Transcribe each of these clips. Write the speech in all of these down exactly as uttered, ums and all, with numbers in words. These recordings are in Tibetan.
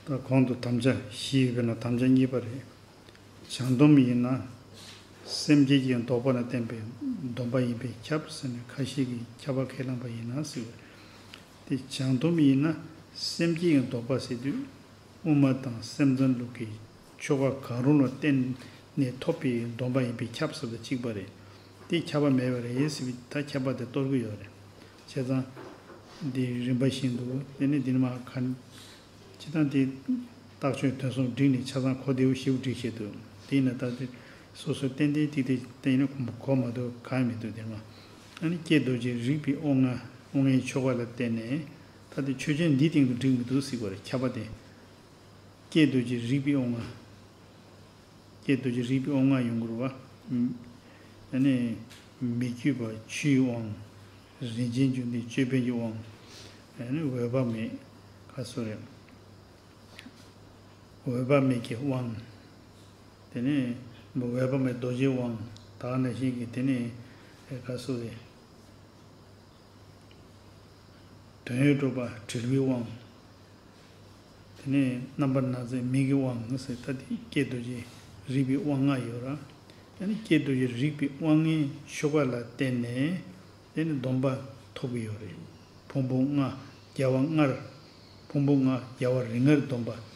ད་གོང་དུ་དམ་བཅའ་བཞི་ཡོད་པའི་ནང་དམ་བཅའ་གཉིས་པ་རེད། བྱང་སྡོམ་ཡིན་ན། སེམས་བསྐྱེད་ཀྱི་ལྡོག་པ་ལ་བརྟེན་པའི་སྡོམ་པ་ཡིན་པས་ཁྱབ་ཟེར་ནས་ཁ་ཤས་ཀྱིས་ཁྱབ་པ་ཁས་བླངས་པ་ཡིན་ན་ཟེར་བ་རེད། དེ་བྱང་སྡོམ་ཡིན་ན་སེམས་བསྐྱེད་ཀྱི་ལྡོག་པ་ཟེར་དུས། དབུ་མ་དང་སེམས་ཙམ་ལུགས་ཀྱི་ཆོ་ག་གང་རུང་ལ་བརྟེན་ནས་ཐོབ་པའི་སྡོམ་པ་ཡིན་པས་ཁྱབ་ཟེར་བ་དང་གཅིག་པ་རེད། དེ་ཁྱབ་པ་མེད་པ་རེད་ཟེར་བའི་ད་ཁྱབ་པ་དེ་གཏོར་གྱི་ཡོད་རེད། བྱས་ཙང་། འདི་རིམ་པ་བཞིན་དུ་དེ་ནས་འདི་ནས་མར་ག། སྤྱིར་བཏང་དེ་རྟགས་ཆོས་དོན་གསུམ་བསྒྲིགས་ནས་ཆ་ཚང་གོ་བདེ་བོ་ཞེ་པོ་བསྒྲིགས་བྱས་འདུག་དེས་ན་ད་དེ་སོ་སོ་ཏན་ཏན་ཏིག་ཏིག་བསྟན་ན་གོ་མ་ཐུབ་གང་ཡང་མི་འདུག་དེ་མ། ཨ་ནི་ཀྱེ་རྡོ་རྗེ་རིག་པའི་དབང་ལྔ་དབང་ལྔའི་ཆོ་ག་ལ་བརྟེན་ནས་ད་དེ་ཆོས་ཅན་འདིའི་སྟེང་དུ་འགྲིག་མི་འདུག་ཟེར་དགོས་རེད་ཁྱབ་པ་དེ། ཀྱེ་རྡོ་རྗེ་རིག་པའི་དབང་ལྔ། ཀྱེ་རྡོ་རྗེ་རིག་པའི་དབང་ལྔ་ཡོང་དགོས་རེད་བ། ཨ་ནི། མི་བསྐྱོད་པ་ཆུའི་དབང་། རིན་ཆེན་འབྱུང་ལྡན་ཅོད་པན་གྱི་དབང་། ཨ་ནི་འོད་དཔག་མེད། ག་སོ་རེད། འོད་དཔག་མེད་ཀྱི་དབང་། དེ་ནས་འོད་དཔག་མེད་རྡོ་རྗེའི་དབང་། ད་ག་ནང་བཞིན་གྱི་དེ་ནས་ག་སོ་རེད། དོན་ཡོད་གྲུབ་པ་དྲིལ་བུའི་དབང་། དེ་ནས་རྣམ་པར་སྣང་མཛད་མིག་གི་དབང་ཟེར་ད་དེ་ཀྱེ་རྡོ་རྗེ་རིག་པའི་དབང་ལྔ་ཡོད་ར། དེ་ནས་ཀྱེ་རྡོ་རྗེ་རིག་པའི་དབང་ལྔའི་ཆོ་ག་ལ་བརྟེན་ནས་དེ་ནས་སྡོམ་པ་ཐོབ་ཀྱི་ཡོད་རེད། ཕུང་པོ་ལྔ་རྒྱལ་བ་ལྔར། ཕུང་པོ་ལྔ་རྒྱལ་བ་རིགས་ལྔར་སྡོམ་པ།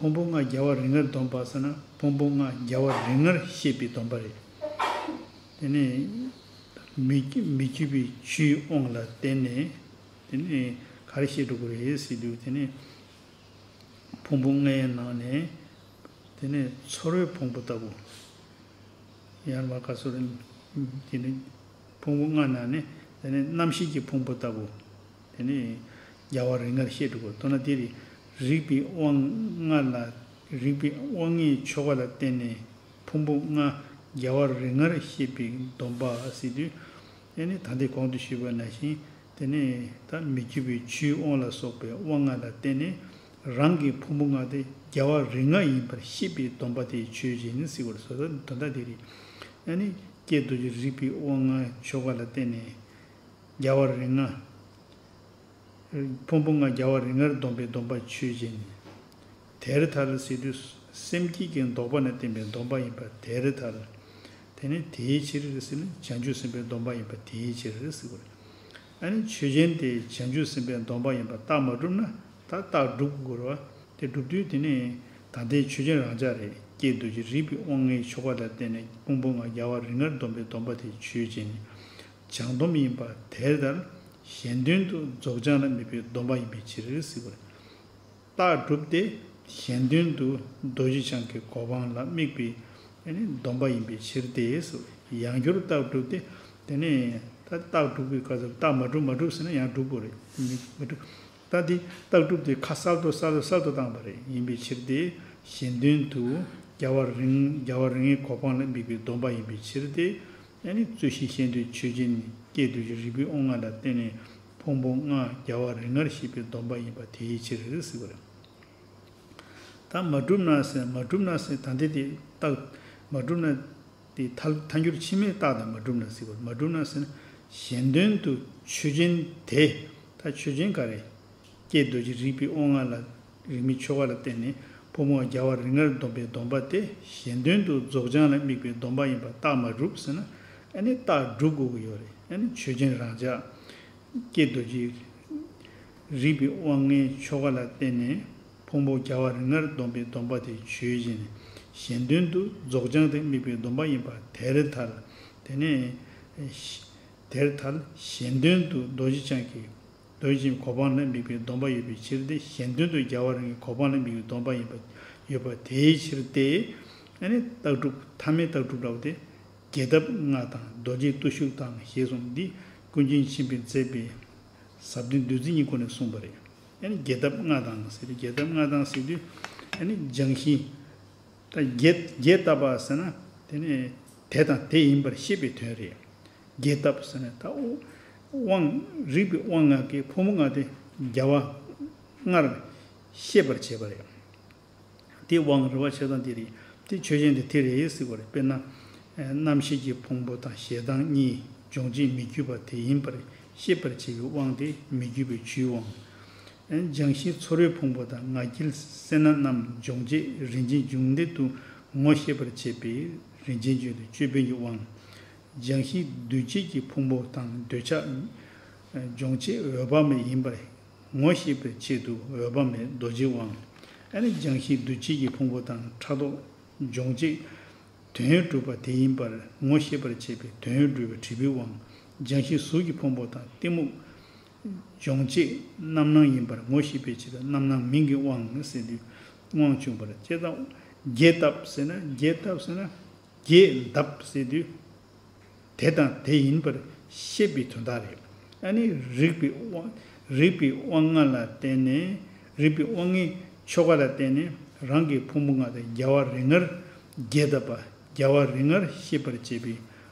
ཕུང་པོ་ལྔ་རྒྱལ་བ་རིགས་ལྔར་སྡོམ་པ་ཟེར་ན་ཕུང་པོ་ལྔ་རྒྱལ་བ་རིགས་ལྔར་བཤད་པའི་སྡོམ་པ་རེད། དེ་ནས་མི་མི་བསྐྱོད་པའི་ཆུའི་དབང་ལ་བརྟེན་ནས་དེ་ནས་ག་རེ་བཤད་འགྲོ་གི་རེད་ཟེར་དུས་དེ་ནས་ཕུང་པོ་ལྔའི་ནང་ནས་དེ་ནས་ཚོར་བའི་ཕུང་པོ་ལྟ་བུ། ཡར་མར་ག་སོ་རེད། དེ་ནས་ཕུང་པོ་ལྔ་ནང་ནས་དེ་ནས་རྣམ་ཤེས་ཀྱི་ཕུང་པོ་ལྟ་བུ། དེ་ནས་རྒྱལ་བ་རིགས་ལྔར་བཤད་འགྲོ་གི་རེད། མདོར་ན་དེ་རིགས་པའི་དབང་ལྔ་ལ་རིག་པའི་དབང་ལྔའི་ཆོ་ག་ལ་བརྟེན་ནས། ཕུང་པོ་ལྔ་རྒྱལ་བ་རིགས་ལྔར་བཤད་པའི་སྡོམ་པ་ཟེར་དུས། ཨེ་ནི་ད་ལྟའི་གོང་དུ་ཞུས་པ་ནང་བཞིན་དེ་ནས་ད་མི་བསྐྱོད་པའི་ཆུའི་དབང་ལ་སོགས་པའི་དབང་ལྔ་ལ་བརྟེན་ནས་རང་གི་ཕུང་པོ་ལྔ་དེ་རྒྱལ་བ་རིགས་ལྔ་ཡིན་པར་ཤེས་པའི་སྡོམ་པ་དེ་ཆོས་ཅན་ཟེར་བར་སོ་ད་དོན་དག་དེ་རེད། ཨེ་ནི་ཀྱེ་རྡོ་རྗེ་རིག་པའི་དབང་ལྔ་ཆོ་ག་ལ་བརྟེན་ནས་རྒྱལ་བ་རིགས་ལྔ། ཕུང་པོ་ལྔ་རྒྱལ་བ་རིགས་ལྔར་སྡོམ་པའི་སྡོམ་པ་ཆོས་ཅན། དེར་ཐལ་ཟེར་དུས་སེམས་བསྐྱེད་ཀྱི་ལྡོག་པ་ན་བརྟེན་པའི་སྡོམ་པ་ཡིན་པ་དེར་ཐལ། དེ་ནི་དེའི་ཕྱིར་ཟེར་ན་བྱང་ཆུབ་སེམས་དཔའི་སྡོམ་པ་ཡིན་པ་དེའི་ཕྱིར་ཟེར་བ་རེད། ཨ་ནི་ཆོས་ཅན་དེ་བྱང་ཆུབ་སེམས་དཔའི་སྡོམ་པ་ཡིན་པ་རྟགས་མ་གྲུབ་ན་ད་རྟགས་སྒྲུབ་དགོས་རེད་བ། དེ་སྒྲུབ་དུས་དེ་ནི་ད་ལྟའི་ཆོས་ཅན་རང་འཇགས་རེད། ཀྱེ་རྡོ་རྗེ་རིག་པའི་དབང་ལྔའི་ཆོ་ག་ལ་བརྟེན་ནས་ཕུང་པོ་ལྔ་རྒྱལ་བ་རིགས་ལྔར་སྡོམ་པའི་སྡོམ་པ་དེ་ཆོས་ཅན། བྱང་སྡོམ་ཡིན་པ་དེར་ཐལ། གཞན་དོན་དུ་རྫོགས་བྱང་ལ་དམིགས་པའི་སྡོམ་པ་ཡིན་པའི་ཕྱིར་ཟེར་བ་རེད། རྟགས་སྒྲུབ་སྟེ་གཞན་དོན་དུ་རྡོ་རྗེ་འཆང་གི་གོ་འཕང་ལ་དམིགས་པའི་སྡོམ་པ་ཡིན་པའི་ཕྱིར་ཏེ། ཡང་བསྐྱར་རྟགས་སྒྲུབ་སྟེ་དེ་ནས་ད་རྟགས་སྒྲུབ་པའི་སྐབས་སུ་རྟགས་མ་གྲུབ་མ་གྲུབ་ཟེར་ན་ཡང་སྒྲུབ་དགོས་རེད། མི་མི་གྲུབ། ད་དེ་རྟགས་སྒྲུབ་དེ་ཁ་གསལ་དུ་གསལ་དུ་གསལ་དུ་བཏང་བ་རེད། ཡིན་པའི་ཕྱིར་ཏེ་གཞན་དོན་དུ་རྒྱལ་བ་རིགས་རྒྱལ་བ་རིགས་ལྔའི་གོ་འཕང་ལ་དམིགས་པའི་སྡོམ་པ་ཡིན་པའི་ཕྱིར་ཏེ། ཨ་ནི་རྩོད་གཞི་ཤེས་འདོད་ཆོས་ཅན་ནི་ཀྱེ་རྡོ་རྗེ་རིག་པའི་དབང་ལྔ་ལ་བརྟེན་ནས་ཕུང་པོ་ལྔ་རྒྱལ་བ་རིགས་ལྔར་ཤེས་པའི་སྡོམ་པ་ཡིན་པ་དེའི་ཕྱིར་ཟེར་བ་རེད། ད་མ་གྲུབ་ན་ཟེར་མ་གྲུབ་ན་ཟེར་ད་འདི་དེ་རྟགས་མ་གྲུབ་ན་དེ་ཐལ་ཐལ་འགྱུར་ཕྱི་མའི་རྟགས་དང་མ་གྲུབ་ན་ཟེར་བ་མ་གྲུབ་ན་ཟེར་ན་གཞན་དོན་དུ་ཆོས་ཅན་དེ་ད་ཆོས་ཅན་ག་རེ། ཀྱེ་རྡོ་རྗེ་རིག་པའི་དབང་ལྔ་ལ་རིགས་མའི་ཆོ་ག་ལ་བརྟེན་ནས་ཕུང་པོ་ལྔ་རྒྱལ་བ་རིགས་ལྔར་སྡོམ་པའི་སྡོམ་པ་སྟེ་གཞན་དོན་དུ་རྫོགས་བྱང་ལ་དམིགས་པའི་སྡོམ་པ་ཡིན་པ་རྟགས་མ་གྲུབ་ཟེར་ན་ཨ་ནི་རྟགས་སྒྲུབ་དགོས་ཀྱི་ཡོད་རེད། ཨ་ནི་ཆོས་ཅན་རང་འཇགས་ཀྱེ་རྡོ་རྗེ་རིག་པའི་དབང་ལྔའི་ཆོ་ག་ལ་བརྟེན་ནས་ཕུང་པོ་རྒྱལ་བ་རིགས་ལྔར་སྡོམ་པའི་སྡོམ་པ་དེ་ཆོས་ཅན། གཞན་དོན་དུ་རྫོགས་བྱང་དུ་དམིགས་པའི་སྡོམ་པ་ཡིན་པ་དེར་ཐལ། དེ་ནས་དེར་ཐལ། གཞན་དོན་དུ་རྡོ་རྗེ་འཆང་གི་རྡོ་རྗེ་གོ་འཕང་ལ་དམིགས་པའི་སྡོམ་པ་ཡོད་པའི་ཕྱིར་ཏེ་གཞན་དོན་དུ་རྒྱལ་བ་རིགས་ལྔའི་གོ་འཕང་ལ་དམིགས་པའི་སྡོམ་པ་ཡིན་པ་ཡོད་པ་དེའི་ཕྱིར་ཏེ། ཨ་ནི་རྟགས་སྒྲུབ་ཐ་མའི་རྟགས་སྒྲུབ་ལབ་སྟེ། རྒྱས་གདབ་ལྔ་དང་རྡོ་རྗེ་བརྟུལ་ཞུགས་དང་ཞེས་གསུངས་འདི་ཀུན་མཁྱེན་ཆེན་པོས་མཛད་པའི་ཟབ་དོན་བདུད་རྩི་གཉིས་ཀྱི་སྒོ་ནས་གསུངས་པ་རེད། ཨ་ནི་རྒྱས་གདབ་ལྔ་དང་ཟེར་ཏེ་རྒྱས་གདབ་ལྔ་དང་ཟེར་དུས་ཨ་ནི་སྦྱང་གཞི། ད་རྒྱས་རྒྱས་བཏབ་པ་ཟེར་ན་དེ་ནི་དེ་དང་དེ་ཡིན་པར་ཤེས་པའི་དོན་རེད། རྒྱས་བཏབ་ཟེར་ན་ད་དབང་རིག་པའི་དབང་ལྔ་གིས་ཕུང་པོ་ལྔ་དེ་རྒྱལ་བ་ལྔར་ཤེས་པར་བྱེད་པ་རེད། དེ་དབང་རེད་བ་བྱས་ཙང་དེ་རེད། དེ་ཆོས་ཅན་དེ་དེ་རེད་ཟེར་བ་རེད། དཔེར་ན། རྣམ་ཤེས་ཀྱི་ཕུང་པོ་དང་ཞེ་སྡང་གཉིས་སྦྱོང་བྱེད་མི་བསྐྱོད་པ་དེ་ཡིན་པར་ཤེས་པར་བྱེད་པའི་དབང་དེ་མི་བསྐྱོད་པའི་ཆུའི་དབང་། སྦྱང་གཞི་ཚོར་བའི་ཕུང་པོ་དང་ང་རྒྱལ་སེར་སྣ་རྣམས་སྦྱོང་བྱེད་རིན་ཆེན་འབྱུང་ལྡན་དུ་ངོ་ཤེས་པར་བྱེད་པའི་རིན་ཆེན་བརྗོད་དོ། ཅོད་པན་གྱི་དབང་། སྦྱང་གཞི་འདུ་བྱེད་ཀྱི་ཕུང་པོ་དང་འདོད་ཆགས་སྦྱོང་བྱེད་འོད་དཔག་མེད་ཡིན་པར་ངོ་ཤེས་པའི་ཆེད་དུ་འོད་དཔག་མེད་རྡོ་རྗེའི་དབང་། ཨ་ནི་སྦྱང་གཞི་འདུ་བྱེད་ཀྱི་ཕུང་པོ་དང་ཕྲག་དོག་སྦྱོང་བྱེད་དོན་ཡོད་གྲུབ་པ་དེ་ཡིན་པར་ངོ་ཤེས་པར་བྱེད་པའི་དོན་ཡོད་གྲུབ་པའི་དྲིལ་བུའི་དབང་། སྦྱང་གཞི་གཟུགས་ཀྱི་ཕུང་པོ་དང་གཏི་མུག་སྦྱོང་བྱེད་རྣམ་སྣང་ཡིན་པར་ངོ་ཤེས་པའི་ཕྱིར་རྣམ་སྣང་མིང་གི་དབང་ཟེར་དུས་དབང་བྱུང་བར་བྱེད་དང་། རྒྱས་བཏབ་ཟེར་ན་རྒྱས་བཏབ་ཟེར་ན་རྒྱས་བཏབ་ཟེར་དུས་དེ་དང་དེ་ཡིན་པར་ཤེས་པའི་དོན་དག་རེད། ཨ་ནི་རིག་པའི་དབང་རིག་པའི་དབང་ལྔ་ལ་བརྟེན་ནས་རིག་པའི་དབང་ལྔའི་ཆོ་ག་ལ་བརྟེན་ནས་རང་གི་ཕུང་པོ་ལྔ་དང་རྒྱལ་བ་རིགས་ལྔར་རྒྱས་བཏབ་པ་རྒྱལ་བ་རིགས་ལྔར་ཤེས་པར་བྱེད་པའི་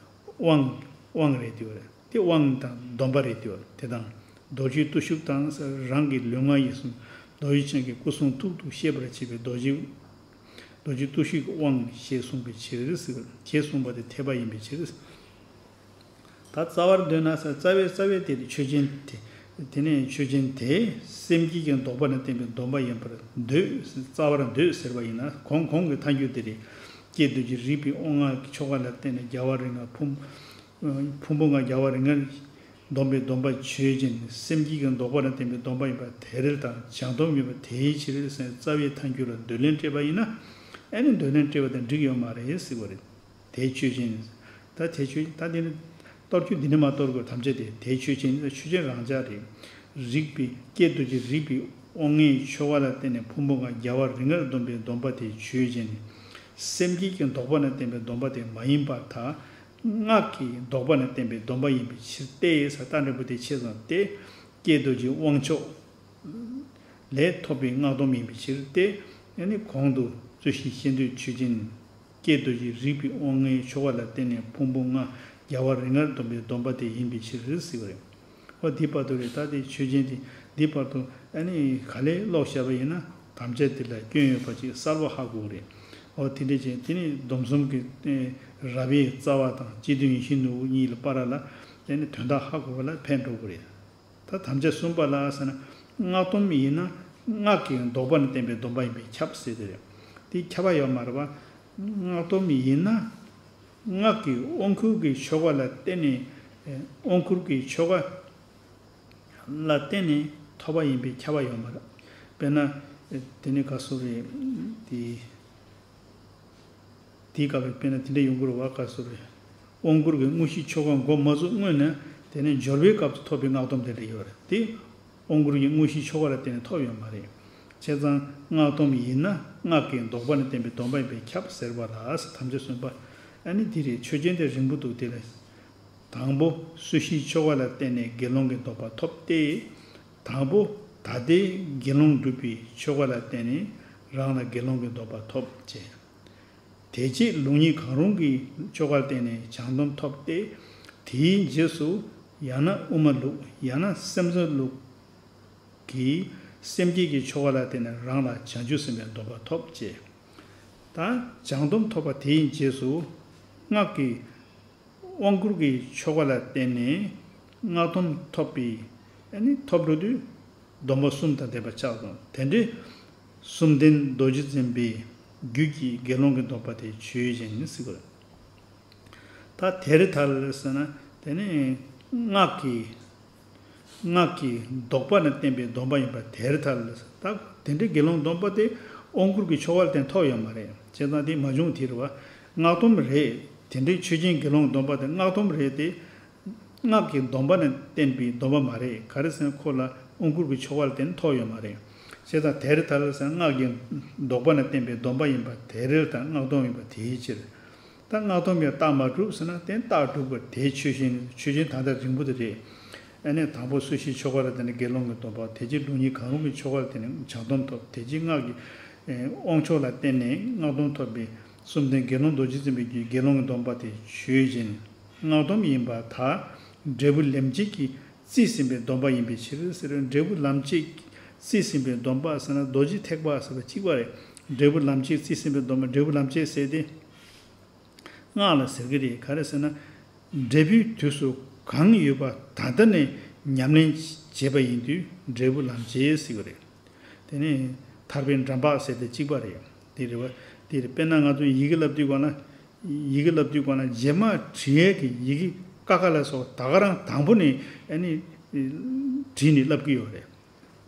དབང་དབང་རེད་དེ་བ། དེ་དབང་དང་སྡོམ་པ་རེད་དེ་བ། དེ་དང་རྡོ་རྗེ་བརྟུལ་ཞུགས་དང་རང་གི་ལུས་ངག་ཡིད་གསུམ་རྡོ་རྗེ་འཆང་གི་སྐུ་གསུང་ཐུགས་སུ་ཤེས་པར་བྱེད་པའི་རྡོ་རྗེ་རྡོ་རྗེ་བརྟུལ་ཞུགས་ཀྱི་དབང་ཞེས་གསུངས་པའི་ཕྱིར་ཟེར། ཞེས་གསུངས་པ་དེ་འཐད་པ་ཡིན་པའི་ཕྱིར། ད་རྩ་བར་འདོད་ན་ཟེར། རྩ་བའི་རྩ་བའི་དེ་ཆོས་ཅན་དེ། དེ་ནས་ཆོས་ཅན་དེ་སེམས་བསྐྱེད་ཀྱི་ལྡོག་པ་ནས་བསྟན་པའི་སྡོམ་པ་ཡིན་པར་འདོད། རྩ་བར་འདོད་ཟེར་བ་ཡིན་ན་གོང་གོང་གི་ཐལ་འགྱུར་དེ་རེད། ཀྱེ་རྡོ་རྗེ་རིག་པའི་དབང་ལྔ་གི་ཆོ་ག་ལ་བརྟེན་ནས་རྒྱལ་བ་རིགས་ལྔ་ཕུང་ཕུང་པོ་ལྔ་རྒྱལ་བ་རིགས་ལྔ་སྡོམ་པའི་སྡོམ་པ་ཆོས་ཅན། སེམས་བསྐྱེད་ཀྱི་ལྡོག་པ་ནས་བསྟན་པའི་སྡོམ་པ་ཡིན་པ་དེ་རེད་དང་བྱང་སྡོམ་ཡིན་པ་དེའི་ཕྱིར་ཟེར། རྩ་བའི་ཐལ་འགྱུར་ལ་འདོད་ལན་སྤྲད་པ་ཡིན་ན་ཨ་ནི་འདོད་ལན་སྤྲད་པ་དང་འགྲིག་ཡོད་མ་རེད་ཟེར་བ་རེད། དེ་ཆོས་ཅན། ད་དེ་ཆོས་ད་དེ་ནི་གཏོར་རྒྱུ་འདི་ནི་མ་གཏོར་དགོས། ཐམས་ཅད་དེ་དེ་ཆོས་ཅན། ཆོས་ཅན་རང་ཅག་རེད། རིག་པའི་ཀྱེ་རྡོ་རྗེ་རིག་པའི་དབང་ལྔའི་ཆོ་ག་ལ་བརྟེན་ནས་ཕུང་པོ་ལྔ་རྒྱལ་བ་རིགས་ལྔར་སྡོམ་པའི་སྡོམ་པ་དེ་ཆོས་ཅན། སེམས་བསྐྱེད་ཀྱི་ལྡོག་པ་ནས་བསྟན་པའི་སྡོམ་པ་དེ་མ་ཡིན་པར་ཐལ། སྔགས་ཀྱི་ལྡོག་པ་ནས་བསྟན་པའི་སྡོམ་པ་ཡིན་པའི་ཕྱིར་ཏེ། ས་རྟགས་འབྲས་བུ་དེ་ཆེ་ཙམ་སྟེ། ཀྱེ་རྡོ་རྗེ་དབང་མཆོག་ལས་ཐོབ་པའི་སྔགས་སྡོམ་ཡིན་པའི་ཕྱིར་ཏེ། ཨ་ནི་གོང་དུ་རྩོད་གཞི་ཤེས་འདོད་ཆོས་ཅན། ཀྱེ་རྡོ་རྗེ་རིག་པའི་དབང་ལྔའི་ཆོ་ག་ལ་བརྟེན་ནས་ཕུང་པོ་ལྔ་རྒྱལ་བ་རིགས་ལྔར་སྡོམ་པའི་སྡོམ་པ་དེ་ཡིན་པའི་ཕྱིར་ཟེར་བ་རེད། འོ་འདི་བར་དུ་རེད། ད་དེ་ཆོས་ཅན་དེ་འདི་བར་དུ་ཨ་ནི་ག་ལེར་ཀློག་བཞག་པ་ཡིན་ན་དམ་བཅའ་དེ་ལ་སྐྱོན་ཡོད་པ་ཅིག་གསལ་པོ་ཧ་གོ་གི་རེད། འོ་དེ་འདྲ་བྱས་དེ་ནི་སྡོམ་གསུམ་གྱི་རྟེན་རབ་དབྱེ་རྩ་བ་དང་སྤྱི་དོན་ཡིད་བཞིན་ནོར་བུ་གཉིས་ལ་བར་ལ་ཨ་ནི་དོན་དག་ཧ་གོ་བ་ལ་ཕན་འགྲོ་གི་རེད། ད་དམ་བཅའ་གསུམ་པ་ལ་ཟེར་ན། སྔགས་སྡོམ་ཡིན་ན་སྔགས་ཀྱི་ལྡོག་པ་ནས་བསྟན་པའི་སྡོམ་པ་ཡིན་པས་ཁྱབ་ཟེར་དེ་རེད། དེ་ཁྱབ་པ་ཡོད་མ་རེད་པ། སྔགས་སྡོམ་ཡིན་ན་སྔགས་ཀྱི་དབང་བསྐུར་གྱི་ཆོ་ག་ལ་བརྟེན་ནས། དབང་བསྐུར་གྱི་ཆོ་ག་ལ་བརྟེན་ནས་ཐོབ་པ་ཡིན་པས་ཁྱབ་པ་ཡོད་མ་རེད། དཔེར་ན། དེ་ནི་ག་སུ་རེད། དེ། དེའི་སྐབས་ལ་དཔེར་ན་དེ་འདྲ་ཡོང་གི་རེད་བ། ག་སོ་རེད། དབང་བསྐུར་གྱི་དངོས་གཞིའི་ཆོ་ག་འགོ་མ་བཙུགས་སྔོན་ནས་དེ་ནས་སྦྱོར་བའི་སྐབས་སུ་ཐོབ་པའི་སྔགས་སྡོམ་དེ་འདྲ་ཡོད་རེད་དེ། དབང་བསྐུར་གྱི་དངོས་གཞིའི་ཆོ་ག་ལ་བརྟེན་ནས་ཐོབ་ཡོད་མ་རེད། བྱས་ཙང་སྔགས་སྡོམ་ཡིན་ན་སྔགས་ཀྱི་ལྡོག་པ་ནས་བསྟན་པའི་སྡོམ་པ་ཡིན་པས་ཁྱབ་ཟེར་བ་ལ་དམ་བཅའ་གསུམ་པ། ཨ་ནི་འདི་རེད། ཆོས་ཅན་དེ་རིང་པོ་འདུག་དེ་ལ། དང་པོ་སོ་སོའི་ཆོ་ག་ལ་བརྟེན་ནས་དགེ་སློང་གི་སྡོམ་པ་ཐོབ་སྟེ། དང་པོ་ད་ལྟའི་དགེ་སློང་སྒྲུབ་པའི་ཆོ་ག་ལ་བརྟེན་ནས་རང་ལ་དགེ་སློང་གི་སྡོམ་པ་ཐོབ་ཅེས། དེ་རྗེས་ལུགས་གཉིས་གང་རུང་གི་ཆོ་ག་ལ་བརྟེན་ནས་བྱང་སྡོམ་ཐོབ་སྟེ། དེའི་རྗེས་སུ་ཡང་ན་དབུ་མ་ལུགས་ཡང་ན་སེམས་ཙམ་ལུགས་ཀྱི་སེམས་བསྐྱེད་ཀྱི་ཆོ་ག་ལ་བརྟེན་ནས་རང་ལ་བྱང་ཆུབ་སེམས་དཔའི་སྡོམ་པ་ཐོབ་ཅེས། ད་བྱང་སྡོམ་ཐོབ་པ་དེའི་རྗེས་སུ་སྔགས་ཀྱི་དབང་བསྐུར་གྱི་ཆོ་ག་ལ་བརྟེན་ནས་སྔགས་སྡོམ་ཐོབ་པའི་ཨ་ནི་ཐོབ་འགྲོ་དུས་སྡོམ་པ་གསུམ་དང་ལྡན་པ་ཆགས་སོང་། དེ་འདྲའི་གསུམ་ལྡན་རྡོ་རྗེ་འཛིན་པའི་རྒྱུད་ཀྱི་དགེ་སློང་གི་སྡོམ་པ་དེ་ཆོས་ཅན་ཟེར་གི་རེད། ད་དེར་ཐལ་ཟེར་ན་དེ་ནི་སྔགས་ཀྱི་སྔགས་ཀྱི་ལྡོག་པ་ནས་བསྟན་པའི་སྡོམ་པ་ཡིན་པ་དེར་ཐལ། ད་དེ་འདྲའི་དགེ་སློང་སྡོམ་པ་དེ་དབང་བསྐུར་གྱི་ཆོ་ག་ལ་བརྟེན་ཐོབ་ཡོད་མ་རེད། བྱས་ཙང་དེ་མ་བྱུང་དེ་རེད་བ། སྔགས་སྡོམ་རེད། དེ་འདྲའི་ཆོས་ཅན་དགེ་སློང་སྡོམ་པ་དེ་སྔགས་སྡོམ་རེད་དེ། སྔགས་ཀྱི་ལྡོག་པ་ནས་བསྟན་པའི་སྡོམ་པ་མ་རེད། ག་རེ་ཟེར་ན་ཁོ་ལ་དབང་བསྐུར་གྱི་ཆོ་ག་ལ་བརྟེན་ཐོབ་ཡོད་མ་རེད། བྱས་ཙང་དེར་ཐལ་ཟེར་ན་སྔགས་ཀྱི་ལྡོག་པ་ནས་བསྟན་པའི་སྡོམ་པ་ཡིན་པ་དེ་རེད། ད་སྔགས་སྡོམ་ཡིན་པ་དེའི་ཕྱིར། ད་སྔགས་སྡོམ་ཡང་རྟགས་མ་གྲུབ་ཟེར་ན་དེ་རྟགས་གྲུབ་པ་དེ་ཆོས་ཅན། ཆོས་ཅན་ད་ལྟ་རིང་པོ་དེ་རེད། ཨ་ནི་དང་པོ་སོ་སོའི་ཆོ་ག་ལ་བརྟེན་ནས་དགེ་སློང་གི་སྡོམ་པ། དེ་རྗེས་ལུགས་གཉིས་གང་རུང་གི་ཆོ་ག་ལ་བརྟེན་ནས་བྱང་སྡོམ་ཐོབ། དེ་རྗེས་སྔགས་ཀྱི་དབང་ཆོག་ལ་བརྟེན་ནས་སྔགས་སྡོམ་ཐོབ་པའི་གསུམ་ལྡན་དགེ་སློང་རྡོ་རྗེ་འཛིན་པའི་རྒྱུད་དགེ་སློང་གི་སྡོམ་པ་དེ་ཆོས་ཅན། སྔགས་སྡོམ་ཡིན་པར་ཐལ། འབྲས་བུ་ལམ་བྱེད་ཀྱིས་རྩིས་ཟིན་པའི་སྡོམ་པ་ཡིན་པའི་ཕྱིར་ཟེར། འབྲས་བུ་ལམ་བྱེད་ཀྱིས་རྩིས་ཟིན་པའི་སྡོམ་པ་ཟེར་ན་རྡོ་རྗེ་ཐེག་པ་ཟེར་བ་གཅིག་པ་རེད། འབྲས་བུ་ལམ་བྱེད་རྩིས་ཟིན་པའི་སྡོམ་པ། འབྲས་བུ་ལམ་བྱེད་ཟེར་དེ་སྔགས་ལ་ཟེར་གྱི་རེད། ག་རེ་ཟེར་ན། འབྲས་བུའི་དུས་སུ་གང་ཡོད་པ་ད་ལྟ་ནས་ཉམས་ལེན་ བྱས་པ་ཡིན་དུས་འབྲས་བུ་ལམ་བྱེད་ཟེར་གྱི་རེད། དེ་ནས་ཐར་པའི་འགྲམ་པ་ཟེར་དེ་གཅིག་པ་རེད། དེ་རེད་བ། དེ་རེད། དཔེར་ན་ང་ཚོ་ཡི་གེ་བསླབ་དུས་གོ་ན། ཡི་གེ་བསླབ་དུས་གོ་ན་རྗེས་མ་བྲིས་ཡས་ཀྱི་ཡི་གེ་ཀ་ཁ་ལ་སོགས་ད་ག་རང་དང་པོ་ནས་ཨ་ནི་བྲིས་ནས་བསླབ་ཀྱི་ཡོད་རེད།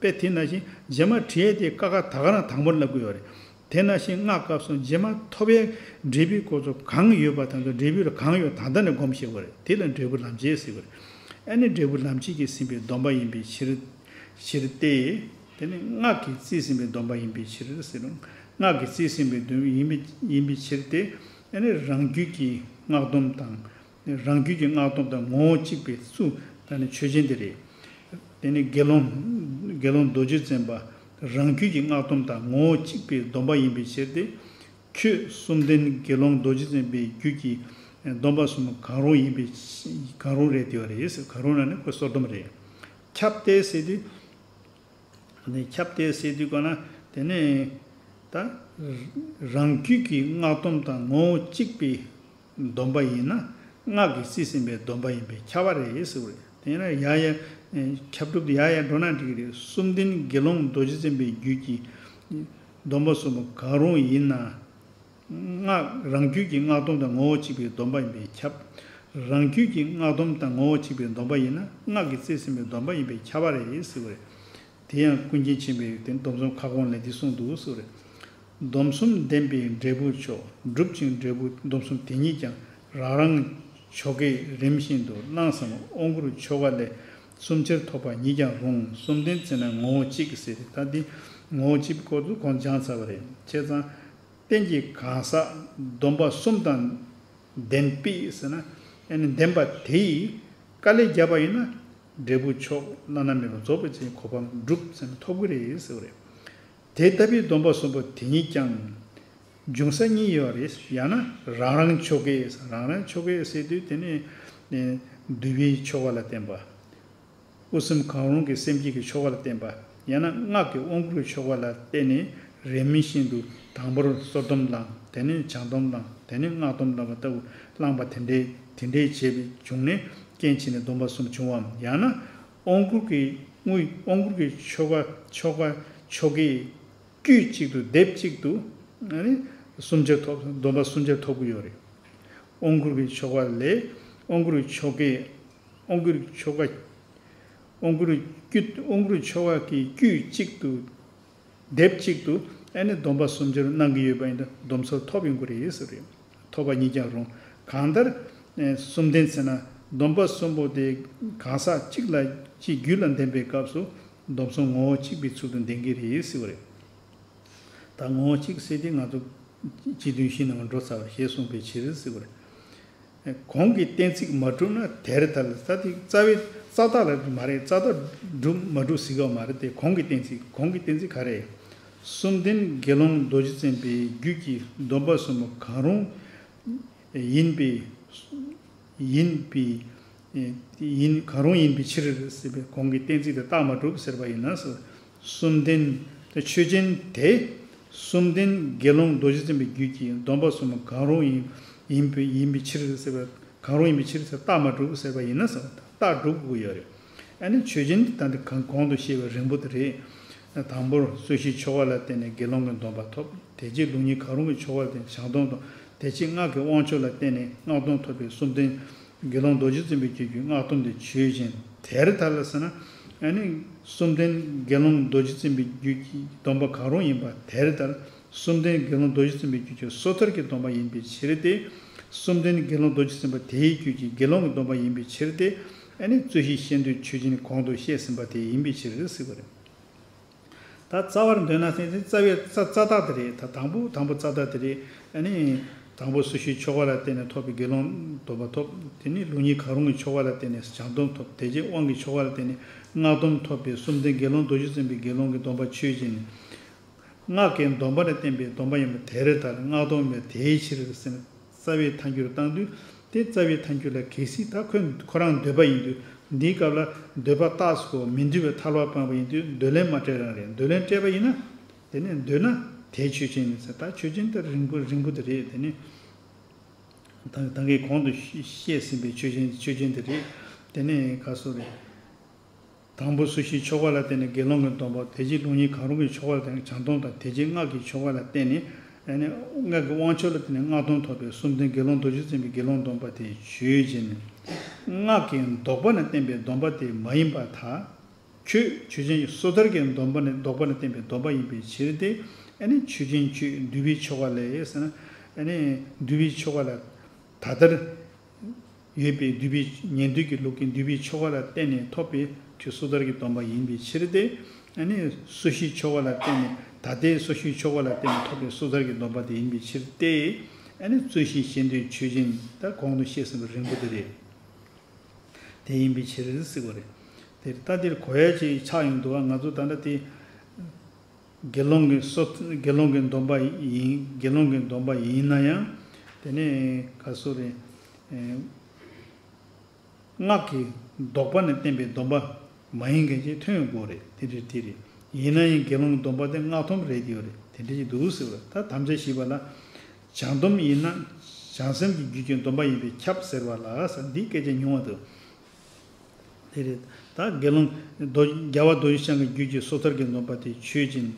དཔེ་དེ་ནང་བཞིན་རྗེས་མ་བྲིས་ཡས་དེ་ཀ་ཁ་ད་ག་རང་དང་པོ་ནས་བསླབ་ཀྱི་ཡོད་རེད། དེ་ནང་བཞིན་སྔགས་སྐབས་སུ་རྗེས་མ་ཐོབ་པའི་འབྲས་བུའི་སྐོར་ཚོ་གང་ཡོད་པ་དང་། འབྲས་བུ་ལ་གང་ཡོད་ད་ལྟ་ནས་སྒོམ་ཤེས་དགོས་རེད། དེ་ལ་འབྲས་བུ་ལམ་བྱེད་ཟེར་དགོས་རེད། ཨ་ནི་འབྲས་བུ་ལམ་བྱེད་ཀྱིས་ཟིན་པའི་སྡོམ་པ་ཡིན་པའི་ཕྱིར། ཕྱིར་ཏེ། དེ་ནི་སྔགས་ཀྱིས་རྩིས་ཟིན་པའི་སྡོམ་པ་ཡིན་པའི་ཕྱིར་ཟེར་རུང་། སྔགས་ཀྱིས་རྩིས་ཟིན་པའི་སྡོམ་ཡིན་པའི་ཡིན་པའི་ཕྱིར་ཏེ། ཨ་ནི་རང་རྒྱུད་ཀྱི་སྔགས་སྡོམ་དང་། རང་རྒྱུད་ཀྱི་སྔགས་སྡོམ་དང་ངོ་བོ་གཅིག་པའི་ཚུལ་དང་ནི་ཆོས་ཅན་དེ་རེད། དེ་ནི་དགེ་སློང་། དགེ་སློང་རྡོ་རྗེ་འཛིན་པ་རང་རྒྱུད་ཀྱི་སྔགས་སྡོམ་དང་ངོ་བོ་གཅིག་པའི་སྡོམ་པ་ཡིན་པའི་ཕྱིར་ཏེ། ཁྱོད་གསུམ་ལྡན་དགེ་སློང་རྡོ་རྗེ་འཛིན་པའི་རྒྱུད་ཀྱི་སྡོམ་པ་གསུམ་གང་རུང་ཡིན་པའི། གང་རུང་རེད་དེ་བ་རེད། གང་རུང་ན་ནི་ཁོ་སོར་སྡོམ་རེད། ཁྱབ་སྟེ་ཟེར་དུས། ནི་ཁྱབ་སྟེ་ཟེར་དུས་གོ་ན། དེ་ནི་ད་རང་རྒྱུད་ཀྱི་སྔགས་སྡོམ་དང་ངོ་བོ་གཅིག་པའི་སྡོམ་པ་ཡིན་ན་སྔགས་ཀྱིས་རྩིས་ཟིན་པའི་སྡོམ་པ་ཡིན་པས་ཁྱབ་པ་རེད་ཟེར་བ་རེད། དེ་ཡིན་ན་ཡ་ཡ། ཁྱབ་སྒྲུབ་དེ་ཡ་ཡ་འགྲོ་ན་འགྲིག་གི་རེད། གསུམ་ལྡན་དགེ་སློང་རྡོ་རྗེ་འཛིན་པའི་རྒྱུད་ཀྱི་སྡོམ་པ་གསུམ་པོ་གང་རུང་ཡིན་ན། སྔགས། རང་རྒྱུད་ཀྱི་སྔགས་སྡོམ་དང་ངོ་བོ་གཅིག་པའི་སྡོམ་པ་ཡིན་པས་ཁྱབ། རང་རྒྱུད་ཀྱི་སྔགས་སྡོམ་དང་ངོ་བོ་གཅིག་པའི་སྡོམ་པ་ཡིན་ན་སྔགས་ཀྱིས་རྩིས་ཟིན་པའི་སྡོམ་པ་ཡིན་པས་ཁྱབ་པ་རེད་ཟེར་བ་རེད། དེ་ཡང་ཀུན་མཁྱེན་ཆེན་པོས་དེ་སྡོམ་གསུམ་ཁ་སྐོང་ལས་འདི་གསུངས་འདུག་ཟེར་བ་རེད། སྡོམ་གསུམ་ལྡན་པའི་འབྲས་བུ་མཆོག། སྒྲུབ་ཅིང་འབྲས་བུ་སྡོམ་གསུམ་དེ་ཉིད་ཀྱང་། རང་རང་ཆོ་གས་རིམ་བཞིན་དུ། གླང་ཟམ་དབང་བསྐུར་ཆོ་ག་ལས། གསུམ་ཆར་ཐོབ་པ་ཉིད་ཀྱང་རུང་། གསུམ་ལྡན་ཚེ་ན་ངོ་བོ་གཅིག་ཟེར། ད་འདི་ངོ་བོ་གཅིག་སྐོར་དུ་གོང་སྦྱངས་ཚར་བ་རེད། བྱས་ཙང་། རྟེན་གྱི་གང་ཟག་སྡོམ་པ་གསུམ་དང་ལྡན་པས་ཟེར་ན། ཨ་ནི་ལྡན་པ་དེ་ཡིས་དཀའ་ལས་བརྒྱབ་པ་ཡིན་ན་འབྲས་བུ་མཆོག་བླ་ན་མེད་པ་རྫོགས་པའི་ཚེ་གོ་འཕང་སྒྲུབ་ཟེར་ན་ཐོབ་ཀྱི་རེད་ཟེར་བ་རེད། དེ་ལྟ་བུའི་སྡོམ་པ་གསུམ་པོ་དེ་ཉིད་ཀྱང་། འབྱུང་ས་གཉིས་ཡོད་རེད། ཡང་ན་རང་རང་ཆོ་གས། རང་རང་ཆོ་གས་ཟེར་དུས་དེ་ནི། འདུལ་བའི་ཆོ་ག་ལ་བརྟེན་པ། དབུ་སེམས་གང་རུང་གི་སེམས་བསྐྱེད་ཀྱི་ཆོ་ག་ལ་བརྟེན་པ། ཡང་ན་སྔགས་ཀྱི་དབང་བསྐུར་གྱི་ཆོ་ག་ལ་བརྟེན་ནས་རིམ་བཞིན་དུ་དང་པོར་སོར་སྡོམ་བླངས། དེ་ནས་བྱང་སྡོམ་བླངས། དེ་ནས་སྔགས་སྡོམ་བླངས་པ་ལྟ་བུ་བླངས་པ་དེ་འདྲའི་དེ་འདྲའི་བྱས་པའི་བྱུང་ནས་རྐྱེན་བྱས་ནས་སྡོམ་པ་གསུམ་བྱུང་བའམ། ཡང་ན་དབང་བསྐུར་གྱི་དངོས་དབང་བསྐུར་གྱི་ཆོ་ག་ཆོ་ག་ཆོ་གའི་དཀྱུས་གཅིག་ཏུ་སྡེབ་གཅིག་ཏུ་ཨ་ནི་གསུམ་ཆར་ཐོབ། སྡོམ་པ་གསུམ་ཆར་ཐོབ་ཀྱི་ཡོད་རེད། དབང་བསྐུར་གྱི་ཆོ་ག་ལས། དབང་བསྐུར་ཆོ་གའི། དབང་བསྐུར་ཆོ་ག་དབང་བསྐུར་དཀྱུས། དབང་བསྐུར་ཆོ་ག་གི་དཀྱུས་གཅིག་ཏུ་སྡེབ་གཅིག་ཏུ་ཨ་ནི་སྡོམ་པ་གསུམ་ཆར་གནང་གི་ཡོད་པ་ཡིན་ན་སྡོམ་ཚུལ་ཐོབ་ཡོང་གི་རེད་ཟེར་རེད། ཐོབ་པ་ཉིད་ཀྱང་རུང་། གང་ལྟར། ཨེ། གསུམ་ལྡན་ཚེ་ན་སྡོམ་པ་གསུམ་པོ་དེ་གང་ཟག་གཅིག་ལ་གཅིག་རྒྱུད་ལ་ལྡན་པའི་སྐབས་སུ་སྡོམ་གསུམ་ངོ་བོ་གཅིག་པའི་ཚུལ་དུ་ལྡན་གྱི་རེད་ཟེར་བ་རེད། ད་ངོ་བོ་གཅིག་ཟེར་དེ་ང་ཚོ་སྤྱི་དོན་བཞི་ནང་འགྲོ་ཚར་བ་ཞེས་གསུངས་པའི་ཕྱིར་ཟེར་བ་རེད། གོང་གི་གཏན་ཚིགས་མ་གྲུབ་ན་དེར་ཐལ། ས་དེ་རྩ་བའི་རྩ་རྟགས་ལ་མ་རེད། རྩ་རྟགས་གྲུབ་མ་གྲུབ་ཟེར་གྱི་མ་རེད་དེ། གོང་གི་གཏན་ཚིགས། གོང་གི་གཏན་ཚིགས་ག་རེ། གསུམ་ལྡན་དགེ་སློང་རྡོ་རྗེ་འཛིན་པའི་རྒྱུད་ཀྱི་སྡོམ་པ་གསུམ་པོ་གང་རུང་ཡིན་པའི། ཡིན་པའི། ཡིན། གང་རུང་ཡིན་པའི་ཕྱིར་ཟེར་བའི་གོང་གི་གཏན་ཚིགས་དེ་རྟགས་མ་གྲུབ་ཟེར་བ་ཡིན་ན། གསུམ་ལྡན་དེ་ཆོས་ཅན་དེ། གསུམ་ལྡན་དགེ་སློང་རྡོ་རྗེ་འཛིན་པའི་རྒྱུད་ཀྱི་སྡོམ་པ་གསུམ་པོ་གང་རུང་ཡིན། ཡིན་པའི། ཡིན་པའི་ཕྱིར་ཟེར་བ། གང་རུང་ཡིན་པའི་ཕྱིར་ཟེར་རྟགས་མ་གྲུབ་ཟེར་བ་ཡིན་ན། རྟགས་གྲུབ་དགོས་ཡོད་རེད། ཨ་ནི་ཆོས་ཅན་དེ་ད་འདི་གང་གོང་དུ་བཤད་པའི་རིང་པོ་དེ་རེད། དང་པོར་སོ་སོའི་ཆོ་ག་ལ་བརྟེན་ནས་དགེ་སློང་གི་སྡོམ་པ་ཐོབ། དེ་རྗེས་ལུགས་གཉིས་གང་རུང་གི་ཆོ་ག་ལ་བརྟེན་ནས་བྱང་སྡོམ་དང་། དེ་རྗེས་སྔགས་ཀྱི་དབང་ཆོག་ལ་བརྟེན་ནས་སྔགས་སྡོམ་ཐོབ་པའི་གསུམ་ལྡན་དགེ་སློང་རྡོ་རྗེ་འཛིན་པའི་རྒྱུད་ཀྱི་སྔགས་སྡོམ་དེ་ཆོས་ཅན། དེར་ཐལ་ཟེར་ན། ཨ་ནི་གསུམ་ལྡན་དགེ་སློང་རྡོ་རྗེ་འཛིན་པའི་རྒྱུད་ཀྱི་སྡོམ་པ་གང་རུང་ཡིན་པ་དེར་ཐལ། གསུམ་ལྡན་དགེ་སློང་རྡོ་རྗེ་འཛིན་པའི་རྒྱུད་ཀྱི་སོ་ཐར་གྱི་སྡོམ་པ་ཡིན་པའི་ཕྱིར་ཏེ། གསུམ་ལྡན་དགེ་སློང་རྡོ་རྗེ་འཛིན་པ་དེའི་རྒྱུད་ཀྱི་དགེ་སློང་གི་སྡོམ་པ་ཡིན་པའི་ཕྱིར་ཏེ། ཨ་ནི་རྩོད་གཞི་ཤེས་འདོད་ཆོས་ཅན་གོང་དུ་བཤད་ཟིན་པ་དེ་ཡིན་པའི་ཕྱིར་ཟེར་བ་རེད། ད་རྩ་བར་འདོད་ན་ཟེར་ཚེ་རྩ་བའི་རྩ་རྩ་རྟགས་དེ་རེད། ད་དང་པོ་དང་པོ་རྩ་རྟགས་དེ་རེད། ཨ་ནི་དང་པོ་སོ་སོའི་ཆོ་ག་ལ་བརྟེན་ནས་ཐོབ་པའི་དགེ་སློང་སྡོམ་པ་ཐོབ། དེ་ནས་ལུགས་གཉིས་གང་རུང་གི་ཆོ་ག་ལ་བརྟེན་ནས་བྱང་སྡོམ་ཐོབ། དེ་རྗེས་དབང་གི་ཆོ་ག་ལ་བརྟེན་ནས་སྔགས་སྡོམ་ཐོབ་པའི་གསུམ་ལྡན་དགེ་སློང་རྡོ་རྗེ་འཛིན་པའི་དགེ་སློང་གི་སྡོམ་པ་ཆོས་ཅན། སྔགས་ཀྱི་སྡོམ་པ་ལ་བརྟེན་པའི་སྡོམ་པ་ཡིན་པ་དེར་ཐལ། སྔགས་སྡོམ་ཡིན་པ་དེའི་ཕྱིར་ཟེར་ནས་རྩ་བའི་ཐལ་འགྱུར་བཏང་དུས། དེ་རྩ་བའི་ཐལ་འགྱུར་ལ་གལ་སྲིད་ད་ཁོ་ཁོ་རང་འདོད་པ་ཡིན་དུས། འདིའི་སྐབས་ལ་འདོད་པ་རྟགས་སུ་མི་འདུས་པའི་ཐལ་བ་སྤངས་པ་ཡིན་དུས་འདོད་ལན་མ་སྤྲད་རང་རེད། འདོད་ལན་སྤྲད་པ་ཡིན་ན། དེ་ནས་འདོད་ན་དེ་ཆོས་ཅན་ཡིན་ཟེར། ད་ཆོས་ཅན་དེ་རིང་པོ་རིང་པོ་དེ་རེད། དེ་ནས་ད་ད་གིན་གོང་དུ་བཤད་ཟིན་པའི་ཆོས་ཅན་ཆོས་ཅན་དེ་རེད། དེ་ནས་ག་སོ་རེད། དང་པོ་སོ་སྐྱེའི་ཆོ་ག་ལ་བརྟེན་ནས་དགེ་སློང་གི་སྡོམ་པ། དེ་རྗེས་སློབ་གཉེར་གང་རུང་གི་ཆོ་ག་ལ་བརྟེན་ནས་བྱང་སྡོམ་དང་། དེ་རྗེས་སྔགས་ཀྱི་ཆོ་ག་ལ་བརྟེན་ནས་ཨ་ནི་སྔགས་ཀྱི་དབང་ཆོག་ལ་བརྟེན་ནས་སྔགས་སྡོམ་ཐོབ་པའི་སུམ་ལྡན་དགེ་སློང་རྡོ་རྗེ་འཛིན་པའི་དགེ་སློང་སྡོམ་པ་དེ་ཆོས་ཅན། སྔགས་ཀྱི་ལྡོག་པ་ན་བསྟན་པའི་སྡོམ་པ་དེ་མ་ཡིན་པར་ཐལ། ཁྱོད་ཆོས་ཅན་གྱི་སོ་ཐར་གྱི་སྡོམ་པ་ནི་ལྡོག་པ་ན་བསྟན་པའི་སྡོམ་པ་ཡིན་པའི་ཕྱིར་ཏེ། ཨ་ནི་ཆོས་ཅན་ཁྱོད་འདུས་པའི་ཆོ་ག་ལས་ཟེར་ན། ཨ་ནི་འདུས་པའི་ཆོ་ག་ལ་ད་ལྟར་ཡོད་པའི་འདུས་པའི་ཉན་ཐོས་ཀྱི་ལུགས་ཀྱི་འདུས་པའི་ཆོ་ག་ལ་བརྟེན་ནས་ཐོབ་པའི་ཁྱོད་སོ་ཐར་གྱི་སྡོམ་པ་ཡིན་པའི་ཕྱིར་ཏེ། ཨ་ནི་སོ་སྐྱེའི་ཆོ་ག་ལ་བརྟེན་ནས་ད་ལྟའི་སོ་སྐྱེའི་ཆོ་ག་ལ་བརྟེན་ནས་ཐོབ་པའི་སོ་ཐར་གྱི་སྡོམ་པ་དེ་ཡིན་པའི་ཕྱིར་ཏེ། ཨ་ནི་རྩོད་གཞི་ཤེས་འདོད་ཆོས་ཅན། ད་གོང་དུ་བཤད་ཟིན་པའི་རིང་པོ་དེ་རེད། དེ་ཡིན་པའི་ཕྱིར་ཟེར་བ་རེད། དེར་ད་འདིར་གོ་ཡ་ཅིག་ཆགས་ཡོང་འདུག་བ། ང་ཚོ་ད་ལྟ་དེ་དགེ་སློང་གི་སོ། དགེ་སློང་གི་སྡོམ་པ་ཡིན། དགེ་སློང་གི་སྡོམ་པ་ཡིན་ན་ཡང་། དེ་ནས་ག་སོ་རེད། ཨེ། སྔགས་ཀྱི་ལྡོག་པ་ནས་བསྟན་པའི་སྡོམ་པ་མ་ཡིན་མཁན་ཅིག་ཐོན་ཡོང་གི་རེད། དེ་འདྲ་དེ་རེད། ཡིན་ན་ཡང་དགེ་སློང་གི་སྡོམ་པ་དེ་སྔགས་སྡོམ་རེད་དེ་ཡོད་རེད། དེ་འདྲ་ཞིག་འདུག་ཟེར་བ། ད་དམ་བཅའ་བཞི་པ་ལ། བྱང་སྡོམ་ཡིན་ན་བྱང་སེམས་ཀྱི་རྒྱུད་ཀྱི་སྡོམ་པ་ཡིན་པས་ཁྱབ་ཟེར་བ་ལ་ཟེར། འདི་སྐད་ཆ་ཉུང་བ་འདུག། དེ་རེད། ད་དགེ་སློང་རྡོ། རྒྱལ་བ་རྡོ་རྗེ་འཆང་གི་རྒྱུད་ཀྱི་སོ་ཐར་གྱི་སྡོམ་པ་དེ་ཆོས་ཅན།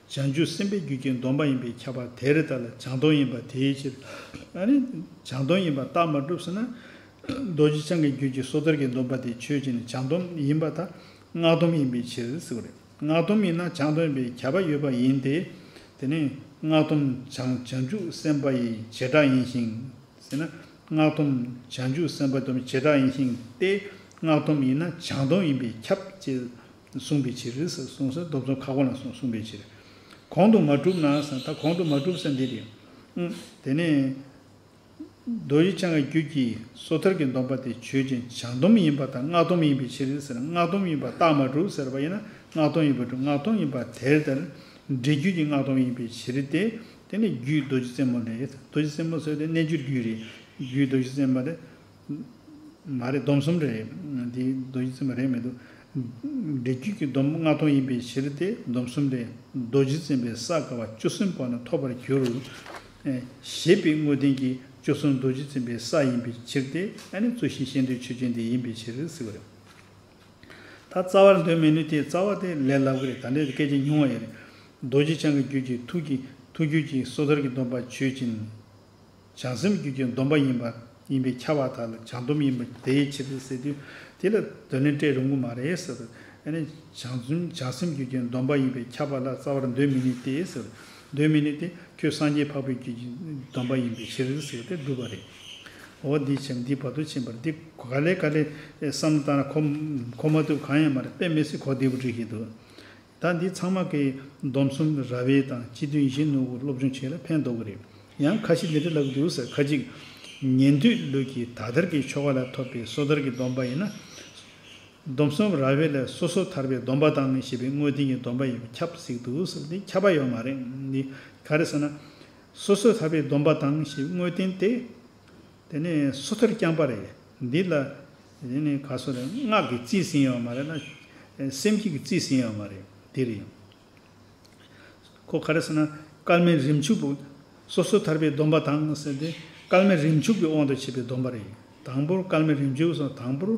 བྱང་ཆུབ་སེམས་དཔའི་རྒྱུད་ཀྱི་སྡོམ་པ་ཡིན་པས་ཁྱབ་པ་དེར་ལྟ་ལ། བྱང་སྡོམ་ཡིན་པ་དེའི་ཕྱིར། ཨ་ནི་བྱང་སྡོམ་ཡིན་པ་རྟགས་མ་གྲུབ་ཟེར་ན། རྡོ་རྗེ་འཆང་གི་རྒྱུད་ཀྱི་སོ་ཐར་གྱི་སྡོམ་པ་དེ་ཆོས་ཅན། བྱང་སྡོམ་ཡིན་པ་དང་སྔགས་སྡོམ་ཡིན་པའི་ཕྱིར་ཟེར་བ་རེད། སྔགས་སྡོམ་ཡིན་ན་བྱང་སྡོམ་ཡིན་པའི་ཁྱབ་པ་ཡོད་པ་ཡིན་ཏེ། དེ་ནི་སྔགས་སྡོམ་བྱང་བྱང་ཆུབ་སེམས་དཔའ་ཡི་བྱེ་བྲག་ཡིན་ཞིང་། ཟེར་ན། སྔགས་སྡོམ་བྱང་ཆུབ་སེམས་དཔའི་སྡོམ་བྱེ་བྲག་ཡིན་ཞིང་སྟེ། སྔགས་སྡོམ་ཡིན་ན་བྱང་སྡོམ་ཡིན་པས་ཁྱབ་ཅེས་གསུངས་པའི་ཕྱིར་ཟེར་གསུངས་སོ། སྡོམ་གསུམ་ཁ་སྐོང་ལ་གསུངས་གསུངས་པའི་ཕྱིར། གོང་དུ་མ་གྲུབ་ན་ཟེར། ད་གོང་དུ་མ་གྲུབ་ཟེར་འདི་རེད། ཨང་། དེ་ནས་རྡོ་རྗེ་འཆང་གི་རྒྱུད་ཀྱི་སོ་ཐར་གྱི་སྡོམ་པ་དེ་ཆོས་ཅན། བྱང་སྡོམ་ཡིན་པ་དང་སྔགས་སྡོམ་ཡིན་པའི་ཕྱིར་ཟེར། སྔགས་སྡོམ་ཡིན་པ་རྟགས་མ་གྲུབ་ཟེར་བ་ཡིན་ན། སྔགས་སྡོམ་ཡིན་པ་གྲུབ། སྔགས་སྡོམ་ཡིན་པ་དེར་ལྟར་འབྲས་རྒྱུད་ཀྱི་སྔགས་སྡོམ་ཡིན་པའི་ཕྱིར་ཏེ། དེ་ནི་རྒྱུད་རྡོ་རྗེ་རྩེ་མོ་རེད། རྡོ་རྗེ་རྩེ་མོ་ཟེར་དེ་རྣལ་འབྱོར་རྒྱུད་རེད། རྒྱུད་རྡོ་རྗེ་རྩེ་མོ་རེད། མ་རེད། སྡོམ་གསུམ་རེད། འདི་རྡོ་རྗེ་རྩེ་མོ་རེད་མི་འདུག། འབྲས་རྒྱུད་ཀྱི་སྡོམ་སྔགས་སྡོམ་ཡིན་པའི་ཕྱིར་ཏེ། སྡོམ་གསུམ་རེད། རྡོ་རྗེ་འཛིན་པའི་ས་དགའ་བ་བཅུ་གསུམ་པ་ན་ཐོབ་པར་འགྱུར། ཞེས་པའི་དངོས་བསྟན་གྱི་བཅུ་གསུམ་རྡོ་རྗེ་འཛིན་པའི་ས་ཡིན་པའི་ཕྱིར་ཏེ། ཨ་ནི་རྩོད་གཞི་ཤེས་འདོད་ཆོས་ཅན་དེ་ཡིན་པའི་ཕྱིར་ཟེར་བ་རེད། ད་རྩ་བར་འདོད་མི་ནུས་ཏེ། རྩ་བ་དེ་ལས་སླ་པོ་རེད། ད་འདྲའི་སྐད་ཆ་ཉུང་བ་ཡོད་རེད། རྡོ་རྗེ་འཆང་གི་རྒྱུད་ཀྱི་ཐུགས་ཀྱི་ཐུགས་རྒྱུད་ཀྱི་སོ་ཐར་གྱི་སྡོམ་པ་ཆོས་ཅན། བྱང་སེམས་རྒྱུད་ཀྱི་སྡོམ་པ་ཡིན་པ་ཡིན་པས་ཁྱབ་པ་དག་ལ་བྱང་སྡོམ་ཡིན་པ་དེའི་ཕྱིར་ཟེར་དུས། དེ་ལ་དོན་ལན་སྤྲད་རུང་གི་མ་རེད་ཟེར། ཨ་ནི་བྱང་སེམས་བྱང་སེམས་རྒྱུད་ཀྱི་སྡོམ་པ་ཡིན་པས་ཁྱབ་པ་ལ་རྩ་བར་འདོད་མི་ནུས་ཏེ་ཟེར། འདོད་མི་ནུས་ཏེ། ཁྱོད་སངས་རྒྱས་འཕགས་པའི་རྒྱུད་ཀྱི་སྡོམ་པ་ཡིན་པའི་ཕྱིར་ཟེར་ཏེ་སྒྲུབ་པ་རེད། འོ་འདི་ཕྱིན། འདི་བར་དུ་ཕྱིན་པར། འདི་ག་ལེ་ག་ལེ་བསམ་བློ་བཏང་ན་གོ་གོ་མ་ཐུབ་གང་ཡང་མ་རེད། དཔེ་མི་སྲིད་གོ་བདེ་པོ་འགྲིག་གི་འདུག། ད་འདི་ཚང་མ་གི་སྡོམ་གསུམ་ར་བའི་དང་སྤྱི་དོན་ཡིད་བཞིན་ནོར་བུ་སློབ་སྦྱོང་བྱེད་ལ་ཕན་ཐོགས་ཀྱི་རེད། ཡང་ཁ་ཤས་འདི་འདྲ་ལབ་འདུག་ཟེར། ཁ་ཅིག་ཉན་ཐོས་ལུགས་ཀྱི་ད་ལྟར་གྱི་ཆོ་ག་ལ་ཐོབ་པའི་སོ་ཐར་གྱི་སྡོམ་པ་ཡིན་ན། སྡོམ་གསུམ་ར་བའི་ལས་སོ་སོ་ཐར་པའི་སྡོམ་པ་དང་ཞེས་པའི་དངོས་བསྟན་གྱི་སྡོམ་པ་ཡིན་པས་ཁྱབ་ཟེར་འདུག་ཟེར། འདི་ཁྱབ་པ་ཡོད་མ་རེད། འདི་ག་རེ་ཟེར་ན། སོ་སོ་ཐར་པའི་སྡོམ་པ་དང་ཞེས་དངོས་བསྟན་དེ། དེ་ནས་སོ་ཐར་རྐྱང་པ་རེད། འདི་ལ། དེ་ནས་ག་སོ་རེད། སྔགས་ཀྱིས་རྩིས་ཟིན་ཡོད་མ་རེད་ན། སེམས་བསྐྱེད་ཀྱིས་རྩིས་ཟིན་ཡོད་མ་རེད། དེ་རེད། ཁོ་ག་རེ་ཟེར་ན། སྐལ་མེད་རིམ་བྱུང་པོ། སོ་སོ་ཐར་པའི་སྡོམ་པ་དང་ཟེར་ཏེ། སྐལ་མེད་རིམ་བྱུང་གི་དབང་དུ་བྱས་པའི་སྡོམ་པ་རེད། དང་པོར་སྐལ་མེད་རིམ་བྱུང་སོགས་དང་པོར་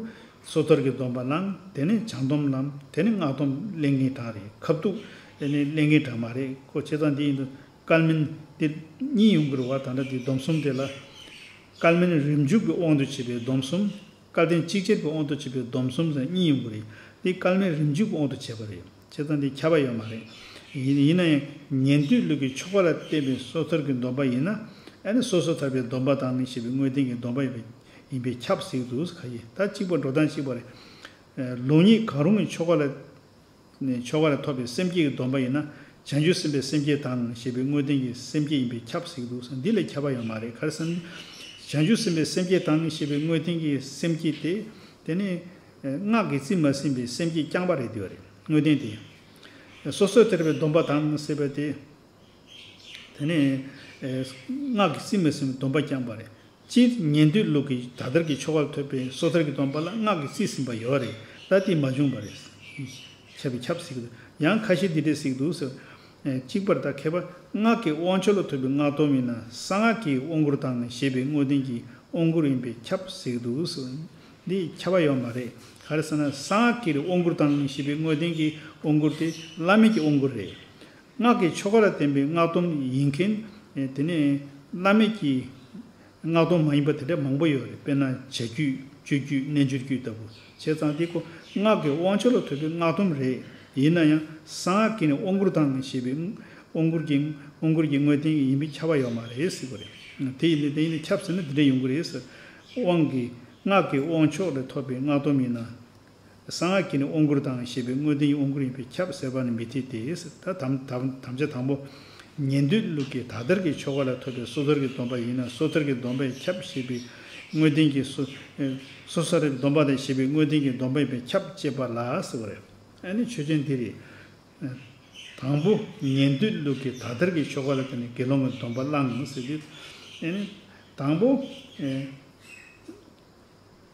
སོ་ཐར་གྱི་སྡོམ་པ་བླངས། དེ་ནས་བྱང་སྡོམ་བླངས། དེ་ནས་སྔགས་སྡོམ་ལེན་མཁན་གྲངས་རེད། ཁ་ཐུག་དེ་ནས་ལེན་མཁན་གྲངས་མ་རེད། ཁོ་བྱས་ཙང་འདི་ཡིན་དུས། སྐལ་མེད་དེ་གཉིས་ཡོང་གི་རེད་བ། ད་ལྟ་དེ་སྡོམ་གསུམ་དེ་ལ། སྐལ་མེད་རིམ་བྱུང་གི་དབང་དུ་བྱས་པའི་སྡོམ་གསུམ། སྐལ་ལྡན་ཅིག་ཅར་གྱི་དབང་དུ་བྱས་པའི་སྡོམ་གསུམ་ཟེར་གཉིས་ཡོང་གི་རེད། དེ་སྐལ་མེད་རིམ་བྱུང་གི་དབང་དུ་བྱས་པ་རེད། བྱས་ཙང་དེ་ཁྱབ་པ་ཡོད་མ་རེད། ཡིན་ཡིན་ན་ཡང་ཉན་ཐོས་ལུགས་ཀྱི་ཆོ་ག་ལ་བརྟེན་པའི་སོ་ཐར་གྱི་སྡོམ་པ་ཡིན་ན། ཨ་ནི་སོ་སོ་ཐར་པའི་སྡོམ་པ་དང་ཞེས་པའི་དངོས་བསྟན་གྱི་སྡོམ་པ་ཡིན་པས་ཁྱབ་ཟེར་གྱི་འདུག་ཟེར། ཁ་ཡིན་ད་གཅིག་པ་འགྲོ་སྟངས་གཅིག་པ་རེད། ལུགས་གཉིས་གང་རུང་གི་ཆོ་ག་ལ། ནས་ཆོ་ག་ལས་ཐོབ་པའི་སེམས་བསྐྱེད་ཀྱི་སྡོམ་པ་ཡིན་ན། བྱང་ཆུབ་སེམས་དཔའི་སེམས་བསྐྱེད་དང་ཞེས་པའི་དངོས་བསྟན་གྱི་སེམས་བསྐྱེད་ཡིན་པས་ཁྱབ་ཟེར་གྱི་འདུག། འདི་ལས་ཁྱབ་པ་ཡོད་མ་རེད། ག་རེ་ཟེར་ན། བྱང་ཆུབ་སེམས་དཔའི་སེམས་བསྐྱེད་དང་ཞེས་པའི་དངོས་བསྟན་གྱི་སེམས་བསྐྱེད་དེ། དེ་ནི། སྔགས་ཀྱིས་རྩིས་མ་ཟིན་པའི་སེམས་བསྐྱེད་རྐྱང་པ་རེད་འདུག་རེད། དངོས་བསྟན་དེ། སོ་སོ་ཐར་པའི་སྡོམ་པ་དང་ཟེར་བ་དེ། དེ་ནས། སྔགས་ཀྱིས་རྩིས་མ་ཟིན་པའི་སྡོམ་པ་རྐྱང་པ་རེད། སྤྱིར་ཉན་ཐོས་ལུགས་ཀྱི་ད་ལྟར་གྱི་ཆོ་ག་ལ་ཐོབ་པའི་སོ་ཐར་གྱི་སྡོམ་པ་ལ་སྔགས་ཀྱིས་རྩིས་ཟིན་པ་ཡོད་རེད། ད་དེ་མ་བྱུང་བ་རེད། ཁྱབ་པས་ཁྱབ་ཟེར་གྱི་འདུག། ཡང་ཁ་ཤས་འདི་འདྲས་ཟེར་གྱི་འདུག་ཟེར། གཅིག་པར་ད་མཁས་པ་སྔགས་ཀྱི་དབང་ཆོག་ལ་ཐོབ་པའི་སྔགས་སྡོམ་ཡིན་ན་གསང་སྔགས་ཀྱི་དབང་བསྐུར་དང་ཞེས་པའི་དངོས་བསྟན་གྱི་དབང་བསྐུར་ཡིན་པས་ཁྱབ་ཟེར་གྱི་འདུག་ཟེར། འདི་ཁྱབ་པ་ཡོད་མ་རེད། ག་རེ་ཟེར་ན། གསང་སྔགས་ཀྱི་དབང་བསྐུར་དང་ཞེས་པའི་དངོས་བསྟན་གྱི་དབང་བསྐུར་དེ་བླ་མེད་ཀྱི་དབང་བསྐུར་རེད། སྔགས་ཀྱི་ཆོ་ག་ལ་བརྟེན་པའི་སྔགས་སྡོམ་ཡིན་མཁན། དེ་ནས་བླ་མེད་ཀྱི་སྔགས་སྡོམ་མ་ཡིན་པ་དེ་འདྲ་མང་པོ་ཡོད་རེད། དཔེར་ན་བྱ་རྒྱུད། སྤྱོད་རྒྱུད། རྣལ་འབྱོར་རྒྱུད་ལྟ་བུ། བྱས་ཙང་དེ་ཁོ་སྔགས་ཀྱི་དབང་ཆོག་ལ་ཐོབ་པའི་སྔགས་སྡོམ་རེད། ཡིན་ན་ཡང་གསང་སྔགས་ཀྱི་ནི་དབང་བསྐུར་དང་ཞེས་པའི་དབང་བསྐུར་གྱི་དབང་བསྐུར་གྱི་དངོས་བསྟན་གྱི་ཡིན་པས་ཁྱབ་པ་ཡོད་མ་རེད་ཟེར་གྱི་རེད། དེ་ཡིན་དུས་དེ་ཡིན་དུས་ཁྱབ་ཟེར་ན་འདི་འདྲ་ཡོང་གི་རེད་ཟེར། དབང་གི་སྔགས་ཀྱི་དབང་ཆོག་ལས་ཐོབ་པའི་སྔགས་སྡོམ་ཡིན་ན། གསང་སྔགས་ཀྱི་ནི་དབང་བསྐུར་དང་ཞེས་པའི་དངོས་བསྟན་གྱི་དབང་བསྐུར་ཡིན་པས་ཁྱབ་ཟེར་བ་ནི་མི་འཐད་དེ། ད་དམ་དམ་དམ་བཅའ་དང་པོ། ཉན་ཐོས་ལུགས་ཀྱི་དག་ཐེར་གྱི་ཆོ་ག་ལ་ཐོབ་པའི་སོ་ཐར་གྱི་སྡོམ་པ་ཡིན་ན་སོ་ཐར་གྱི་སྡོམ་པས་ཁྱབ་ཞེས་པའི་དངོས་བསྟན་གྱི་སོ། སོ་ཐར་གྱི་སྡོམ་པ་དང་ཞེས་པའི་དངོས་བསྟན་གྱི་སྡོམ་པ་ཡིན་པས་ཁྱབ་ཅེས་པ་ལ་ཟེར་བ་རེད། ཨ་ནི་ཆོས་ཅན་འདི་རེད། དང་པོ། ཉན་ཐོས་ལུགས་ཀྱི་དག་ཐེར་གྱི་ཆོ་ག་ལ་བརྟེན་ནས་དགེ་སློང་གི་སྡོམ་པ་བླངས་ཟེར་དུས། ཨ་ནི་དང་པོ།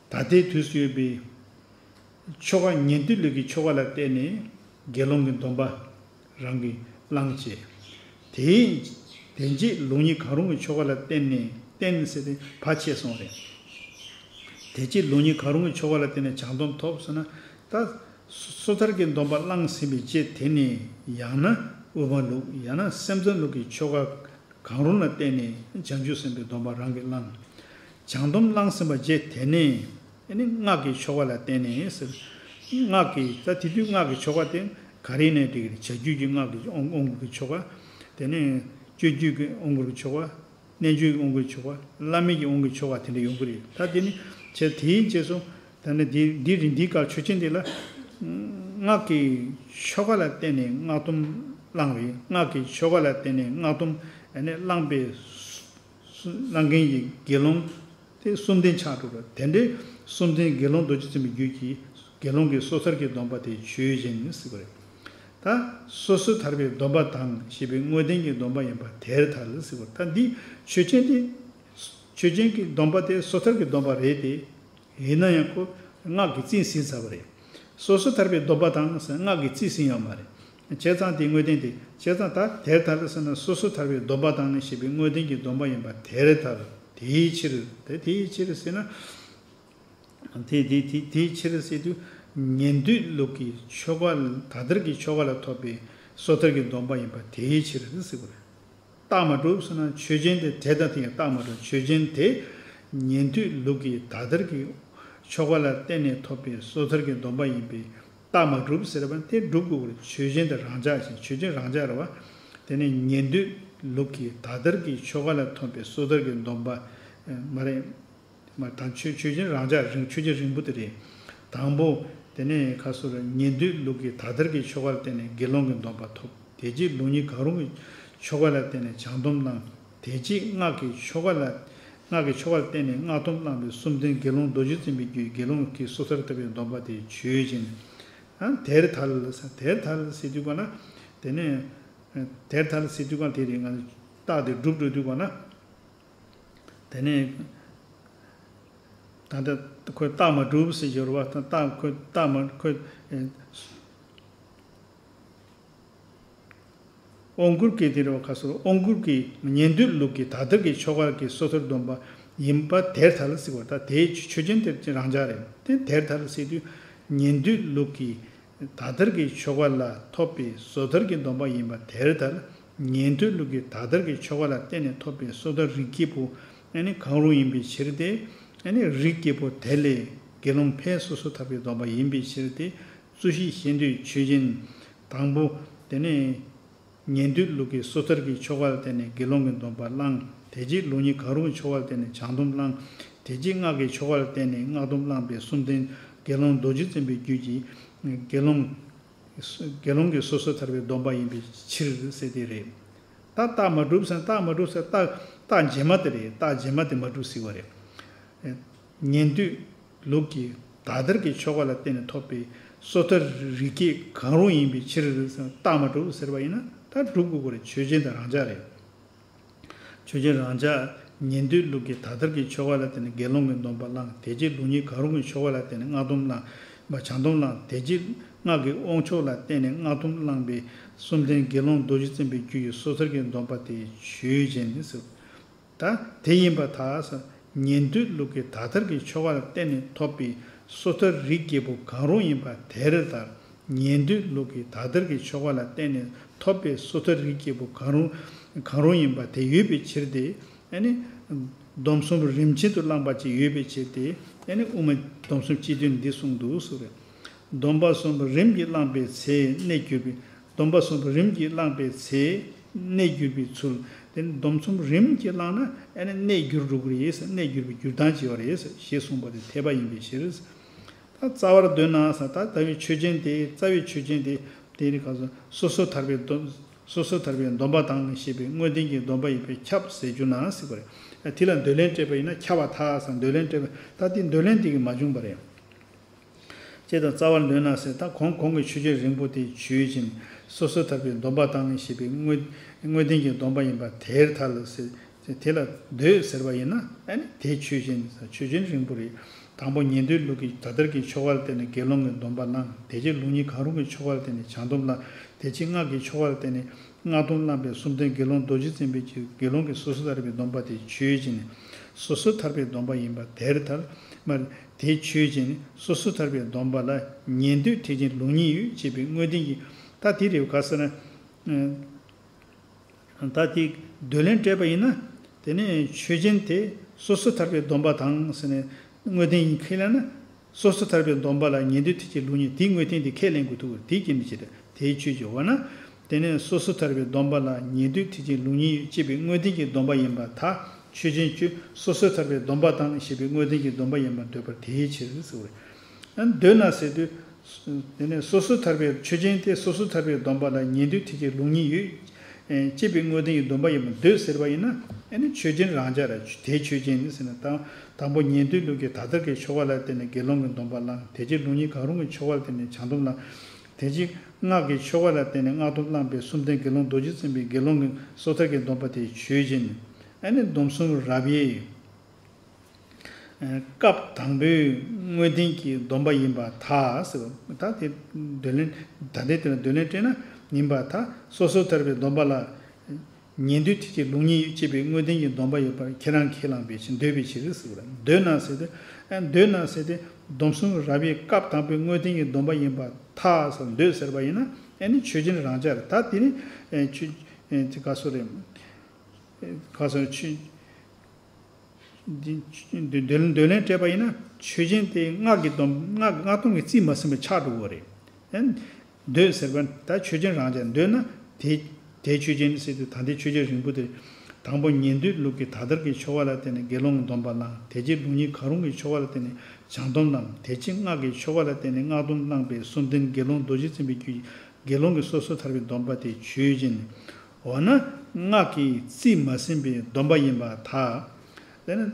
ད་ལྟའི་དུས་སུ་ཡོད་པའི་ཆོ་ག། ཉན་ཐོས་ལུགས་ཀྱི་ཆོ་ག་ལ་བརྟེན་ནས་དགེ་སློང་གི་སྡོམ་པ་རང་གིས་བླངས་བྱས། དེའི་དེ་རྗེས་ལུགས་གཉིས་གང་རུང་གི་ཆོ་ག་ལ་བརྟེན་ནས། བརྟེན་ཟེར་ཏེ་བར་ཆད་སོང་རེད། དེ་རྗེས་ལུགས་གཉིས་གང་རུང་གི་ཆོ་ག་ལ་བརྟེན་ནས་བྱང་སྡོམ་ཐོབ་ཟེར་ན། ད་སོ་ཐར་གྱི་སྡོམ་པ་བླངས་ཟིན་པའི་རྗེས་དེ་ནས་ཡང་ན་དབུ་མ་ལུགས། ཡང་ན་སེམས་ཙམ་ལུགས་ཀྱི་ཆོ་ག་གང་རུང་ལ་བརྟེན་ནས་བྱང་ཆུབ་སེམས་དཔའི་སྡོམ་པ་རང་གིས་བླངས། བྱང་སྡོམ་བླངས་ཟིན་པ་རྗེས་དེ་ནས་ཨ་ནི་སྔགས་ཀྱི་ཆོ་ག་ལ་བརྟེན་ནས་ཟེར། སྔགས་ཀྱི། ད་དེ་དུས་སྔགས་ཀྱི་ཆོ་ག་དེ་ག་རེ་ཡིན་ནའི་འགྲིག་གི་རེད། བྱ་རྒྱུད་ཀྱི་སྔགས་ཀྱི་དབང་བསྐུར་གྱི་ཆོ་ག། དེ་ནས་སྤྱོད་རྒྱུད་ཀྱི་དབང་བསྐུར་གྱི་ཆོ་ག། རྣལ་འབྱོར་གྱི་དབང་བསྐུར་ཆོ་ག། བླ་མེད་ཀྱི་དབང་བསྐུར་ཆོ་ག་དེ་འདྲ་ཡོང་གི་རེད། ད་དེ་ནི་བྱས། དེའི་རྗེས་སུ་ད་ནི་འདི་འདི་རིང་འདིའི་སྐབས་ཆོས་ཅན་འདི་ལ། སྔགས་ཀྱི་ཆོ་ག་ལ་བརྟེན་ནས་སྔགས་སྡོམ་བླངས་པའི། སྔགས་ཀྱི་ཆོ་ག་ལ་བརྟེན་ནས་སྔགས་སྡོམ་ཨ་ནི་བླངས་པའི་བླངས་མཁན་གྱི་དགེ་སློང་དེ་གསུམ་ལྡན་ཆགས་འགྲོ་རེད། དེ་འདྲའི་གསུམ་ལྡན་དགེ་སློང་རྡོ་རྗེ་འཛིན་པའི་རྒྱུད་ཀྱི་དགེ་སློང་གི་སོ་ཐར་གྱི་སྡོམ་པ་དེ་ཆོས་ཅན་ཟེར་བ་རེད། ད་སོ་སོ་ཐར་པའི་སྡོམ་པ་དང་ཞེས་པའི་དངོས་བསྟན་གྱི་སྡོམ་པ་ཡིན་པ་དེར་ཐལ་ཟེར་བ། ད་འདི་ཆོས་ཅན་དེ། ཆོས་ཅན་གྱི་སྡོམ་པ་དེ་སོ་ཐར་གྱི་སྡོམ་པ་རེད་དེ། ཡིན་ན་ཡང་ཁོ་སྔགས་ཀྱིས་རྩིས་ཟིན་ཚར་བ་རེད། སོ་སོ་ཐར་པའི་སྡོམ་པ་དང་ཟེར་སྔགས་ཀྱིས་རྩིས་ཟིན་ཡོད་མ་རེད། བྱས་ཙང་དེའི་དངོས་བསྟན་དེ། བྱས་ཙང་ད་དེར་ཐལ་ཟེར་ན་སོ་སོ་ཐར་པའི་སྡོམ་པ་དང་ཞེས་པའི་དངོས་བསྟན་གྱི་སྡོམ་པ་ཡིན་པ་དེར་ཐལ། དེའི་ཕྱིར། དེ་དེའི་ཕྱིར་ཟེར་ན། དེ་དེ་དེ་དེའི་ཕྱིར་ཟེར་དུས། ཉན་ཐོས་ལུགས་ཀྱི་ཆོ་ག། དག་ཐེར་གྱི་ཆོ་ག་ལ་ཐོབ་པའི་སོ་ཐར་གྱི་སྡོམ་པ་ཡིན་པ་དེའི་ཕྱིར་ཟེར་དགོས་རེད། རྟགས་མ་གྲུབ་ཟེར་ན་ཆོས་ཅན་དེ་དེ་དང་དེ་ཡང་རྟགས་མ་གྲུབ། ཆོས་ཅན་དེ་ཉན་ཐོས་ལུགས་ཀྱི་དག་ཐེར་གྱི་ཆོ་ག་ལ་བརྟེན་ནས་ཐོབ་པའི་སོ་ཐར་གྱི་སྡོམ་པ་ཡིན་པས་རྟགས་མ་གྲུབ་ཟེར་བ་དེ་སྒྲུབ་དགོས་ཀྱི་རེད། ཆོས་ཅན་དེ་རང་འཇགས་ཤིང་། ཆོས་ཅན་རང་འཇགས་རེད་བ། དེ་ནས་ཉན་ཐོས་ལུགས་ཀྱི་དག་ཐེར་གྱི་ཆོ་ག་ལ་ཐོབ་པའི་སོ་ཐར་གྱི་སྡོམ་པ་མ་རེད། མ་དང་ཆོས་ཆོས་ཅན་རང་འཇགས་རིང་། ཆོས་ཅན་རིང་པོ་དེ་རེད། དང་པོ། དེ་ནས་ཁ་སོ་ར་ཉན་ཐོས་ལུགས་ཀྱི་དག་ཐེར་གྱི་ཆོ་ག་ལ་བརྟེན་ནས་དགེ་སློང་གི་སྡོམ་པ་ཐོབ། དེ་རྗེས་ལུགས་གཉིས་གང་རུང་གི་ཆོ་ག་ལ་བརྟེན་ནས་བྱང་སྡོམ་བླངས། དེ་རྗེས་སྔགས་ཀྱི་ཆོ་ག་ལ། སྔགས་ཀྱི་ཆོ་ག་ལ་བརྟེན་ནས་སྔགས་སྡོམ་བླངས་པའི་གསུམ་ལྡན་དགེ་སློང་རྡོ་རྗེ་འཛིན་པའི་རྒྱུད་དགེ་སློང་གི་སོ་ཐར་ཐོབ་པའི་སྡོམ་པ་དེ་ཆོས་ཅན། ཨ་དེར་ཐལ་ཟེར། དེར་ཐལ་ཟེར་དུས་ག་ན། དེ་ནས་དེར་ཐལ་ཟེར་དུས་ག་དེ་རེད། ང་རྟགས་དེ་སྒྲུབ་འགྲོ་དུས་ག་ན། དེ་ནས་ད་ལྟ་ཁོས་རྟགས་མ་གྲུབ་ཟེར་གྱི་ཡོད་རེད་བ། ད་རྟགས་ཁོས་རྟགས་མ་ཁོས་ཨེ་དབང་བསྐུར་གྱི་དེ་རེད་བ། ཁ་སོ་དབང་བསྐུར་གྱི་ཉན་ཐོས་ལུགས་ཀྱི་དག་ཐེར་གྱི་ཆོ་ག་གི་སོ་ཐར་སྡོམ་པ་ཡིན་པ་དེར་ཐལ་ཟེར་བ། ད་དེའི་ཆོས་ཅན་དེ་རང་འཇགས་རེད། དེ་དེར་ཐལ་ཟེར་དུས་ཉན་ཐོས་ལུགས་ཀྱི་དག་ཐེར་གྱི་ཆོ་ག་ལ་ཐོབ་པའི་སོ་ཐར་གྱི་སྡོམ་པ་ཡིན་པ་དེར་ཐལ། ཉན་ཐོས་ལུགས་ཀྱི་དག་ཐེར་གྱི་ཆོ་ག་ལ་བརྟེན་ནས་ཐོབ་པའི་སོ་ཐར་རིགས་བརྒྱད་པོ་ཨ་ནི་གང་རུང་ཡིན་པའི་ཕྱིར་ཏེ། ཨ་ནི་རིགས་བརྒྱད་པོ་དེ་ལས་དགེ་སློང་ཕར་སོ་སོ་ཐར་པའི་སྡོམ་པ་ཡིན་པའི་ཕྱིར་ཏེ། རྩོད་གཞི་ཤེས་འདོད་ཆོས་ཅན། དང་པོ། དེ་ནས་ཉན་ཐོས་ལུགས་ཀྱི་སོ་ཐར་གྱི་ཆོ་ག་ལ་བརྟེན་ནས་དགེ་སློང་གི་སྡོམ་པ་བླངས། དེ་རྗེས་ལུགས་གཉིས་གང་རུང་གི་ཆོ་ག་ལ་བརྟེན་ནས་བྱང་སྡོམ་བླངས། དེ་རྗེས་སྔགས་ཀྱི་ཆོ་ག་ལ་བརྟེན་ནས་སྔགས་སྡོམ་བླངས་པའི་གསུམ་ལྡན་དགེ་སློང་རྡོ་རྗེ་འཛིན་པའི་རྒྱུད་ཀྱི་དགེ་སློང་། དགེ་སློང་གི་སོ་སོ་ཐར་པའི་སྡོམ་པ་ཡིན་པའི་ཕྱིར་ཟེར་དེ་རེད། ད་རྟགས་མ་གྲུབ་ཟེར། རྟགས་མ་གྲུབ་ཟེར། རྟགས་རྟགས་རྗེས་མ་དེ་རེད། རྟགས་རྗེས་མ་དེ་མ་གྲུབ་ཟེར་བ་རེད། ཉན་ཐོས་ལུགས་ཀྱི་དག་ཐེར་གྱི་ཆོ་ག་ལ་བརྟེན་ནས་ཐོབ་པའི་སོ་ཐར་རིགས་བརྒྱད་གང་རུང་ཡིན་པའི་ཕྱིར་ཟེར། རྟགས་མ་གྲུབ་ཟེར་བ་ཡིན་ན་ད་སྒྲུབ་དགོས་ཀྱི་རེད། ཆོས་ཅན་དེ་རང་འཇགས་རེད། ཆོས་ཅན་རང་འཇགས། ཉན་ཐོས་ལུགས་ཀྱི་དག་ཐེར་གྱི་ཆོ་ག་ལ་བརྟེན་ནས་དགེ་སློང་གི་སྡོམ་པ་བླངས། དེ་རྗེས་ལུགས་གཉིས་གང་རུང་གི་ཆོ་ག་ལ་བརྟེན་ནས་སྔགས་སྡོམ་བླངས་པ་བྱང་སྡོམ་བླངས། དེ་རྗེས་སྔགས་ཀྱི་དབང་ཆོག་ལ་བརྟེན་ནས་སྔགས་སྡོམ་བླངས་པའི་གསུམ་ལྡན་དགེ་སློང་རྡོ་རྗེ་འཛིན་པའི་རྒྱུད་ཀྱི་སོ་ཐར་གྱི་སྡོམ་པ་དེ་ཆོས་ཅན་ནི་ཟེར། ད་དེ་ཡིན་པར་ཐལ། ཉན་ཐོས་ལུགས་ཀྱི་དག་ཐེར་གྱི་ཆོ་ག་ལ་བརྟེན་ནས་ཐོབ་པའི་ སོ་ཐར་རིགས་བརྒྱད་པོ་གང་རུང་ཡིན་པ་དེར་ཐལ། ཉན་ཐོས་ལུགས་ཀྱི་དག་ཐེར་གྱི་ཆོ་ག་ལ་བརྟེན་ནས་ཐོབ་པའི་སོ་ཐར་རིགས་བརྒྱད་པོ་གང་རུང་གང་རུང་ཡིན་པ་དེ་ཡོད་པའི་ཕྱིར་ཏེ། ཨ་ནི། སྡོམ་གསུམ་རིམ་བྱོན་དུ་བླངས་པ་ཅིག་ཡོད་པའི་ཕྱིར་ཏེ། ཨ་ནི་དབུ་མ་སྡོམ་གསུམ་སྤྱི་དོན་འདི་གསུངས་འདུག་ཟེར་བས། སྡོམ་པ་གསུམ་རིམ་གྱིས་བླངས་པའི་ཚེ་གནས་གྱུར་པའི། སྡོམ་པ་གསུམ་རིམ་གྱིས་བླངས་པའི་ཚེ་གནས་གྱུར་པའི་ཚུལ། དེ་ནི་སྡོམ་གསུམ་རིམ་གྱིས་བླངས་ན་ཨ་ནི་གནས་གྱུར་འགྲོ་གི་རེད། གནས་གྱུར་པའི་འགྱུར་སྟངས་ཅིག་ཡོད་རེད་ཞེས་གསུངས་པ་དེ་འཐད་པ་ཡིན་པའི་ཕྱིར། ད་རྩ་བར་འདོད་ན་ཟེར། ད་ལྟ་བའི་ཆོས་ཅན་དེ། རྩ་བའི་ཆོས་ཅན་དེ། དེ་ནི་ག་ཚོད་སོ་སོ་ཐར་པའི་སྡོམ། སོ་སོ་ཐར་པའི་སྡོམ་པ་དང་ཞེས་པའི་དངོས་བསྟན་གྱི་སྡོམ་པ་ཡིན་པས་ཁྱབ་ཟེར་རྒྱུ་ན་ཟེར་བ་རེད། དེ་ལ་འདོད་ལན་སྤྲད་པ་ཡིན་ན་ཁྱབ་པར་ཐལ་ཟེར། འདོད་ལན་སྤྲད་པ། ད་དེ་འདོད་ལན་དེ་གིས་མ་བྱུང་བ་རེད། ཅེས་དང་། རྩ་བར་འདོད་ན་ཟེར། ད་གོང་གོང་གི་ཆོས་ཅན་རིང་པོ་དེ་ཆོས་ཅན། སོ་སོ་ཐར་པའི་སྡོམ་པ་དང་ཞེས་པའི་དངོས་དངོས་བསྟན་གྱི་སྡོམ་པ་ཡིན་པ་དེར་ཐལ་ཟེར། དེ་ལ་འདོད་ཟེར་བ་ཡིན་ན་ཨ་ནི་དེ་ཆོས་ཅན། ཆོས་ཅན་རིང་པོ་རེད། དང་པོ་ཉན་ཐོས་ལུགས་ཀྱི་དག་ཐེར་གྱི་ཆོ་ག་ལ་བརྟེན་ནས་དགེ་སློང་གི་སྡོམ་པ་བླངས། དེ་རྗེས་ལུགས་གཉིས་གང་རུང་གི་ཆོ་ག་ལ་བརྟེན་ནས་བྱང་སྡོམ་བླངས། དེ་རྗེས་སྔགས་ཀྱི་ཆོ་ག་ལ་བརྟེན་ནས་སྔགས་སྡོམ་བླངས་པའི་གསུམ་ལྡན་དགེ་སློང་རྡོ་རྗེ་འཛིན་པའི་ཕྱིར་དགེ་སློང་གི་སོ་སོ་ཐར་པའི་སྡོམ་པ་དེ་ཆོས་ཅན། སོ་སོ་ཐར་པའི་སྡོམ་པ་ཡིན་པ་དེར་ཐལ། མ་རེད། དེ་ཆོས་ཅན། སོ་སོ་ཐར་པའི་སྡོམ་པ་ལ་ཉན་ཐོས་ཐེག་ཆེན་ལུགས་གཉིས་ཡོད་ཅེས་པའི་དངོས་བསྟན་གྱི། ད་དེ་རེད། ག་ཟེར་ན། ད་དེ་འདོད་ལན་སྤྲད་པ་ཡིན་ན། དེ་ནས་ཆོས་ཅན་དེ་སོ་སོ་ཐར་པའི་སྡོམ་པ་དང་ཟེར་ནས་དངོས་བསྟན་ཡིན་ཁས་ལེན་ན། སོ་སོ་ཐར་པའི་སྡོམ་པ་ལ་ཉན་ཐོས་ཐེག་ཆེན་ལུགས་གཉིས། དེའི་དངོས་བསྟན་དེ་ཁས་ལེན་དགོས་ཐུག་པ་རེད། དེའི་རྐྱེན་གྱིས་དེའི་ཆོས་ཅན། འོ་ན། དེ་ནས་སོ་སོ་ཐར་པའི་སྡོམ་པ་ལ་ཉན་ཐོས་ཐེག་ཆེན་ལུགས་གཉིས་ཡོད་ཅེས་པའི་དངོས་བསྟན་གྱི་སྡོམ་པ་ཡིན་པར་ཐལ། ཆོས་ཅན་ཁྱོད་སོ་སོ་ཐར་པའི་སྡོམ་པ་དང་ཞེས་པའི་དངོས་བསྟན་གྱི་སྡོམ་པ་ཡིན་པར་འདོད་པར་དེའི་ཕྱིར་ཟེར་བ་རེད། འདོད་ན་ཟེར་དུས། དེ་ནས་སོ་སོ་ཐར་པའི་ཆོས་ཅན་དེ་སོ་སོ་ཐར་པའི་སྡོམ་པ་ལ་ཉན་ཐོས་ཐེག་ཆེན་ལུགས་གཉིས་ཡོད་ཅེས་པའི་དངོས་བསྟན་གྱི་སྡོམ་པ་ཡིན་པར་འདོད་ཟེར་བ་ཡིན་ན། ཨ་ནི་ཆོས་ཅན་རང་འཇགས་རེད། དེ་ཆོས་ཅན་ནི་ཟེར་ན། དང་དང་པོ་ཉན་ཐོས་ལུགས་ཀྱི་དག་ཐེར་གྱི་ཆོ་ག་ལ་བརྟེན་ནས་དགེ་སློང་གི་སྡོམ་པ་བླངས། དེ་རྗེས་ལུགས་གཉིས་གང་རུང་གི་ཆོ་ག་ལ་བརྟེན་ནས་བྱང་སྡོམ་བླངས། དེ་རྗེས་སྔགས་ཀྱི་ཆོ་ག་ལ་བརྟེན་ནས་སྔགས་སྡོམ་བླངས་པའི་གསུམ་ལྡན་དགེ་སློང་རྡོ་རྗེ་འཛིན་པའི་དགེ་སློང་གི་སོ་ཐར་གྱི་སྡོམ་པ་དེ་ཆོས་ཅན། ཨ་ནི་སྡོམ་གསུམ་རབ་དབྱེ་སྐབས་དང་པོའི་དངོས་བསྟན་གྱི་སྡོམ་པ་ཡིན་པར་ཐལ་ཟེར་བ། ད་དེ་འདོད་ལན། ད་ལྟའི་དེ་ལ་འདོད་ལན་སྤྲད་ན་ཡིན་པར་ཐལ། སོ་སོ་ཐར་པའི་སྡོམ་པ་ལ་ཉན་ཐོས་ཐེག་ཆེན་ལུགས་གཉིས་ཡོད་ཅེས་པའི་དངོས་བསྟན་གྱི་སྡོམ་པ་ཡོད་པར་ཁྱེད་རང་ཁས་བླངས་པའི་ཕྱིར། འདོད་པའི་ཕྱིར་ཟེར་བ་རེད། འདོད་ན་ཟེར་ཏེ། ཨ། འདོད་ན་ཟེར་ཏེ། སྡོམ་གསུམ་རབ་དབྱེ་སྐབས་དང་པོའི་དངོས་བསྟན་གྱི་སྡོམ་པ་ཡིན་པར་ཐལ་ཟེར། འདོད་ཟེར་བ་ཡིན་ན་ཨ་ནི་ཆོས་ཅན་རང་འཇགས་རེད། ད་དེ་ནི་ཨ་ཆོས་ཨ་དེ་ག་སོ་རེད། ག་སོ་ཆོས། འདི་འདོད་འདོད་ལན་སྤྲད་པ་ཡིན་ན་ཆོས་ཅན་དེ་སྔགས་ཀྱི་སྡོམ། སྔགས་སྔགས་སྡོམ་གྱི་རྩིས་མ་ཟིན་པ་ཆགས་འགྲོ་གི་རེད། ཨན། འདོད་ཟེར་བ་ད་ཆོས་ཅན་རང་འཇགས། འདོད་ན་དེ་དེ་ཆོས་ཅན་ཟེར་དུས། ད་ལྟའི་ཆོས་ཅན་རིང་པོ་དེ། དང་པོ་ཉན་ཐོས་ལུགས་ཀྱི་དག་ཐེར་གྱི་ཆོ་ག་ལ་བརྟེན་ནས་དགེ་སློང་གི་སྡོམ་པ་བླངས། དེ་རྗེས་ལུགས་གཉིས་གང་རུང་གི་ཆོ་ག་ལ་བརྟེན་ནས་བྱང་སྡོམ་བླངས། དེ་རྗེས་སྔགས་ཀྱི་ཆོ་ག་ལ་བརྟེན་ནས་སྔགས་སྡོམ་བླངས་པའི་གསུམ་ལྡན་དགེ་སློང་རྡོ་རྗེ་འཛིན་པའི་རྒྱུད། དགེ་སློང་གི་སོ་སོ་ཐར་པའི་སྡོམ་པ་དེ་ཆོས་ཅན། འོ་ན་སྔགས་ཀྱི་རྩིས་མ་ཟིན་པའི་སྡོམ་པ་ཡིན་པར་ཐལ། དེ་ནི་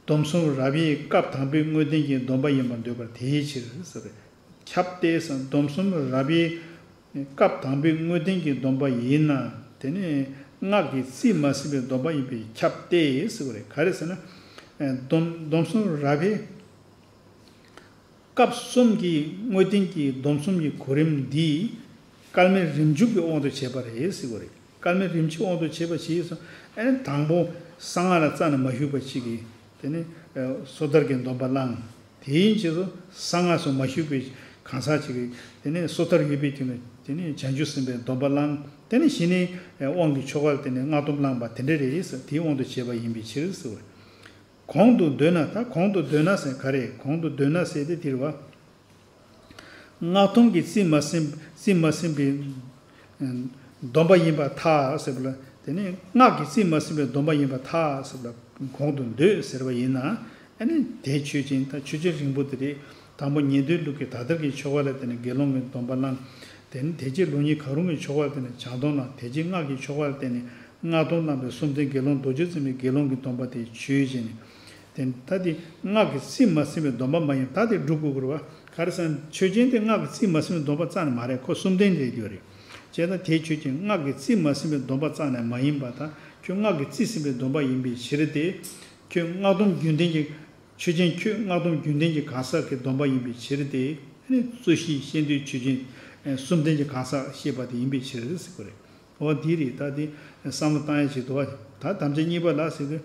སྡོམ་གསུམ་རབ་དབྱེ་སྐབས་དང་པོའི་དངོས་བསྟན་གྱི་སྡོམ་པ་ཡིན་པར་འདོད་པར་དེའི་ཕྱིར་ཟེར། ཁྱབ་སྟེ་ཟེར། སྡོམ་གསུམ་རབ་དབྱེ་སྐབས་དང་པོའི་དངོས་བསྟན་གྱི་སྡོམ་པ་ཡིན་ན། དེ་ནི་སྔགས་ཀྱི་རྩིས་མ་ཟིན་པའི་སྡོམ་པ་ཡིན་པས་ཁྱབ་སྟེ་ཟེར་བ་རེད། ག་རེ་ཟེར་ན། སྡོམ་སྡོམ་གསུམ་རབ་དབྱེ་སྐབས་གསུམ་གྱི་དངོས་བསྟན་གྱི་སྡོམ་གསུམ་གྱི་གོ་རིམ་འདི་སྐལ་དམན་རིམ་འཇུག་གི་དབང་དུ་བྱས་པ་རེད་ཟེར་བ་རེད། སྐལ་དམན་རིམ་འཇུག་དབང་དུ་བྱས་པ་ཞེས་སོ། ཨ་ནི་དང་པོ་གསང་སྔགས་ལ་རྩ་ནས་མ་ཞུགས་པ་ཞིག་གིས་དེ་ནི་སོ་ཐར་གྱི་སྡོམ་པ་བླངས། དེའི་རྗེས་སུ་གསང་སྔགས་སུ་མ་ཞུགས་པའི་གང་ཟག་ཅིག་གིས་དེ་ནི་སོ་ཐར་ཡོད་པའི་དུས་ན་དེ་ནི་བྱང་ཆུབ་སེམས་དཔའི་སྡོམ་པ་བླངས། དེ་ནི་གཞི་ནས་དབང་གི་ཆོ་ག་ལ་བརྟེན་ནས་སྔགས་སྡོམ་བླངས་པ་དེ་འདྲ་རེད་ཟེར། དེའི་དབང་དུ་བྱས་པ་ཡིན་པའི་ཕྱིར་ཟེར། གོང་དུ་འདོད་ན། ད་གོང་དུ་འདོད་ན་ཟེར་ག་རེ། གོང་དུ་འདོད་ན་ཟེར་དེ་དེ་རེད་བ། སྔགས་སྡོམ་གྱི་རྩིས་མ་ཟིན་རྩིས་མ་ཟིན་པའི་སྡོམ་པ་ཡིན་པར་ཐལ་ཟེར་བ་ལ། དེ་ནི་སྔགས་ཀྱི་རྩིས་མ་ཟིན་པའི་སྡོམ་པ་ཡིན་པར་ཐལ་ཟེར་བ་ལ་གོང་དུ་འདོད་ཟེར་བ་ཡིན་ན། ཨ་ནི་དེ་ཆོས་ཅན། ད་ཆོས་ཅན་རིང་པོ་དེ་རེད། དང་པོ་ཉན་ཐོས་ལུགས་ཀྱི་དག་ཐེར་གྱི་ཆོ་ག་ལ་བརྟེན་ནས་དགེ་སློང་གི་སྡོམ་པ་བླངས། དེ་ནི་དེ་རྗེས་ལུགས་གཉིས་གང་རུང་གི་ཆོ་ག་ལ་བརྟེན་ནས་བྱང་སྡོམ་བླངས། དེ་རྗེས་སྔགས་ཀྱི་ཆོ་ག་ལ་བརྟེན་ནས་སྔགས་སྡོམ་བླངས་པའི་གསུམ་ལྡན་དགེ་སློང་རྡོ་རྗེ་འཛིན་པའི་དགེ་སློང་གི་སྡོམ་པ་དེ་ཆོས་ཅན། དེ་ད་དེ་སྔགས་ཀྱི་རྩིས་མ་ཟིན་པའི་སྡོམ་པ་མ་ཡིན། ད་དེ་སྒྲུབ་དགོས་ཀྱི་རེད་བ། ག་རེ་ཟེར་ན་ཆོས་ཅན་དེ་སྔགས་ཀྱི་རྩིས་མ་ཟིན་པའི་སྡོམ་པ་རྩ་ནས་མ་རེད། ཁོ་གསུམ་ལྡན་རེད་དེ་རེད། བྱས་ཙང་དེ་ཆོས་ཅན། སྔགས་ཀྱི་རྩིས་མ་ཟིན་པའི་སྡོམ་པ་རྩ་ནས་མ་ཡིན་པ་དང་། ཁྱོད་སྔགས་ཀྱི་རྩིས་ཟིན་པའི་སྡོམ་པ་ཡིན་པའི་ཕྱིར་ཏེ། ཁྱོད་སྔགས་སྡོམ་རྒྱུན་ལྡན་གྱི། ཆོས་ཅན། ཁྱོད་སྔགས་སྡོམ་རྒྱུན་ལྡན་གྱི་གང་ཟག་གི་སྡོམ་པ་ཡིན་པའི་ཕྱིར་ཏེ། ཨ་ནི་རྩོད་གཞི་ཤེས་འདོད་ཆོས་ཅན་གསུམ་ལྡན་གྱི་གང་ཟག་ཤེས་པ་དེ་ཡིན་པའི་ཕྱིར་ཟེར་གྱི་རེད། འོ་འདི་རེད། ད་དེ་བསམ་བློ་བཏང་ཡ་ཞིག་འདུག་བ། ད་དམ་བཅའ་གཉིས་པ་ལ་ཟེར་དུས།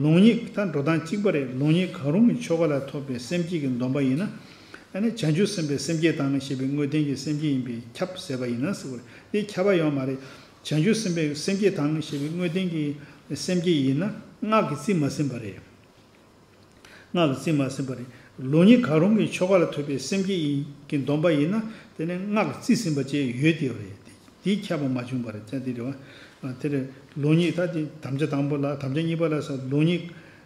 ལུགས་གཉིས། ད་འགྲོ་སྟངས་གཅིག་པ་རེད། ལུགས་གཉིས་གང་རུང་གི་ཆོ་ག་ལ་ཐོབ་པའི་སེམས་བསྐྱེད་ཀྱི་སྡོམ་པ་ཡིན་ན། ཨ་ནི་བྱང་ཆུབ་སེམས་དཔའི་སེམས་བསྐྱེད་དང་ཞེས་པའི་དངོས་བསྟན་གྱི་སེམས་བསྐྱེད་ཡིན་པས་ཁྱབ་ཟེར་བ་ཡིན་ན་ཟེར་བ་རེད། དེ་ཁྱབ་པ་ཡོད་མ་རེད། བྱང་ཆུབ་སེམས་དཔའི་སེམས་བསྐྱེད་དང་ཞེས་པའི་དངོས་བསྟན་གྱི་སེམས་བསྐྱེད་ཡིན་ན་སྔགས་ཀྱིས་རྩིས་མ་ཟིན་པ་རེད། སྔགས་ཀྱིས་རྩིས་མ་ཟིན་པ་རེད། ལུགས་གཉིས་གང་རུང་གི་ཆོ་ག་ལ་ཐུག་པའི་སེམས་བསྐྱེད་ཡིན་གྱི་སྡོམ་པ་ཡིན་ན་དེ་ནི་སྔགས་ཀྱིས་རྩིས་ཟིན་པ་བཅས་ཡོད་དེ་རེད། དེ་ཁྱབ་པ་མ་བྱུང་བ་རེད། ཅང་དེ་རེད་བ། དེ་རེད། ལུགས་གཉིས་ད་དེ་དམ་བཅའ་དང་པོ་ལ་དམ་བཅའ་གཉིས་པ་ལ་སོགས་ལུགས་གཉིས་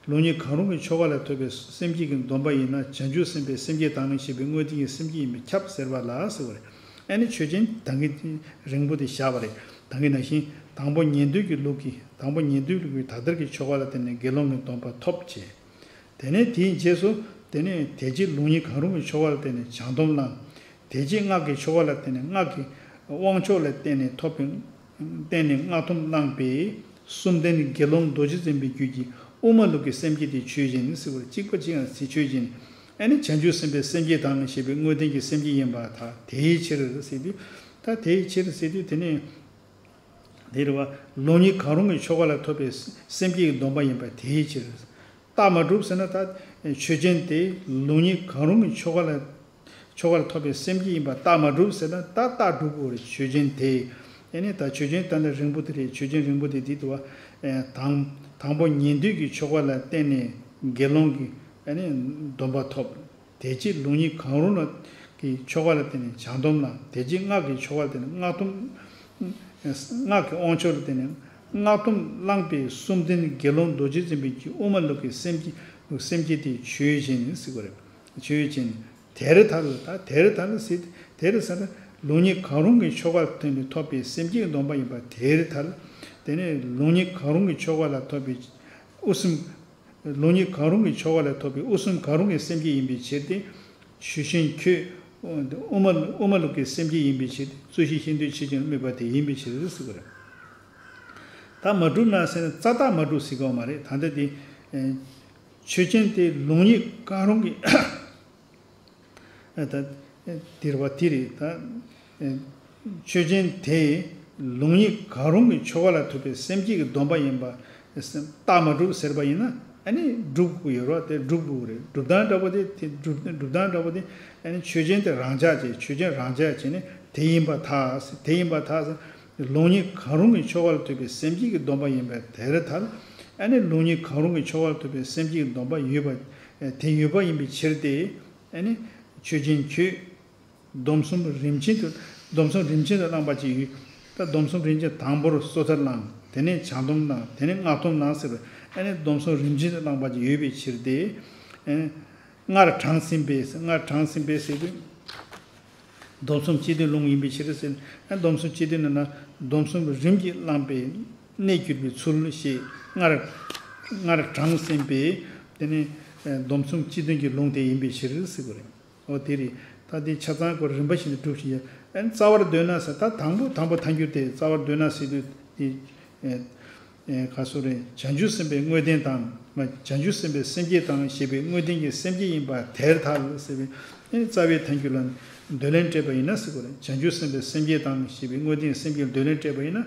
ལུགས་གཉིས་གང་རུང་གི་ཆོ་ག་ལ་ཐུག་པའི་སེམས་བསྐྱེད་ཀྱི་སྡོམ་པ་ཡིན་ན་བྱང་ཆུབ་སེམས་དཔའི་སེམས་བསྐྱེད་དང་ཞེས་པའི་དངོས་བསྟན་གྱི་སེམས་བསྐྱེད་ཡིན་པས་ཁྱབ་ཟེར་བ་ལ་ཟེར་བ་རེད། ཨ་ནི་ཆོས་ཅན་དང་གི་རིང་པོ་དེ་བཞག་པ་རེད། དང་གི་ནང་བཞིན་དང་པོ་ཉན་ཐོས་ཀྱི་ལུགས་ཀྱི་དང་པོ་ཉན་ཐོས་ལུགས་ཀྱི་ད་ལྟར་གྱི་ཆོ་ག་ལ་བརྟེན་ནས་དགེ་སློང་གི་སྡོམ་པ་ཐོབ་བྱས། དེ་ནས་དེའི་རྗེས་སུ་དེ་ནས་དེ་རྗེས་ལུགས་གཉིས་གང་རུང་གི་ཆོ་ག་ལ་བརྟེན་ནས་བྱང་སྡོམ་བླངས། དེ་རྗེས་སྔགས་ཀྱི་ཆོ་ག་ལ་བརྟེན་ནས་སྔགས་ཀྱི་དབང་མཆོག་ལ་བརྟེན་ནས་ཐོབ་པའི་བརྟེན་ནས་སྔགས་སྡོམ་བླངས་པས་གསུམ་ལྡན་དགེ་སློང་རྡོ་རྗེ་འཛིན་པའི་རྒྱུད་ཀྱི་དབུ་མ་ལུགས་ཀྱི་སེམས་བསྐྱེད་དེ་ཆོས་ཅན་ཟེར་བར་གཅིག་པ་གཅིག་ཡང་ཟེར་ཆོས་ཅན། ཨ་ནི་བྱང་ཆུབ་སེམས་དཔའི་སེམས་བསྐྱེད་དང་ཞེས་པའི་དངོས་བསྟན་གྱི་སེམས་བསྐྱེད་ཡིན་པར་ཐལ། དེའི་ཕྱིར་ཟེར་དུས། ད་དེའི་ཕྱིར་ཟེར་དུས་དེ་ནི། དེ་རེད་བ། ལུགས་གཉིས་གང་རུང་གི་ཆོ་ག་ལ་ཐུག་པའི་སེམས་བསྐྱེད་ཀྱི་སྡོམ་པ་ཡིན་པ་དེའི་ཕྱིར། རྟགས་མ་གྲུབ་ཟེར་ན་ད་ཆོས་ཅན་དེ་ལུགས་གཉིས་གང་རུང་གི་ཆོ་ག་ལ་ཆོ་ག་ལ་ཐུག་པའི་སེམས་བསྐྱེད་ཡིན་པ་རྟགས་མ་གྲུབ་ཟེར་ན་ད་རྟགས་གྲུབ་དགོས་རེད། ཆོས་ཅན་དེ། ཨ་ནི་ད་ཆོས་ཅན་ད་ནི་རིང་པོ་དེ་རེད། ཆོས་ཅན་རིང་པོ་དེ་དེ་དུ་བ། དང་དང་པོ་ཉན་ཐོས་ཀྱི་ཆོ་ག་ལ་བརྟེན་ནས་དགེ་སློང་གི་ཨ་ནི་སྡོམ་པ་ཐོབ། དེ་རྗེས་ལུགས་གཉིས་གང་རུང་ལ་གི་ཆོ་ག་ལ་བརྟེན་ནས་བྱང་སྡོམ་བླངས། དེ་རྗེས་སྔགས་ཀྱི་ཆོ་ག་ལ་བརྟེན་ནས་སྔགས་སྡོམ། སྔགས་ཀྱི་དབང་ཆོག་ལ་བརྟེན་ནས་སྔགས་སྡོམ་བླངས་པས་གསུམ་ལྡན་དགེ་སློང་རྡོ་རྗེ་འཛིན་པའི་རྒྱུད་དབུ་མ་ལུགས་ཀྱི་སེམས་བསྐྱེད་སེམས་བསྐྱེད་དེ་ཆོས་ཅན་ཟེར་གྱི་རེད། ཆོས་ཅན། དེར་ཐལ། ད་དེར་ཐལ་ཟེར་དེར་ཟེར་ན་ལུགས་གཉིས་གང་རུང་གི་ཆོ་ག་ལ་བརྟེན་ནས་ཐོབ་པའི་སེམས་བསྐྱེད་སྡོམ་པ་ཡིན་པ་དེར་ཐལ། དེ་ནས་ལུགས་གཉིས་གང་རུང་གི་ཆོ་ག་ལ་ཐོབ་པའི་དབུ་སེམས། ལུགས་གཉིས་གང་རུང་གི་ཆོ་ག་ལ་ཐོབ་པའི་དབུ་གསུམ་གང་རུང་གི་སེམས་བསྐྱེད་ཡིན་པའི་ཕྱིར་ཏེ། ཆོས་ཅན་ཁྱོད། དབུ་མ་དབུ་མ་ལུགས་ཀྱི་སེམས་བསྐྱེད་ཡིན་པའི་ཕྱིར་ཏེ་རྩོད་གཞི་ཤེས་འདོད་ཆོས་ཅན་དམིགས་པ་དེ་ཡིན་པའི་ཕྱིར་ཟེར་གྱི་རེད། ད་མ་གྲུབ་ན་ཟེར་ན་རྩ་རྟགས་མ་གྲུབ་ཟེར་གྱི་ཡོད་མ་རེད། ད་ལྟ་དེ། ཆོས་ཅན་དེ་ལུགས་གཉིས་གང་རུང་གི་ད། དེར་བ་དེ་རེད་ད། ཆོས་ཅན་དེ་ལུགས་གཉིས་གང་རུང་གི་ཆོ་ག་ལ་ཐུག་པའི་སེམས་བསྐྱེད་ཀྱི་སྡོམ་པ་ཡིན་པ། རྟགས་མ་གྲུབ་ཟེར་བ་ཡིན་ན་ཨ་ནི་སྒྲུབ་དགོས་ཡོད་རེད་བ། དེ་སྒྲུབ་དགོས་རེད། སྒྲུབ་སྟངས་འདྲ་པོ་དེ་དེ་སྒྲུབ་སྒྲུབ་སྟངས་འདྲ་པོ་དེ་ཨ་ནི་ཆོས་ཅན་དེ་རང་འཇགས་བྱས། ཆོས་ཅན་རང་འཇགས་བྱས་ནས་དེ་ཡིན་པར་ཐལ། དེ་ཡིན་པར་ཐལ། ལུགས་གཉིས་གང་རུང་གི་ཆོ་ག་ལ་ཐུག་པའི་སེམས་བསྐྱེད་ཀྱི་སྡོམ་པ་ཡིན་པས་དེར་ཐལ། ཨ་ནི་ལུགས་གཉིས་གང་རུང་གི་ཆོ་ག་ལ་ཐུག་པའི་སེམས་བསྐྱེད་ཀྱི་སྡོམ་པ་ཡོད་པ། དེ་ཡོད་པ་ཡིན་པའི་ཕྱིར་ཏེ། ཨ་ནི་ཆོས་ཅན་ཁྱོད། སྡོམ་གསུམ་རིམ་བྱོན་དུ་སྡོམ་གསུམ་རིམ་བྱོན་དུ་བླངས་པ་ཅིག་ཡོད། ད་སྡོམ་གསུམ་རིམ་བྱོན་དང་པོར་སོ་ཐར་བླངས། དེ་ནས་བྱང་སྡོམ་བླངས། དེ་ནས་སྔགས་སྡོམ་བླངས་ཟེར་བས། ཨ་ནི་སྡོམ་གསུམ་རིམ་བྱོན་དུ་བླངས་པ་ཅིག་ཡོད་པའི་ཕྱིར་ཏེ། ཨ་ནི། སྔར་དྲངས་ཟིན་པས་སྔར་དྲངས་ཟིན་པས་ཟེར་དུས། སྡོམ་གསུམ་སྤྱི་དོན་ལུང་ཡིན་པའི་ཕྱིར་ཟེར། ཨ་ནི་སྡོམ་གསུམ་སྤྱི་དོན་ནི་ན་སྡོམ་གསུམ་རིམ་གྱིས་བླངས་པས་གནས་གྱུར་པའི་ཚུལ་ཞེས་སྔར་སྔར་དྲངས་ཟིན་པས་དེ་ནི་སྡོམ་གསུམ་སྤྱི་དོན་གྱི་ལུང་དེ་ཡིན་པའི་ཕྱིར་ཟེར་དགོས་རེད། འོ་དེ་རེད། ད་དེ་ཆ་ཚང་སྐོར་རིམ་པ་བཞིན་དུ་སྒྲུབ་ཤིག་ཨ་ནི་རྩ་བར་འདོད་ན་ཟེར། ད་དང་པོ་དང་པོ་ཐལ་འགྱུར་དེ་རྩ་བར་འདོད་ན་ཟེར་དུས་དེ། ཨེ་ཨེ་ག་སོ་རེད། བྱང་ཆུབ་སེམས་དཔའི་དངོས་བསྟན་དང་། མ་བྱང་ཆུབ་སེམས་དཔའི་སེམས་བསྐྱེད་དང་ཞེས་པའི་དངོས་བསྟན་གྱི་སེམས་བསྐྱེད་ཡིན་པ་དེར་ཐལ་ཟེར་བའི་ཨེ་རྩ་བའི་ཐལ་འགྱུར་ལ་འདོད་ལན་སྤྲད་པ་ཡིན་ན་ཟེར་དགོས་རེད། བྱང་ཆུབ་སེམས་དཔའི་སེམས་བསྐྱེད་དང་ཞེས་པའི་དངོས་བསྟན་གྱི་སེམས་བསྐྱེད་ལ་འདོད་ལན་སྤྲད་པ་ཡིན་ན།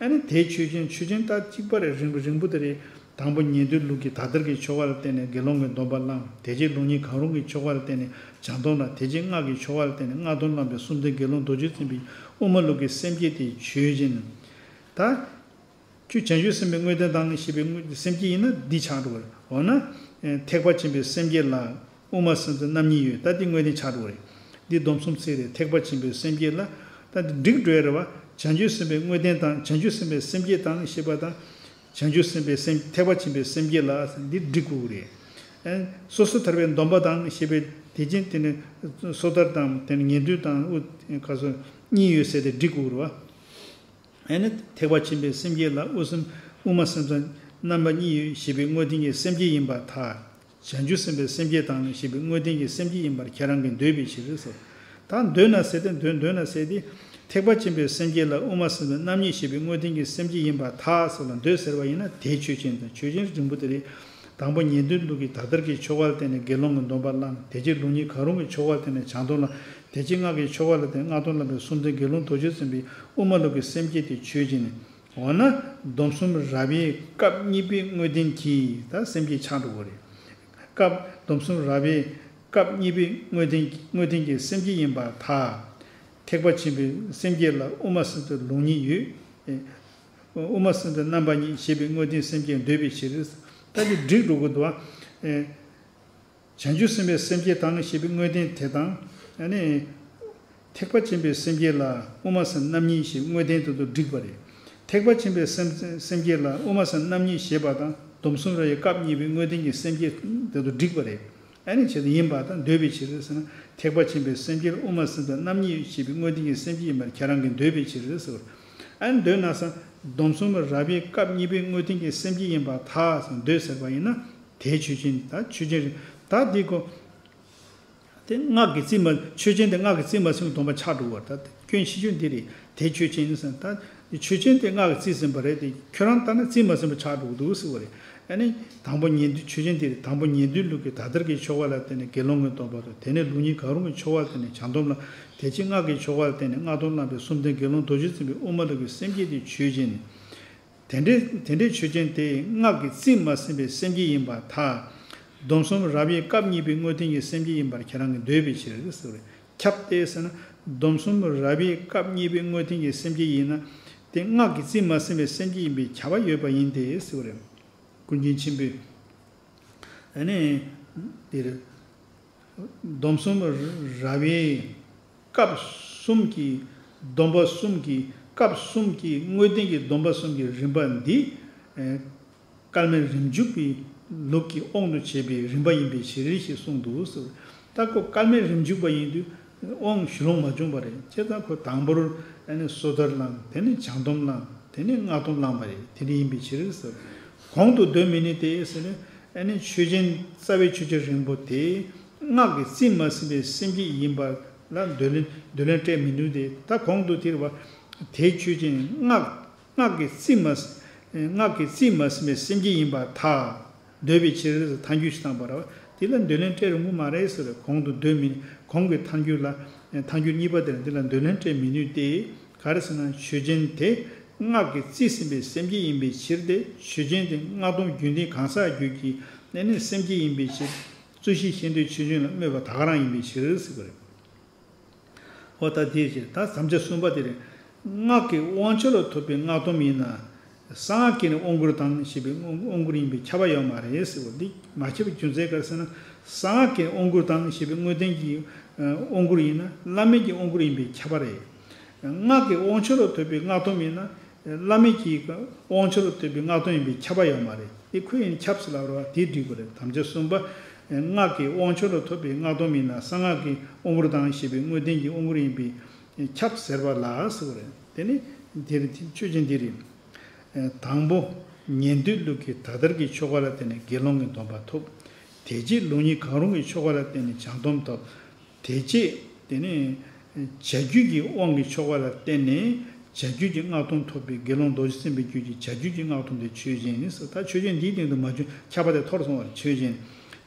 ཨ་ནི་དེ་ཆོས་ཅན་ཆོས་ཅན་ད་གཅིག་པ་རེད། རིང་པོ་རིང་པོ་དེ་རེད། དང་པོ་ཉན་ཐོས་ལུགས་ཀྱི་ད་ལྟར་གྱི་ཆོ་ག་ལ་བརྟེན་ནས་དགེ་སློང་གི་སྡོམ་པ་བླངས། དེ་རྗེས་ལུགས་གཉིས་གང་རུང་གི་ཆོ་ག་ལ་བརྟེན་ནས་བྱང་སྡོམ་བླངས། དེ་རྗེས་སྔགས་ཀྱི་ཆོ་ག་ལ་བརྟེན་ནས་སྔགས་སྡོམ་བླངས་པའི་གསུམ་ལྡན་དགེ་སློང་རྡོ་རྗེ་འཛིན་པའི་དབུ་མ་ལུགས་ཀྱི་སེམས་བསྐྱེད་དེ་ཆོས་ཅན། ད། ཁྱོད་བྱང་ཆུབ་སེམས་དཔའི་དངོས་བསྟན་དང་ཞེས་པའི་དངོས་སེམས་བསྐྱེད་ཡིན་ན་འདི་ཆགས་འགྲོ་བ་རེད། འོ་ན། ཐེག་པ་ཆེན་པོའི་སེམས་བསྐྱེད་ལ་དབུ་མ་སེམས་ཙམ་རྣམ་གཉིས་ཡོད། ད་འདི་དངོས་བསྟན་ཆགས་འགྲོ་བ་རེད། འདི་སྡོམ་གསུམ་ཚིག་རེད། ཐེག་པ་ཆེན་པོའི་སེམས་བསྐྱེད་ལ། ད་འདི་འགྲིག་འགྲོ་ཡ་རེད་བ། བྱང་ཆུབ་སེམས་དཔའི་དངོས་བསྟན་དང་བྱང་ཆུབ་སེམས་དཔའི་སེམས་བསྐྱེད་དང་ཞེས་པ་དང་། བྱང་ཆུབ་སེམས་དཔའི་སེམས་ཐེག་པ་ཆེན་པོའི་སེམས་བསྐྱེད་ལ་འདི་འགྲིག་དགོས་རེད། སོ་སོ་ཐར་པའི་སྡོམ་པ་དང་ཞེས་པའི་དེ་བཞིན་དེ་ནི་སོ་ཐར་དང་དེ་ནི་ཉན་ཐོས་དང་དབུ་ག་སོ་གཉིས་ཡོད་ཟེར་ཏེ་འགྲིག་དགོས་རེད་བ། ཨེ་ནི་ཐེག་པ་ཆེན་པོའི་སེམས་བསྐྱེད་ལ་དབུ་སེམས་དབུ་མ་སེམས་ཙམ་རྣམ་པ་གཉིས་ཡོད་ཞེས་པའི་དངོས་བསྟན་གྱི་སེམས་བསྐྱེད་ཡིན་པར་ཐལ། བྱང་ཆུབ་སེམས་དཔའི་སེམས་བསྐྱེད་དང་ཞེས་པའི་དངོས་བསྟན་གྱི་སེམས་བསྐྱེད་ཡིན་པར་ཁྱེད་རང་གིས་འདོད་པའི་ཕྱིར་ཟེར། ད་འདོད་ན་ཟེར་ཏེ་འདོད་འདོད་ན་ཟེར་ཏེ། ཐེག་པ་ཆེན་པོའི་སེམས་བསྐྱེད་ལ་དབུ་མ་སེམས་ཙམ་རྣམ་གཉིས་ཞེས་པའི་དངོས་བསྟན་གྱི་སེམས་བསྐྱེད་ཡིན་པར་ཐལ་ཟེར་ལ་འདོད་ཟེར་བ་ཡིན་ན་དེ་ཆོས་ཅན་དང་ཆོས་ཅན་རིང་པོ་དེ་རེད། དང་པོ་ཉན་ཐོས་ལུགས་ཀྱི་ད་ལྟར་གྱི་ཆོ་ག་ལ་བརྟེན་ནས་དགེ་སློང་གི་སྡོམ་པ་བླངས། དེ་རྗེས་ལུགས་གཉིས་གང་རུང་གི་ཆོ་ག་ལ་བརྟེན་ནས་བྱང་སྡོམ་བླངས། དེ་རྗེས་སྔགས་ཀྱི་ཆོ་ག་ལ་བརྟེན་སྔགས་སྡོམ་བླངས་པའི་གསུམ་ལྡན་དགེ་སློང་རྡོ་རྗེ་འཛིན་པའི་དབུ་མ་ལུགས་ཀྱི་སེམས་བསྐྱེད་དེ་ཆོས་ཅན། འོ་ན་སྡོམ་གསུམ་རབ་དབྱེ་སྐབས་གཉིས་པའི་དངོས་བསྟན་གྱིས་ད་སེམས་བསྐྱེད་ཆགས་འགྲོ་གི་རེད། སྐབས་སྡོམ་གསུམ་རབ་དབྱེ་ སྐབས་གཉིས་པའི་དངོས་བསྟན་དངོས་བསྟན་གྱི་སེམས་བསྐྱེད་ཡིན་པར་ཐལ། ཐེག་པ་ཆེན་པོའི་སེམས་བསྐྱེད་ལ་དབུ་མ་སེམས་དང་ལུགས་གཉིས་ཡོད། དབུ་མ་སེམས་དང་རྣམ་པ་གཉིས་ཞེས་པའི་དངོས་བསྟན་སེམས་བསྐྱེད་འདོད་པའི་ཕྱིར། ད་དེ་འགྲིག་འགྲོ་གི་འདུག་བ། བྱང་ཆུབ་སེམས་དཔའི་སེམས་བསྐྱེད་དང་ཞེས་པའི་དངོས་བསྟན་དེ་དང་། ཨ་ནི། ཐེག་པ་ཆེན་པོའི་སེམས་བསྐྱེད་ལ་དབུ་མ་སེམས་རྣམ་གཉིས་ཞེས་དངོས་བསྟན་དེ་དང་འགྲིག་པ་རེད། ཐེག་པ་ཆེན་པོའི་སེམས་སེམས་བསྐྱེད་ལ་དབུ་མ་སེམས་རྣམ་གཉིས་ཞེས་པ་དང་སྡོམ་གསུམ་རབ་དབྱེ་སྐབས་གཉིས་པའི་དངོས་བསྟན་གྱི་སེམས་བསྐྱེད་དེ་དང་འགྲིག་པ་རེད། ཨ་ནི་བྱེད་དུ་ཡིན་པ་དང་འདོད་པའི་ཕྱིར་ཟེར་ན། ཐེག་པ་ཆེན་པོའི་སེམས་བསྐྱེད་ལ་དབུ་མ་སེམས་དང་རྣམ་གཉིས་ཞེས་པའི་དངོས་བསྟན་གྱི་སེམས་བསྐྱེད་ཡིན་པར་ཁྱེད་རང་གིས་འདོད་པའི་ཕྱིར་ཟེར། ཨ་ནི་འདོད་ན་ཟེར། སྡོམ་གསུམ་རབ་དབྱེ་སྐབས་གཉིས་པའི་དངོས་བསྟན་གྱི་སེམས་བསྐྱེད་ཡིན་པར་ཐལ་ཟེར་འདོད་ཟེར་བ་ཡིན་ན། དེའི་ཆོས་ཅན། ད་ཆོས་ཅན་རེད། ད་འདི་གོ། དེ་སྔགས་ཀྱི་རྩིས་མ། ཆོས་ཅན་དེ་སྔགས་ཀྱི་རྩིས་མ་ཟིན་པའི་སྡོམ་པ་ཆགས་འགྲོ་བར། ད་སྐྱོན་ཆེ་ཤོས་འདི་རེད། དེ་ཆོས་ཅན་ཟེར། ད་ཆོས་ཅན་དེ་སྔགས་ཀྱི་རྩིས་ཟིན་པ་རེད་དེ། ཁྱོད་རང་ལྟར་ན་རྩིས་མ་ཟིན་པ་ཆགས་འགྲོ་གི་འདུག་ཟེར་བ་རེད། ཨ་ནི། དང་པོ་ཉན་ཐོས། ཆོས་ཅན་དེ་རེད། དང་པོ་ཉན་ཐོས་ལུགས་ཀྱི་ད་ལྟར་གྱི་ཆོ་ག་ལ་བརྟེན་ནས་དགེ་སློང་གི་སྡོམ་པ་དང་། དེ་ནས་ལུགས་གཉིས་གང་རུང་གི་ཆོ་ག་ལ་བརྟེན་ནས་བྱང་སྡོམ་ལ། དེ་རྗེས་སྔགས་ཀྱི་ཆོ་ག་ལ་བརྟེན་ནས་སྔགས་སྡོམ་བླངས་པའི་གསུམ་ལྡན་དགེ་སློང་རྡོ་རྗེ་འཛིན་པའི་དབུ་མ་ལུགས་ཀྱི་སེམས་བསྐྱེད་དེ་ཆོས་ཅན། དེ་འདྲའི་དེ་འདྲའི་ཆོས་ཅན་དེ་སྔགས་ཀྱི་རྩིས་མ་ཟིན་པའི་སེམས་བསྐྱེད་ཡིན་པར་ཐལ། སྡོམ་གསུམ་རབ་དབྱེ་སྐབས་གཉིས་པའི་དངོས་བསྟན་གྱི་སེམས་བསྐྱེད་ཡིན་པར་ཁྱེད་རང་གིས་འདོད་པའི་ཕྱིར་ཟེར་བ་རེད། ཁྱབ་སྟེ་ཟེར་ན། སྡོམ་གསུམ་རབ་དབྱེ་སྐབས་གཉིས་པའི་དངོས་བསྟན་གྱི་སེམས་བསྐྱེད་ཡིན་ན། དེ་སྔགས་ཀྱི་རྩིས་མ་ཟིན་པའི་སེམས་བསྐྱེད་ཡིན་པས་ཁྱབ་པ་ཡོད་པ་ཡིན་ཏེ་ཟེར་བ་རེད། ཀུན་མཁྱེན་ཆེན་པོས། ཨ་ནི། འདིར། སྡོམ་གསུམ་རབ་དབྱེ་སྐབས་གསུམ་གྱི། སྡོམ་པ་གསུམ་གྱི་སྐབས་གསུམ་གྱི་དངོས་བསྟན་གྱི་སྡོམ་པ་གསུམ་གྱི་རིམ་པ་འདི། ཨེ། སྐལ་མེད་རིམ་འཇུག་པའི་ལུགས་ཀྱི་དབང་དུ་བྱས་པའི་རིམ་པ་ཡིན་པའི་ཕྱིར་ཞེས་གསུངས་འདུག་ཟེར། ད་ཁོ་སྐལ་མེད་རིམ་འཇུག་པ་ཡིན་དུས་དབང་གཞུང་ལུགས་མ་བྱུང་བ་རེད། བྱས་ཙང་ཁོ་དང་པོར་ཨ་ནི་སོ་ཐར་བླངས། དེ་ནས་བྱང་སྡོམ་བླངས། དེ་ནས་སྔགས་སྡོམ་བླངས་པ་རེད། དེ་འདྲ་ཡིན་པའི་ཕྱིར་ཟེར། གོང་དུ་འདོད་མི་ནུས་ཏེ་ཟེར་ནས། ཨ་ནི་ཆོས་ཅན། རྩ་བའི་ཆོས་ཅན་རིང་པོ་དེ་སྔགས་ཀྱི་རྩིས་མ་ཟིན་པའི་སེམས་བསྐྱེད་ཡིན་པ་ལ་འདོད་ལན་འདོད་ལན་སྤྲད་མི་ནུས་ཏེ། ད་གོང་དུ་དེར་བ། དེའི་ཆོས་ཅན། སྔགས། སྔགས་ཀྱི་རྩིས་མ། སྔགས་ཀྱི་རྩིས་མ་ཟིན་པའི་སེམས་བསྐྱེད་ཡིན་པར་ཐལ། འདོད་པའི་ཕྱིར་ཟེར་ཐལ་འགྱུར་ཞིག་བཏང་བ་རེད་བ། དེ་ལ་འདོད་ལན་སྤྲད་རུང་གི་མ་རེད་ཟེར། གོང་དུ་འདོད་མི། གོང་གི་ཐལ་འགྱུར་ལ། ཐལ་འགྱུར་གཉིས་པ་དེར་འདི་ལ་འདོད་ལན་སྤྲད་མི་ནུས་ཏེ། ག་རེ་ཟེར་ན། ཆོས་ཅན་དེ་སྔགས་ཀྱི་རྩིས་ཟིན་པའི་སེམས་བསྐྱེད་ཡིན་པའི་ཕྱིར་ཏེ། ཆོས་ཅན་དེ་སྔགས་སྡོམ་རྒྱུན་ལྡན་གང་ཟག་རྒྱུད་ཀྱི་ནས་ནི་སེམས་བསྐྱེད་ཡིན་པའི་ཕྱིར། རྩོད་གཞི་ཤེས་འདོད་ཆོས་ཅན་ལ་སྨོས་པ་ད་ག་རང་ཡིན་པའི་ཕྱིར་ཟེར་བ་རེད། འོ་ད་དེའི་ཕྱིར། ད་དམ་བཅའ་གསུམ་པ་དེ་རེད། སྔགས་ཀྱི་དབང་ཆོག་ལ་ཐོབ་པའི་སྔགས་སྡོམ་ཡིན་ན། གསང་སྔགས་ཀྱིས་ནི་དབང་བསྐུར་དང་ཞེས་པའི་དབང་བསྐུར་ཡིན་པས་ཁྱབ་པ་ཡོད་མ་རེད་ཟེར་བ་འདི་མ་ཁྱབ་པའི་རྒྱུ་མཚན་ག་རེ་ཟེར་ན། གསང་སྔགས་ཀྱིས་དབང་བསྐུར་དང་ཞེས་པའི་དངོས་བསྟན་གྱི་དབང་བསྐུར་ཡིན་ན་བླ་མེད་ཀྱི་དབང་བསྐུར་ཡིན་པས་ཁྱབ་པ་རེད། སྔགས་ཀྱི་དབང་ཆོག་ལ་ཐོབ་པའི་སྔགས་སྡོམ་ཡིན་ན། བླ་མེད་ཀྱི་དབང་ཆོག་ལ་ཐོབ་པའི་སྔགས་སྡོམ་ཡིན་པས་ཁྱབ་པ་ཡོད་མ་རེད། དེ་ཁོ་ཡིན་ཁྱབ་ཟེར་ལབ་རེད་བ། དེ་འགྲིག་པ་རེད། དམ་བཅའ་གསུམ་པ། སྔགས་ཀྱི་དབང་ཆོག་ལ་ཐོབ་པའི་སྔགས་སྡོམ་ཡིན་ན་གསང་སྔགས་ཀྱི་དབང་བསྐུར་དང་ཞེས་པའི་དངོས་བསྟན་གྱི་དབང་བསྐུར་ཡིན་པས་ཁྱབ་ཟེར་བ་ལ་ཟེར་བ་རེད། དེ་ནི་དེ་རེད། ཆོས་ཅན་འདི་རེད། དང་པོ་ཉན་ཐོས་ལུགས་ཀྱི་ད་ལྟར་གྱི་ཆོ་ག་ལ་བརྟེན་ནས་དགེ་སློང་གི་སྡོམ་པ་ཐོབ། དེ་རྗེས་ལུགས་གཉིས་གང་རུང་གི་ཆོ་ག་ལ་བརྟེན་ནས་བྱང་སྡོམ་ཐོབ། དེ་རྗེས་དེ་ནས་བྱ་རྒྱུད་ཀྱི་དབང་གི་ཆོ་ག་ལ་བརྟེན་ནས་བྱ་རྒྱུད་ཀྱི་སྔགས་སྡོམ་ཐོབ་པའི་དགེ་སློང་རྡོ་རྗེ་སེམས་དཔའི་རྒྱུད་ཀྱི་བྱ་རྒྱུད་ཀྱི་སྔགས་སྡོམ་དེ་ཆོས་ཅན་ནི་ཟེར། ད་ཆོས་ཅན་འདིའི་སྟེང་དུ་མ་བྱུང་ཁྱབ་པ་དེ་འཐོར་སོང་བར་ཆོས་ཅན།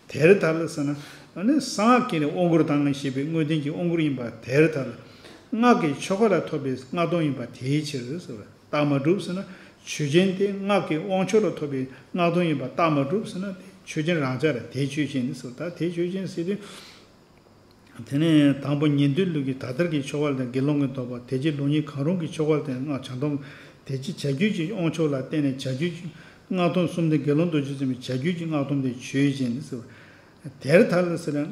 དེར་ཐལ་ཟེར་ན། ཨ་ནི་གསང་སྔགས་ཀྱིས་ནི་དབང་བསྐུར་དང་ཞེས་པའི་དངོས་བསྟན་གྱི་དབང་བསྐུར་ཡིན་པ་དེར་ཐལ། སྔགས་ཀྱི་ཆོ་ག་ལ་ཐོབ་པའི་སྔགས་སྡོམ་ཡིན་པ་དེའི་ཕྱིར་ཟེར་བ། རྟགས་མ་གྲུབ་ཟེར་ན། ཆོས་ཅན་དེ་སྔགས་ཀྱི་དབང་ཆོག་ལ་ཐོབ་པའི་སྔགས་སྡོམ་ཡིན་པ་རྟགས་མ་གྲུབ་ཟེར་ན། དེ་ཆོས་ཅན་རང་འཇགས་རེད། དེ་ཆོས་ཅན་ནི་ཟེར། ད་དེ་ཆོས་ཅན་ཟེར་དུས། དེ་ནས་དང་པོ་ཉན་ཐོས་ལུགས་ཀྱི་ད་ལྟར་གྱི་ཆོ་ག་ལ་དགེ་སློང་གི་སྡོམ་པ། དེ་རྗེས་ལུགས་གཉིས་གང་རུང་གི་ཆོ་ག་ལ་བརྟེན་ནས་སྔགས་བྱང་སྡོམ། དེ་རྗེས་བྱ་རྒྱུད་ཀྱི་དབང་ཆོག་ལ་བརྟེན་ནས་བྱ་རྒྱུད་ཀྱི་སྔགས་སྡོམ་གསུམ་ལྡན་དགེ་སློང་རྡོ་རྗེ་འཛིན་པའི་བྱ་རྒྱུད་ཀྱི་སྔགས་སྡོམ་དེ་ཆོས་ཅན་ནི་ཟེར། དེར་ཐལ་ཟེར་ན།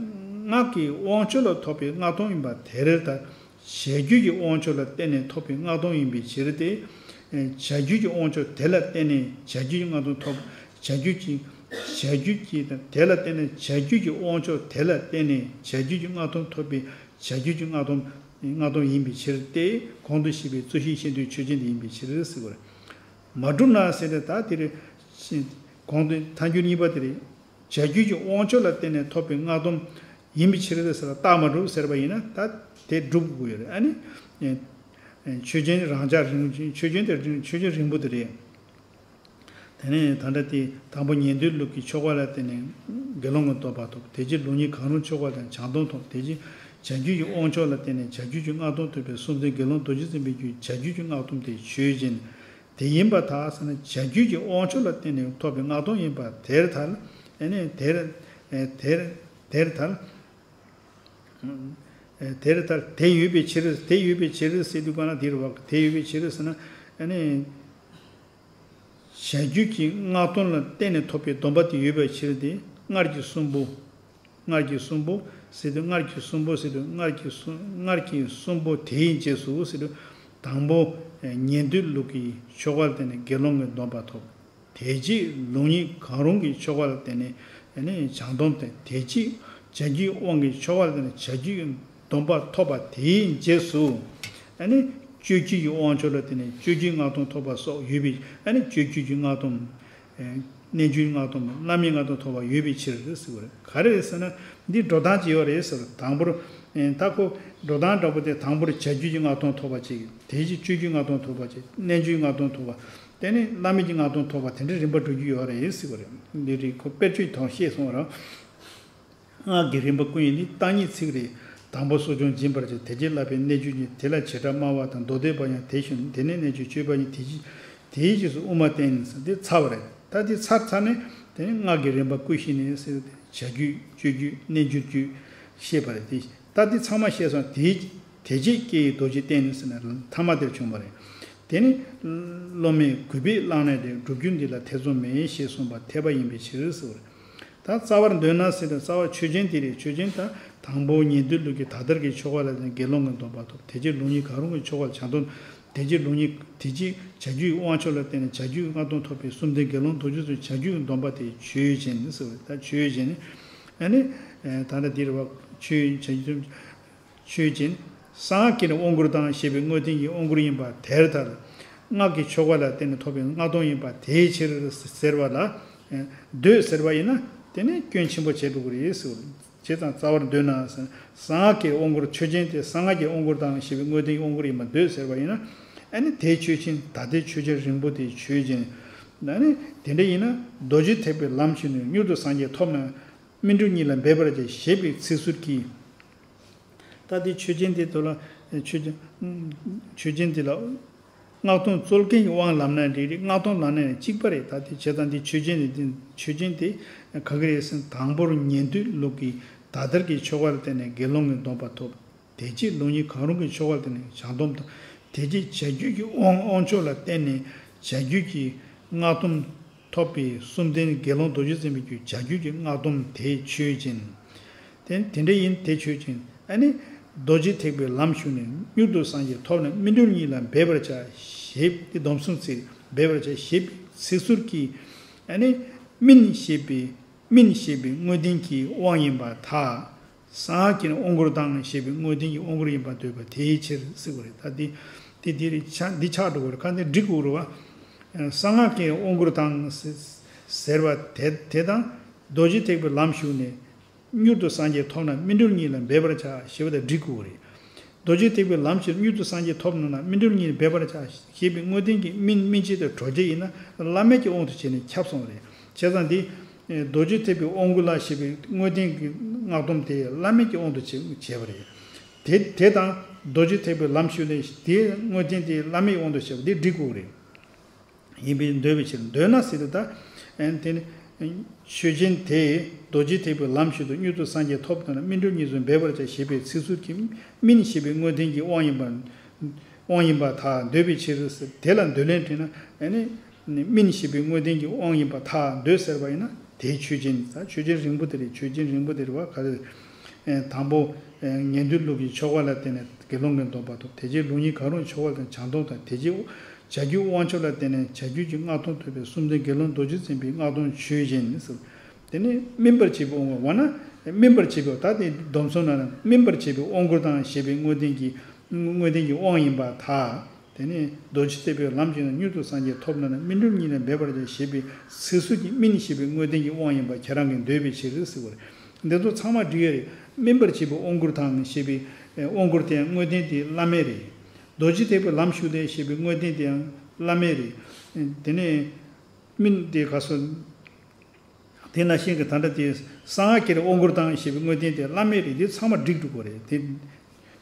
སྔགས་ཀྱི་དབང་ཆོག་ལ་ཐོབ་པའི་སྔགས་སྡོམ་ཡིན་པ་དེར་ཐལ། བྱ་རྒྱུད་ཀྱི་དབང་ཆོག་ལ་བརྟེན་ནས་ཐོབ་པའི་སྔགས་སྡོམ་ཡིན་པའི་ཕྱིར་ཏེ། བྱ་རྒྱུད་ཀྱི་དབང་ཆོག་དེ་ལ་བརྟེན་ནས་བྱ་རྒྱུད་ཀྱི་སྔགས་སྡོམ་ཐོབ། བྱ་རྒྱུད་ཀྱི། བྱ་རྒྱུད་ཀྱི་དེ་ལ་བརྟེན་ནས་བྱ་རྒྱུད་ཀྱི་དབང་ཆོག་དེ་ལ་བརྟེན་ནས་བྱ་རྒྱུད་ཀྱི་སྔགས་སྡོམ་ཐོབ་པའི་བྱ་རྒྱུད་ཀྱི་སྔགས་སྡོམ། སྔགས་སྡོམ་ཡིན་པའི་ཕྱིར་ཏེ། གོང་དུ་བཤད་པའི་རྩོད་གཞི་ཤེས་འདོད་ཆོས་ཅན་དེ་ཡིན་པའི་ཕྱིར་ཟེར་བ་རེད། མ་གྲུབ་ན་ཟེར་ཏེ། ད་དེ་རེད། གོང་དུ་ཐལ་འགྱུར་གཉིས་པ་དེ་རེད། བྱ་རྒྱུད་ཀྱི་དབང་ཆོག་ལ་བརྟེན་ནས་ཐོབ་པའི་སྔགས་སྡོམ་ཡིན་པའི་ཕྱིར་ཟེར་ལ་རྟགས་མ་གྲུབ་ཟེར་བ་ཡིན་ན་ད་དེ་སྒྲུབ་དགོས་ཡོད་རེད། ཨ་ནི། ཆོས་ཅན་རང་འཇགས་རིང་། ཆོས་ཅན་དེ་རིང་། ཆོས་ཅན་རིང་པོ་དེ་རེད། དེ་ནས་ད་ལྟ་དེ་དང་པོ་ཉན་ཐོས་ལུགས་ཀྱི་ཆོ་ག་ལ་བརྟེན་ནས་དགེ་སློང་གི་སྡོམ་པ་ཐོབ། དེ་རྗེས་ལུགས་གཉིས་གང་རུང་ཆོ་ག་དང་བྱང་སྡོམ་ཐོབ། དེ་རྗེས་བྱ་རྒྱུད་ཀྱི་དབང་ཆོག་ལ་བརྟེན་ནས་བྱ་རྒྱུད་ཀྱི་སྔགས་སྡོམ་ཐོབ་པའི་གསུམ་ལྡན་དགེ་སློང་རྡོ་རྗེ་འཛིན་པའི་རྒྱུད་བྱ་རྒྱུད་ཀྱི་སྔགས་སྡོམ་དེ་ཆོས་ཅན། དེ་ཡིན་པར་ཐལ་ཟེར་ན། བྱ་རྒྱུད་ཀྱི་དབང་ཆོག་ལ་བརྟེན་ནས་ཐོབ་པའི་སྔགས་སྡོམ་ཡིན་པ་དེར་ཐལ། ཨ་ནི་དེར། དེར། དེར་ཐལ། དེར་ལྟར་དེ་ཡོད་པའི་ཕྱིར། དེ་ཡོད་པའི་ཕྱིར་ཟེར་དུས་ག་ན་དེ་རུ་བ་དེ་ཡོད་པའི་ཕྱིར་ཟེར་ན་ཨ་ནི། བྱ་རྒྱུད་ཀྱི་སྔགས་སྡོམ་ལ་བརྟེན་ནས་ཐོབ་པའི་སྡོམ་པ་དེ་ཡོད་པའི་ཕྱིར་ཏེ། སྔར་གྱི་གསུམ་པོ། སྔར་གྱི་གསུམ་པོ་ཟེར་དུས་སྔར་གྱི་གསུམ་པོ་ཟེར་དུས་སྔར་གྱི་གསུམ་སྔར་གྱི་གསུམ་པོ་དེའི་རྗེས་སུ་ཟེར་དུས་དང་པོ་ཉན་ཐོས་ལུགས་ཀྱི་ཆོ་ག་ལ་བརྟེན་ནས་དགེ་སློང་གི་སྡོམ་པ་ཐོབ། དེ་རྗེས་ལུགས་གཉིས་གང་རུང་གི་ཆོ་ག་ལ་བརྟེན་ནས་ཨ་ནི་བྱང་སྡོམ་དང་། དེ་རྗེས་བྱ་རྒྱུད་དབང་གི་ཆོ་ག་ལ་བརྟེན་ནས་བྱ་རྒྱུད་ཀྱི་སྡོམ་པ་ཐོབ་པ་དེའི་རྗེས་སུ་ཨ་ནི་སྤྱོད་བརྒྱུད་ཀྱི་དབང་ཆོག་ལ་བརྟེན་ནས་སྤྱོད་བརྒྱུད་སྔགས་སྡོམ་ཐོབ་པ་སོགས་ཡོད་པའི་ཨ་ནི་སྤྱོད་བརྒྱུད་ཀྱི་སྔགས་སྡོམ། རྣལ་འབྱོར་སྔགས་སྡོམ་བླ་མེད་སྔགས་སྡོམ་ཐོབ་པ་ཡོད་པའི་ཕྱིར་ཟེར་བ་རེད། ག་རེ་རེད་ཟེར་ན་འདི་འགྲོ་སྟངས་ཅིག་ཡོད་རེད་ཟེར། དང་པོར་ད་ཁོ་འགྲོ་སྟངས་འདྲ་པོ་དེ་དང་པོར་བྱ་རྒྱུད་ཀྱི་སྔགས་སྡོམ་ཐོབ་པ་ཅིག་དེ་རྗེས་སྤྱོད་བརྒྱུད་སྔགས་སྡོམ་ཐོབ་པ་ཅིག་རྣལ་འབྱོར་སྔགས་སྡོམ་ཐོབ་པ། དེ་ནས་བླ་མེད་ཀྱི་སྔགས་སྡོམ་ཐོབ་པ་དེ་འདྲའི་རིམ་པ་འགྲོ་རྒྱུ་ཡོད་རེད་ཟེར་བ་རེད། འདི་རེད། ཁོ་དཔེར་བརྗོད་ཐོག་བཤད་སོང་བ་རེད། སྔགས་ཀྱི་རིམ་པ་ཀུན་ཡིན་ནི་བརྟག་གཉིས་ཚིག་རེད། དང་པོ་གསོ་སྦྱོང་སྦྱིན་པར་བྱ། དེ་རྗེས་བསླབ་པའི་རྣལ་འབྱོར་གྱིས། དེ་ལ་བྱེ་བྲག་སྨྲ་བ་དང་། མདོ་སྡེ་པ་ཡང་དེ་ཞུ་ནས། དེ་ནས་རྣལ་འབྱོར་སྤྱོད་པ་ཡིན། དེ་རྗེས་དེའི་རྗེས་སུ་དབུ་མ་བསྟན་ཟེར་འདི་ཚར་བ་རེད། ད་འདི་ཚར་ཚར་ནས་དེ་ནས་སྔགས་ཀྱི་རིམ་པ་ཀུན་ཤེས་ནས་ཟེར་ཏེ་བྱ་རྒྱུད་སྤྱོད་རྒྱུད་རྣལ་འབྱོར་རྒྱུད་བཤད་པ་རེད། དེ་ད་འདི་ཚང་མ་བཤད་སོང་། དེའི་དེ་རྗེས་སྐྱེ་བའི་རྡོ་རྗེ་བསྟན་ནས་ཟེར་ནས་མཐའ་མ་དེར་བྱུང་བ་རེད། དེ་ནི་སློབ་མས་གུས་པས་བླངས་ནས་ཏེ། སྒྲུབ་རྒྱུ་འདི་ལ་ཐེ་ཚོམ་མེད་ཞེས་གསུངས་པ་འཐད་པ་ཡིན་པའི་ཕྱིར་ཟེར་བ་རེད། ད་རྩ་བར་འདོད་ན་ཟེར་ཏེ་རྩ་བ་ཆོས་ཅན་དེ་རེད། ཆོས་ཅན་ད་དང་པོ་ཉན་ཐོས་ལུགས་ཀྱི་ད་ལྟར་གྱི་ཆོ་ག་ལ་བརྟེན་དགེ་སློང་གི་སྡོམ་པ་ཐོབ། དེ་རྗེས་ལུགས་གཉིས་གང་རུང་གི་ཆོ་ག་ལ་བྱང་སྡོམ། དེ་རྗེས་ལུགས་གཉིས་དེ་རྗེས་བྱ་རྒྱུད་དབང་ཆོག་ལ་བརྟེན་ནས་བྱ་རྒྱུད་སྔགས་སྡོམ་ཐོབ་པའི་གསུམ་ལྡན་དགེ་སློང་རྡོ་རྗེ་ཚོས་བྱ་རྒྱུད་ཀྱི་སྡོམ་པ་དེ་ཆོས་ཅན་ཟེར་བ་རེད། ད་ཆོས་ཅན་ཨ་ནི་ད་ལྟ་འདིར་བ་ཆོས་ཅན། ཆོས་ཅན། གསང་སྔགས་ཀྱི་ནི་དབང་བསྐུར་དང་ཞེས་པའི་དངོས་བསྟན་གྱི་དབང་བསྐུར་ཡིན་པ་དེར་ཐལ། སྔགས་ཀྱི་ཆོ་ག་ལ་བརྟེན་ནས་ཐོབ་པའི་སྔགས་སྡོམ་ཡིན་པ་དེའི་ཕྱིར་ཟེར་བ་ལ། འདོད་ཟེར་བ་ཡིན་ན་དེ་ནི་སྐྱོན་ཆེན་པོ་བྱས་འགྲོ་གི་རེད་ཟེར། བྱས་ཙང་རྩ་བར་འདོད་ན་ཟེར། གསང་སྔགས་ཀྱི་དབང་བསྐུར་ཆོས་ཅན་དེ་གསང་སྔགས་ཀྱི་དབང་བསྐུར་དང་ཞེས་པའི་དངོས་བསྟན་གྱི་དབང་བསྐུར་ཡིན་པ་འདོད་ཟེར་བ་ཡིན་ན། ཨ་ནི་དེ་ཆོས་ཅན། ད་ལྟའི་ཆོས་ཅན་རིང་པོ་དེ་ཆོས་ཅན། ཨ་ནི་དེ་འདྲ་ཡིན་ན་རྡོ་རྗེ་ཐེག་པའི་ལམ་ཞུགས་ནས་མྱུར་དུ་སངས་རྒྱས་ཐོབ་ན། སྨིན་གྲོལ་གཉིས་ལ་འབད་པར་བྱ་ཞེས་པའི་ཚིག་ཟུར་གྱིས། ད་དེ་ཆོས་ཅན་དེ་དོ་ལ་ཆོས་ཅན་ཆོས་ཅན་དེ་ལ་སྔགས་སྡོམ་རྩོལ་མཁན་གྱི་དབང་ལམ་ན་རེ་རེ་སྔགས་སྡོམ་ལམ་ན་ཡང་གཅིག་པ་རེད། ད་དེ་བྱས་ཙང་དེ་ཆོས་ཅན་དེ་ཆོས་ཅན་དེ་ག་གི་རེད་ཟེར་ན་དང་པོར་ཉན་ཐོས་ལུགས་ཀྱི་ད་ལྟར་གྱི་ཆོ་ག་ལ་བརྟེན་ནས་དགེ་སློང་གི་སྡོམ་པ་ཐོབ། དེ་རྗེས་ལུགས་གཉིས་གང་རུང་གི་ཆོ་ག་ལ་བརྟེན་ནས་བྱང་སྡོམ་དང་། དེ་རྗེས་བྱ་རྒྱུད་ཀྱི་དབང་དབང་ཆོག་ལ་བརྟེན་ནས་བྱ་རྒྱུད་ཀྱི་སྔགས་སྡོམ་ཐོབ་པའི་གསུམ་ལྡན་དགེ་སློང་རྡོ་རྗེ་འཛིན་པའི་རྒྱུད་བྱ་རྒྱུད་ཀྱི་སྔགས་སྡོམ་དེ་ཆོས་ཅན། དེ་དེ་འདྲ་ཡིན་དེ་ཆོས་ཅན། ཨ་ནི་རྡོ་རྗེ་ཐེག་པའི་ལམ་ཞུགས་ནས་མྱུར་དུ་སངས་རྒྱས་ཐོབ་ན་སྨིན་གྲོལ་གཉིས་ལ་འབད་པར་བྱ་ཞེས་དེ་སྡོམ་གསུམ་ཚིག་འབད་པར་བྱ་ཞེས་པའི་ཚིག་ཟུར་གྱིས། ཨ་ནི་སྨིན་ཞེས་པའི་སྨིན་ཞེས་པའི་དངོས་བསྟན་གྱི་དབང་ཡིན་པར་ཐལ། གསང་སྔགས་ཀྱི་ནི་དབང་བསྐུར་དང་ཞེས་པའི་དངོས་བསྟན་གྱི་དབང་བསྐུར་ཡིན་པར་འདོད་པ་དེའི་ཕྱིར་ཟེར་བ་རེད། ད་འདི་འདི་འདི་རེད་ཆ་འདི་ཆགས་འགྲོ་གི་རེད། ཁ་འདི་འགྲིག་དགོས་རེད་བ། གསང་སྔགས་ཀྱི་དབང་བསྐུར་དང་ཟེར་བ་དེ་དེ་དང་རྡོ་རྗེ་ཐེག་པའི་ལམ་ཞུགས་ནས་མྱུར་དུ་སངས་རྒྱས་ཐོབ་ན་སྨིན་གྲོལ་གཉིས་ལ་འབད་པར་བྱ་ཞེས་པ་དང་འགྲིག་དགོས་རེད། རྡོ་རྗེ་ཐེག་པའི་ལམ་ཞུགས་མྱུར་དུ་སངས་རྒྱས་ཐོབ་ན་སྨིན་གྲོལ་གཉིས་ལ་འབད་པར་བྱ་ཞེས་པའི་དངོས་བསྟན་གྱི་སྨིན་སྨིན་བྱེད་དང་གྲོལ་བྱེད་ཡིན་ན་བླ་མེད་ཀྱི་དབང་དུ་བྱས་ནས་ཁྱབ་སོང་བ་རེད། བྱས་ཙང་འདི། རྡོ་རྗེ་ཐེག་པའི་དབང་བསྐུར་ལ་ཞེས་པའི་དངོས་བསྟན་གྱི་སྔགས་སྡོམ་དེ་བླ་མེད་ཀྱི་དབང་དུ་བྱས་བྱས་པ་རེད། དེ་དེ་དང་རྡོ་རྗེ་ཐེག་པའི་ལམ་ཞུགས་ནས་དེའི་དངོས་བསྟན་དེ་བླ་མེད་དབང་དུ་བྱས་པ་འདི་འགྲིག་དགོས་རེད། ཡིན་པས་འདོད་པའི་ཕྱིར། འདོད་ན་ཟེར་དུས་ད། དེ་ནི། ཆོས་ཅན་དེས་རྡོ་རྗེ་ཐེག་པའི་ལམ་ཞུགས་ཏེ་མྱུར་དུ་སངས་རྒྱས་ཐོབ་ཐུབ་ན་སྨིན་གྲོལ་གཉིས་སུ་འབད་པར་བྱ་ཞེས་པའི་ཚིག་ཟུར་གྱིས་སྨིན་ཞེས་པའི་དངོས་བསྟན་གྱི་དབང་ཡིན་པར། དབང་ཡིན་པར་ཐལ། འདོད་པའི་ཕྱིར་ཟེར་དེ་ལ་འདོད་ལན་བྲིས་ན་ཨ་ནི། སྨིན་ཞེས་པའི་དངོས་བསྟན་གྱི་དབང་ཡིན་པར་ཐལ། འདོད་ཟེར་བ་ཡིན་ན་དེའི་ཆོས་ཅན། ད་ཆོས་ཅན་རིང་པོ་དེ་རེད། ཆོས་ཅན་རིང་པོ་དེ་རེད་བ་ག་རེ། དང་པོ། ཉན་ཐོས་ལུགས་ཀྱི་ཆོ་ག་ལ་བརྟེན་ནས་དགེ་སློང་གི་སྡོམ་པ་ཐོབ། དེ་རྗེས་ལུགས་གཉིས་གང་རུང་ཆོ་ག་དང་བྱང་སྡོམ་དང་། དེ་རྗེས་བྱ་རྒྱུད་དབང་ཆོག་ལ་བརྟེན་ནས་བྱ་རྒྱུད་ཀྱི་སྔགས་སྡོམ་ཐོབ་པའི་གསུམ་ལྡན་དགེ་སློང་རྡོ་རྗེ་འཛིན་པའི་སྔགས་སྡོམ་ཆོས་ཅན་ཟེར། དེ་ནི་སྨིན་པར་བྱེད་པའི་དབང་བསྐུར་བ་ན་སྨིན་པར་བྱེད་པའི་ད་དེ་སྡོམ་གསུམ་ནང་ན་སྨིན་པར་བྱེད་པའི་དབང་བསྐུར་དང་ཞེས་པའི་དངོས་བསྟན་གྱི་དངོས་བསྟན་གྱི་དབང་ཡིན་པར་ཐལ། དེ་ནས་རྡོ་རྗེ་ཐེག་པའི་ལམ་ཞུགས་ནས་མྱུར་དུ་སངས་རྒྱས་ཐོབ་ན་ནི་སྨིན་གྲོལ་གཉིས་ལ་འབད་པར་བྱ་ཞེས་པའི་ཚིག་ཟུར་གྱིས་སྨིན་ཞེས་པའི་དངོས་བསྟན་གྱི་དབང་ཡིན་པ་ཁྱེད་རང་གིས་འདོད་པའི་ཕྱིར་ཟེར་བ་རེད། འདི་ཚོ་ཚང་མ་འགྲིག་ཡ་རེད། སྨིན་པར་བྱེད་པའི་དབང་བསྐུར་དང་ཞེས་པའི་དབང་བསྐུར་དེ་ཡང་དངོས་བསྟན་དེ་བླ་མེད་རེད། རྡོ་རྗེ་ཐེག་པའི་ལམ་ཞུགས་ཏེ་ཞེས་པའི་དངོས་བསྟན་དེ་ཡང་བླ་མེད་རེད། དེ་ནས་སྨིན་དེ་ག་སོ། དེ་ནང་བཞིན་གྱི་ད་ལྟ་དེ་གསང་སྔགས་ཀྱི་དབང་བསྐུར་དང་ཞེས་པའི་དངོས་བསྟན་དེ་བླ་མེད་རེད། དེ་ཚང་མ་འགྲིག་འགྲོ་གི་རེད། དེ་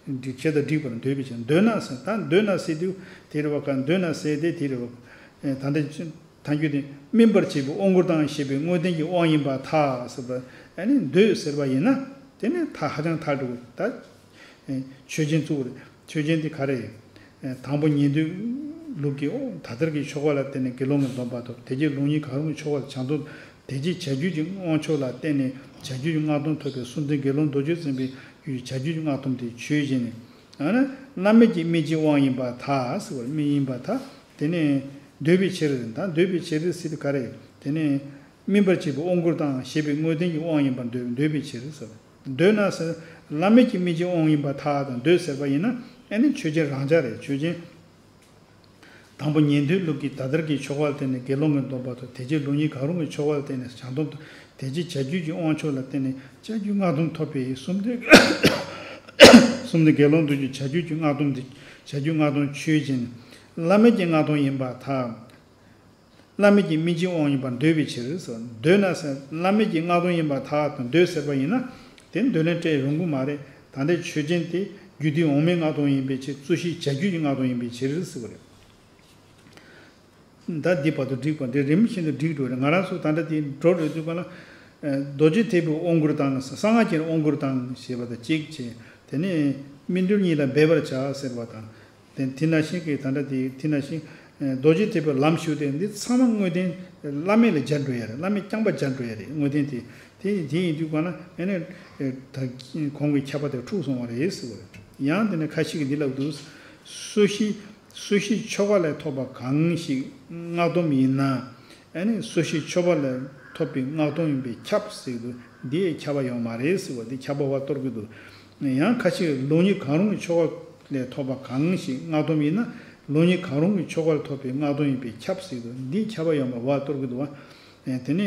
འགྲིག་བྱེད་དང་འགྲིག་པར་འདོད་པའི་ཕྱིར། འདོད་ན་ཟེར་ད་འདོད་ན་ཟེར་དུས་དེ་རེད་བ་ག་འདོད་ན་ཟེར་དེ་དེ་རེད་བ། ད་ལྟ་ཐལ་འགྱུར་དེ་སྨིན་པར་བྱེད་པའི་དབང་བསྐུར་དང་ཞེས་པའི་དངོས་བསྟན་གྱི་དབང་ཡིན་པར་ཐལ་ཟེར་བ། ཨ་ནི་འདོད་ཟེར་བ་ཡིན་ན། དེ་ནས་ཐ་ཧ་ཅང་ཐལ་འགྲོ་གི། ད་ཆོས་ཅན་བཙུགས་རེད། ཆོས་ཅན་དེ་ག་རེ་ཡིན། དང་པོ་ཉན་ཐོས་ལུགས་ཀྱི་ད་ལྟར་གྱི་ཆོས་འཁོར་ལ་བརྟེན་ནས་དགེ་སློང་གི་སྡོམ་པ་ཐོབ། དེ་རྗེས་ལུགས་གཉིས་གང་རུང་གི་ཆོས་འཁོར་ལ་བྱང་སྡོམ། དེ་རྗེས་བྱ་རྒྱུད་ཀྱི་དབང་ཆོག་ལ་བརྟེན་ནས་བྱ་རྒྱུད་ཀྱི་སྔགས་སྡོམ་ཐོབ་པའི་སུམ་ལྡན་དགེ་སློང་རྡོ་རྗེ་འཛིན་པའི་རྒྱུད་ཀྱི་བྱ་རྒྱུད་ཀྱི་སྔགས་སྡོམ་དེ་ཆོས་ཅན་ནི། ཡང་ན་བླ་མེད་ཀྱི་སྨིན་བྱེད་དབང་ཡིན་པར་ཐལ་ཟེར་བར་སྨིན་ཡིན་པར་ཐལ། དེ་ནས་འདོད་པའི་ཕྱིར། ད་འདོད་པའི་ཕྱིར་ཟེར་དུས་ག་རེ། དེ་ནས་སྨིན་པར་བྱེད་པའི་དབང་བསྐུར་དང་ཞེས་པའི་དངོས་བསྟན་གྱི་དབང་ཡིན་པར་འདོད། འདོད་པའི་ཕྱིར་ཟེར། འདོད་ན་ཟེར། བླ་མེད་ཀྱི་སྨིན་བྱེད་དབང་ཡིན་པར་ཐལ་དང་འདོད་ཟེར་བ་ཡིན་ན། ཨ་ནི་ཆོས་ཅན་རང་འཇགས་རེད། ཆོས་ཅན། དང་པོ་ཉན་ཐོས་ལུགས་ཀྱི་ད་ལྟར་གྱི་ཆོས་འཁོར་ལ་བརྟེན་ནས་དགེ་སློང་གི་སྡོམ་པ་དང་། དེ་རྗེས་ལུགས་གཉིས་གང་རུང་གི་ཆོས་འཁོར་ལ་བརྟེན་ནས་བྱང་སྡོམ་དང་། དེ་རྗེས་བྱ་རྒྱུད་ཀྱི་དབང་ཆོག་ལ་བརྟེན་ནས་བྱ་རྒྱུད་སྔགས་སྡོམ་ཐོབ་པའི་སུམ་ལྡན། སུམ་ལྡན་དགེ་སློང་རྡོ་རྗེ་བྱ་རྒྱུད་ཀྱི་སྔགས་སྡོམ་དེ། བྱ་རྒྱུད་སྔགས་སྡོམ་ཆོས་ཅན། བླ་མེད་ཀྱི་སྔགས་སྡོམ་ཡིན་པར་ཐལ། བླ་མེད་ཀྱི་སྨིན་བྱེད་དབང་ཡིན་པར་འདོད་པའི་ཕྱིར་ཟེར། འདོད་ན་ཟེར། བླ་མེད་ཀྱི་སྔགས་སྡོམ་ཡིན་པར་ཐལ་དང་འདོད་ཟེར་བ་ཡིན་ན། དེ་འདོད་ལན་སྤྲད་རུང་གི་མ་རེད། ད་ལྟའི་ཆོས་ཅན་དེ་རྒྱུད་སྡེའི་འོག་མའི་སྔགས་སྡོམ་ཡིན་པའི་ཕྱིར། རྩོད་གཞི་བྱ་རྒྱུད་ཀྱི་སྔགས་སྡོམ་ཡིན་པའི་ཕྱིར་ཟེར་བ་རེད། ད་འདི་བར་དུ་འགྲིག་པ་འདི་རིམ་བཞིན་དུ་འགྲིག་འགྲོ་རེད། ང་རང་ཚོ་ད་ལྟ་དེ་འགྲོ་རེད་དུས་ག་ལ། རྡོ་རྗེ་ཐེག་པའི་དབང་བསྐུར་དང་། གསང་སྔགས་ཀྱི་དབང་བསྐུར་དང་ཞེས་པ་དང་གཅིག་བྱས། དེ་ནས་སྨིན་གྲོལ་གཉིས་ལ་འབད་པར་བྱ་ཟེར་བ་དང་། དེ་དེ་ནང་བཞིན་གྱི་ད་ལྟ་དེ་དེ་ནང་བཞིན་རྡོ་རྗེ་ཐེག་པའི་ལམ་ཞུགས་ཏེ། འདི་ཚང་མ་དངོས་བསྟན་བླ་མེད་ལ་སྦྱར་འགྲོ་ཡ་རེད། བླ་མེད་རྐྱང་པ་སྦྱར་འགྲོ་ཡ་རེད། དངོས་བསྟན་དེ་དེ་དེ་ཡིན་དུས་ག་ལ། ཨ་ནི་ད་གོང་གི་ཁྱབ་པ་དེ་འཁྲུགས་སོང་བ་རེད་ཟེར་བ་རེད། ཡང་དེ་ནས་ཁ་ཤས་ཀྱིས་འདི་ལབ་འདུག། སོ་སྐྱེའི། སོ་སྐྱེའི་ཆོ་ག་ལས་ཐོབ་པ་གང་ཞིག་སྔགས་སྡོམ་ཡིན་ན། ཨ་ནི་སོ་སྐྱེའི་ཆོ་ག་ལས་ཐོབ་པའི་སྔགས་སྡོམ་ཡིན་པས་ཁྱབ་ཟེར་གྱི་འདུག། འདི་ཡང་ཁྱབ་པ་ཡོད་མ་རེད་ཟེར་བ། འདི་ཁྱབ་པ་བ་གཏོར་གྱི་འདུག། ཡང་ཁ་ཤས་ལུགས་གཉིས་གང་རུང་གི་ཆོ་ག་ལས་ཐོབ་པ་གང་ཞིག་སྔགས་སྡོམ་ཡིན་ན། ལུགས་གཉིས་གང་རུང་གི་ཆོ་ག་ལས་ཐོབ་པའི་སྔགས་སྡོམ་ཡིན་པས་ཁྱབ་ཟེར་གྱི་འདུག། འདི་ཁྱབ་པ་ཡོད་མ་བ་གཏོར་གྱི་འདུག་བ། དེ་ནས་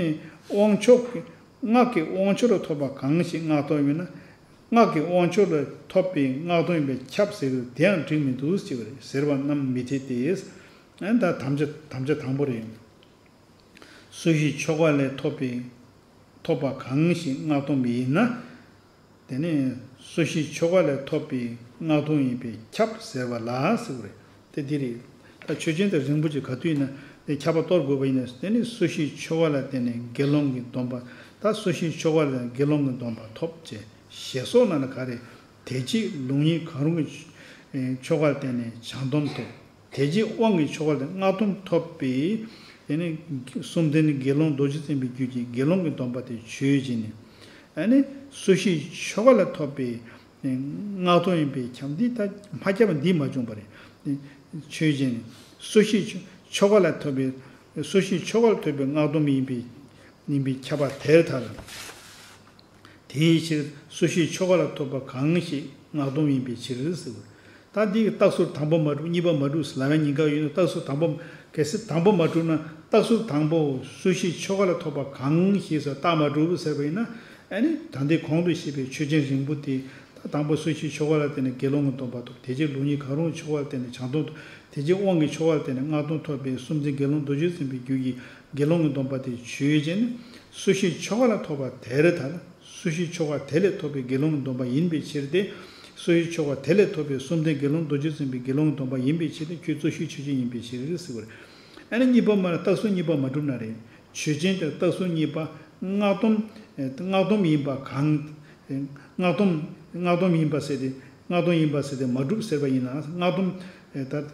དབང་ཆོག་གི། སྔགས་ཀྱི་དབང་ཆོག་ལ་ཐོབ་པ་གང་ཞིག་སྔགས་སྡོམ་ཡིན་ན། སྔགས་ཀྱི་དབང་ཆོག་ལ་ཐོབ་པའི་སྔགས་སྡོམ་ཡིན་པས་ཁྱབ་ཟེར་བས། དེའང་འགྲིག་མི་འདུག་ཅེས་པ་རེད། ཟེར་བ་རྣམས་མི་འཐད་དེ། ཨ་ནི་ད་དམ་བཅའ་དམ་བཅའ་དང་པོ་རེད། སོ་སྐྱེའི་ཆོ་ག་ལས་ཐོབ་པའི། ཐོབ་པ་གང་ཞིག་སྔགས་སྡོམ་ཡིན་ན། དེ་ནས་སོ་སྐྱེའི་ཆོ་ག་ལས་ཐོབ་པའི་སྔགས་སྡོམ་ཡིན་པས་ཁྱབ་ཟེར་བ་ལ་ཟེར་བ་རེད། དེ་འདི་རེད། ད་ཆོས་ཅན་དེ་རིང་པོ་ཅིག་ག་དུས་ཡིན་ན་དེ་ཁྱབ་པ་གཏོར་དགོས་པ་ཡིན་ན། དེ་ནི་སོ་སྐྱེའི་ཆོ་ག་ལ་བརྟེན་ནས་དགེ་སློང་གི་སྡོམ་པ། ད་སོ་སྐྱེའི་ཆོ་ག་ལ་བརྟེན་ནས་དགེ་སློང་གི་སྡོམ་པ་ཐོབ་ཅེས་ཞེས་སོགས་ན་ན་ག་རེ། དེ་རྗེས་ལུགས་གཉིས་གང་རུང་གི་ཆོ་ག་ལ་བརྟེན་ནས་བྱང་སྡོམ་ཐོབ། དེ་རྗེས་དབང་གི་ཆོ་ག་ལ་སྔགས་སྡོམ་ཐོབ་པའི། དེ་ནི་སུམ་ལྡན་དགེ་སློང་རྡོ་རྗེ་འཛིན་པའི་རྒྱུད་ཀྱི་དགེ་སློང་གི་སྡོམ་པ་དེ་ཆོས་ཅན་ནི། ཨ་ནི་སོ་སྐྱེའི་ཆོ་ག་ལ་ཐོབ་པའི་སྔགས་སྡོམ་ཡིན་པས་ཁྱབ། འདི་ད་མ་ཁྱབ་པ་འདི་མ་བྱུང་བ་རེད། ཆོས་ཅན་ནི། སོ་སྐྱེའི་ཆོ་ག་ལ་ཐོབ་པའི། སོ་སྐྱེའི་ཆོ་ག་ལ་ཐོབ་པའི་སྔགས་སྡོམ་ཡིན་པས། ཡིན་པས་ཁྱབ་པ་དེར་ཐལ། དེའི་ཕྱིར་སོ་སྐྱེའི་ཆོ་ག་ལ་ཐོབ་པ་གང་ཞིག་སྔགས་སྡོམ་ཡིན་པའི་ཕྱིར་ཟེར། ད་འདི་གི་རྟགས་གསལ་དང་པོ་མ་གྲུབ། གཉིས་པ་མ་གྲུབ་ཟེར་ལབ་ཡ་ཉེན་ཁ་ཡོད་ན། རྟགས་གསལ་དང་པོ། གལ་སྲིད་དང་པོ་མ་གྲུབ་ན། རྟགས་གསལ་དང་པོ་སོ་སྐྱེའི་ཆོ་ག་ལ་ཐོབ་པ་གང་ཞིག་ཟེར་རྟགས་མ་གྲུབ་ཟེར་བ་ཡིན་ན། ཨ་ནི་ད་ལྟའི་གོང་དུ་བཤད་པའི་ཆོས་ཅན་རིང་པོ་དེ། ད་དང་པོ་སོ་སྐྱེའི་ཆོ་ག་ལ་བརྟེན་ནས་དགེ་སློང་གི་སྡོམ་པ་ཐོབ། དེ་རྗེས་ལུགས་གཉིས་གང་རུང་ཆོ་ག་ལ་བརྟེན་ནས་བྱང་སྡོམ་ཐོབ། དེ་རྗེས་དབང་གི་ཆོ་ག་ལ་བརྟེན་ནས་སྔགས་སྡོམ་ཐོབ་པའི་སུམ་ལྡན་དགེ་སློང་རྡོ་རྗེ་འཛིན་པའི་རྒྱུད་ཀྱི་དགེ་སློང་གི་སྡོམ་པ་དེ་ཆོས་ཅན་ནི། སོ་སྐྱེའི་ཆོ་ག་ལ་ཐོབ་པ་དེར་ཐལ། སོ་སྐྱེའི་ཆོ་ག་དེ་ལས་ཐོབ་པའི་དགེ་སློང་གི་སྡོམ་པ་ཡིན་པའི་ཕྱིར་ཏེ། སོ་སྐྱེའི་ཆོ་ག་དེ་ལས་ཐོབ་པའི་སུམ་ལྡན་དགེ་སློང་རྡོ་རྗེ་འཛིན་པའི་དགེ་སློང་གི་སྡོམ་པ་ཡིན་པའི་ཕྱིར་ཏེ། ཁྱོད་རྩོད་གཞི་ཆོས་ཅན་ཡིན་པའི་ཕྱིར་ཟེར་བ་རེད། ཨ་ནི་གཉིས་པ་མ་རེད། རྟགས་གསལ་གཉིས་པ་མ་གྲུབ་ན་རེད། ཆོས་ཅན་དེ་རྟགས་གསལ་གཉིས་པ། སྔགས་སྡོམ། སྔགས་སྡོམ་ཡིན་པ་གང་། སྔགས་སྡོམ། སྔགས་སྡོམ་ཡིན་པ་ཟེར་ཏེ། སྔགས་སྡོམ་ཡིན་པ་ཟེར་ཏེ་མ་གྲུབ་ཟེར་བ་ཡིན་ན། སྔགས་སྡོམ། ད།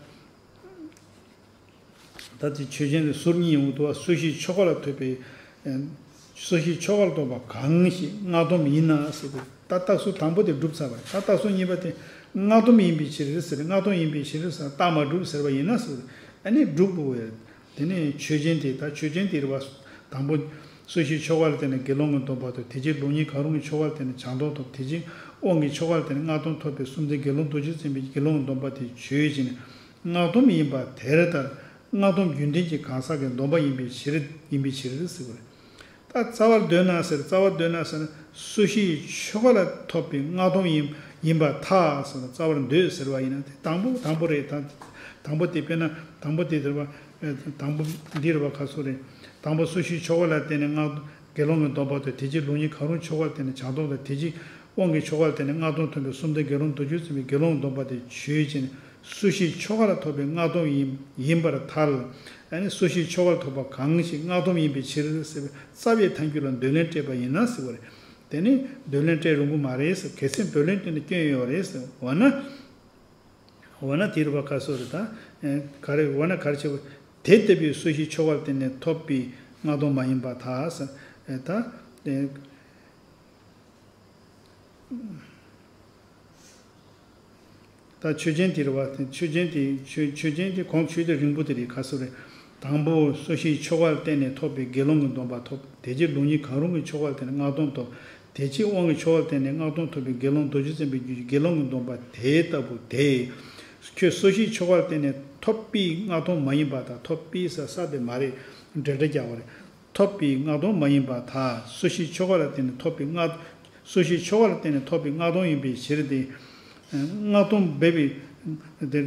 ད་དེ་ཆོས་ཅན་དེ་ཟུར་གཉིས་ཡོང་གི་འདུག་བ། སོ་སྐྱེའི་ཆོ་ག་ལ་ཐོབ་པའི། སོ་སྐྱེའི་ཆོ་ག་ལ་ཐོབ་པ་གང་ཞིག་སྔགས་སྡོམ་ཡིན་ན་ཟེར་དུས། ད་རྟགས་གསལ་དང་པོ་དེ་གྲུབ་ཚར་བ་རེད། ད་རྟགས་གསལ་གཉིས་པ་དེ་སྔགས་སྡོམ་ཡིན་པའི་ཕྱིར་ཟེར། སྔགས་སྡོམ་ཡིན་པའི་ཕྱིར་ཟེར། རྟགས་མ་གྲུབ་ཟེར་བ་ཡིན་ན་ཟེར། ཨ་ནི་གྲུབ་དགོས་པ་རེད། དེ་ནས་ཆོས་ཅན་དེ། ད་ཆོས་ཅན་དེ་རེད་བ། དང་པོ་སོ་སྐྱེའི་ཆོ་ག་ལ་བརྟེན་ནས་དགེ་སློང་གི་སྡོམ་པ་ཐོབ། དེ་རྗེས་ལུགས་གཉིས་གང་རུང་གི་ཆོ་ག་ལ་བརྟེན་ནས་བྱང་སྡོམ་ཐོབ། དེ་རྗེས་དབང་གི་ཆོ་ག་ལ་བརྟེན་ནས་སྔགས་སྡོམ་ཐོབ་པའི་སུམ་ལྡན་དགེ་སློང་རྡོ་རྗེ་འཛིན་པའི་དགེ་སློང་གི་སྡོམ་པ་དེ་ཆོས་ཅན། སྔགས་སྡོམ་ཡིན་པ་དེར་ཐལ། སྔགས་སྡོམ་རྒྱུན་ལྡན་གྱི་གང་ཟག་གི་སྡོམ་པ་ཡིན་པའི་ཕྱིར། ཡིན་པའི་ཕྱིར་ཟེར་བ་རེད། ད་རྩ་བར་འདོད་ན་ཟེར། རྩ་བར་འདོད་ན་ཟེར་ན། སོ་སྐྱེའི་ཆོ་ག་ལ་ཐོབ་པའི་སྔགས་སྡོམ་ཡིན། ཡིན་པར་ཐལ་ཟེར་ན། རྩ་བར་འདོད་ཟེར་བ་ཡིན་ན་དེ་དང་པོ། དང་པོ་རེད། ད་དང་པོ་དེ་དཔེར་ན་དང་པོ་དེ་རེད་བ། དང་པོ་འདི་རེད་བ། ག་སོ་རེད། དང་པོ་སོ་སྐྱེའི་ཆོ་ག་ལ་བརྟེན་ནས་སྔགས། དགེ་སློང་གི་སྡོམ་པ་དང་། དེ་རྗེས་ལུགས་གཉིས་གང་རུང་ཆོ་ག་ལ་བརྟེན་ནས་བྱང་སྡོམ་དང་། དེ་རྗེས་དབང་གི་ཆོ་ག་ལ་བརྟེན་ནས་སྔགས་སྡོམ་ཐོབ་པའི་སུམ་ལྡན་དགེ་སློང་རྡོ་རྗེ་འཛིན་པའི་དགེ་སློང་གི་སྡོམ་པ་དེ་ཆོས་ཅན། སོ་སྐྱེའི་ཆོ་ག་ལ་ཐོབ་པའི་སྔགས་སྡོམ་ཡིན། ཡིན་པར་ཐལ། ཨ་ནི་སོ་སྐྱེའི་ཆོ་ག་ལ་ཐོབ་པ་གང་ཞིག་སྔགས་སྡོམ་ཡིན་པའི་ཕྱིར་ཟེར་བའི་རྩ་བའི་ཐལ་འགྱུར་ལ་འདོད་ལན་སྤྲད་པ་ཡིན་ན་ཟེར་བ་རེད། དེ་ནི་འདོད་ལན་སྤྲད་རུང་གི་མ་རེད་ཟེར། གལ་སྲིད་འདོད་ལན་སྤྲད་ན་སྐྱོན་ཡོད་རེད་ཟེར། འོ་ན། འོ་ན་དེ་རུ་བ་ཁ་སོ་རེད་ད། ཨེ། ག་རེ་འོ་ན་ག་རེ་བྱེད་པ། དེ་ལྟ་བུའི་སོ་སྐྱེའི་ཆོས་འགའ་ལ་བརྟེན་ནས་ཐོབ་པའི་སྔགས་སྡོམ་མ་ཡིན་པར་ཐལ་ཟེར། ཨེ། ད། ཨེ། ད་ཆོས་ཅན་དེ་རེད་བ། དེ་ཆོས་ཅན་དེ་ཆོས་ཆོས་ཅན་དེ་གོང་ཆོས་དེ་རིང་པོ་དེ་རེད། ཁ་སོ་རེད། དང་པོ་སོ་སྐྱེའི་ཆོས་འགའ་ལ་བརྟེན་ནས་ཐོབ་པའི་དགེ་སློང་གི་སྡོམ་པ་ཐོབ། དེ་རྗེས་ལུགས་གཉིས་གང་རུང་གི་ཆོས་འགའ་ལ་བརྟེན་ནས་སྔགས་སྡོམ་ཐོབ། དེ་རྗེས་དབང་གི་ཆོས་འགའ་ལ་བརྟེན་ནས་སྔགས་སྡོམ་ཐོབ་པའི་དགེ་སློང་རྡོ་རྗེ་འཛིན་པའི་རྒྱུད་ཀྱི་དགེ་སློང་གི་སྡོམ་པ་དེ་ལྟ་བུ་དེ། ཁྱོད་སོ་སྐྱེའི་ཆོས་འགའ་ལ་བརྟེན་ནས་ཐོབ་པའི་སྔགས་སྡོམ་མ་ཡིན་པ་དང་། ཐོབ་པའི་ས་ས་དེ་མ་རེད། འབྲེལ་སྒྲ་རྒྱག་པ་རེད། ཐོབ་པའི་སྔགས་སྡོམ་མ་ཡིན་པར་ཐལ། སོ་སྐྱེའི་ཆོས་འགའ་ལ་བརྟེན་ནས་ཐོབ་པའི་སྔགས། སོ་སྐྱེའི་ཆོས་འགའ་ལ་བརྟེན་ནས་ཐོབ་པའི་སྔགས་སྡོམ་ཡིན་པའི་ཕྱིར་ཏེ། སྔགས་སྡོམ་འབད་པའི་དེ་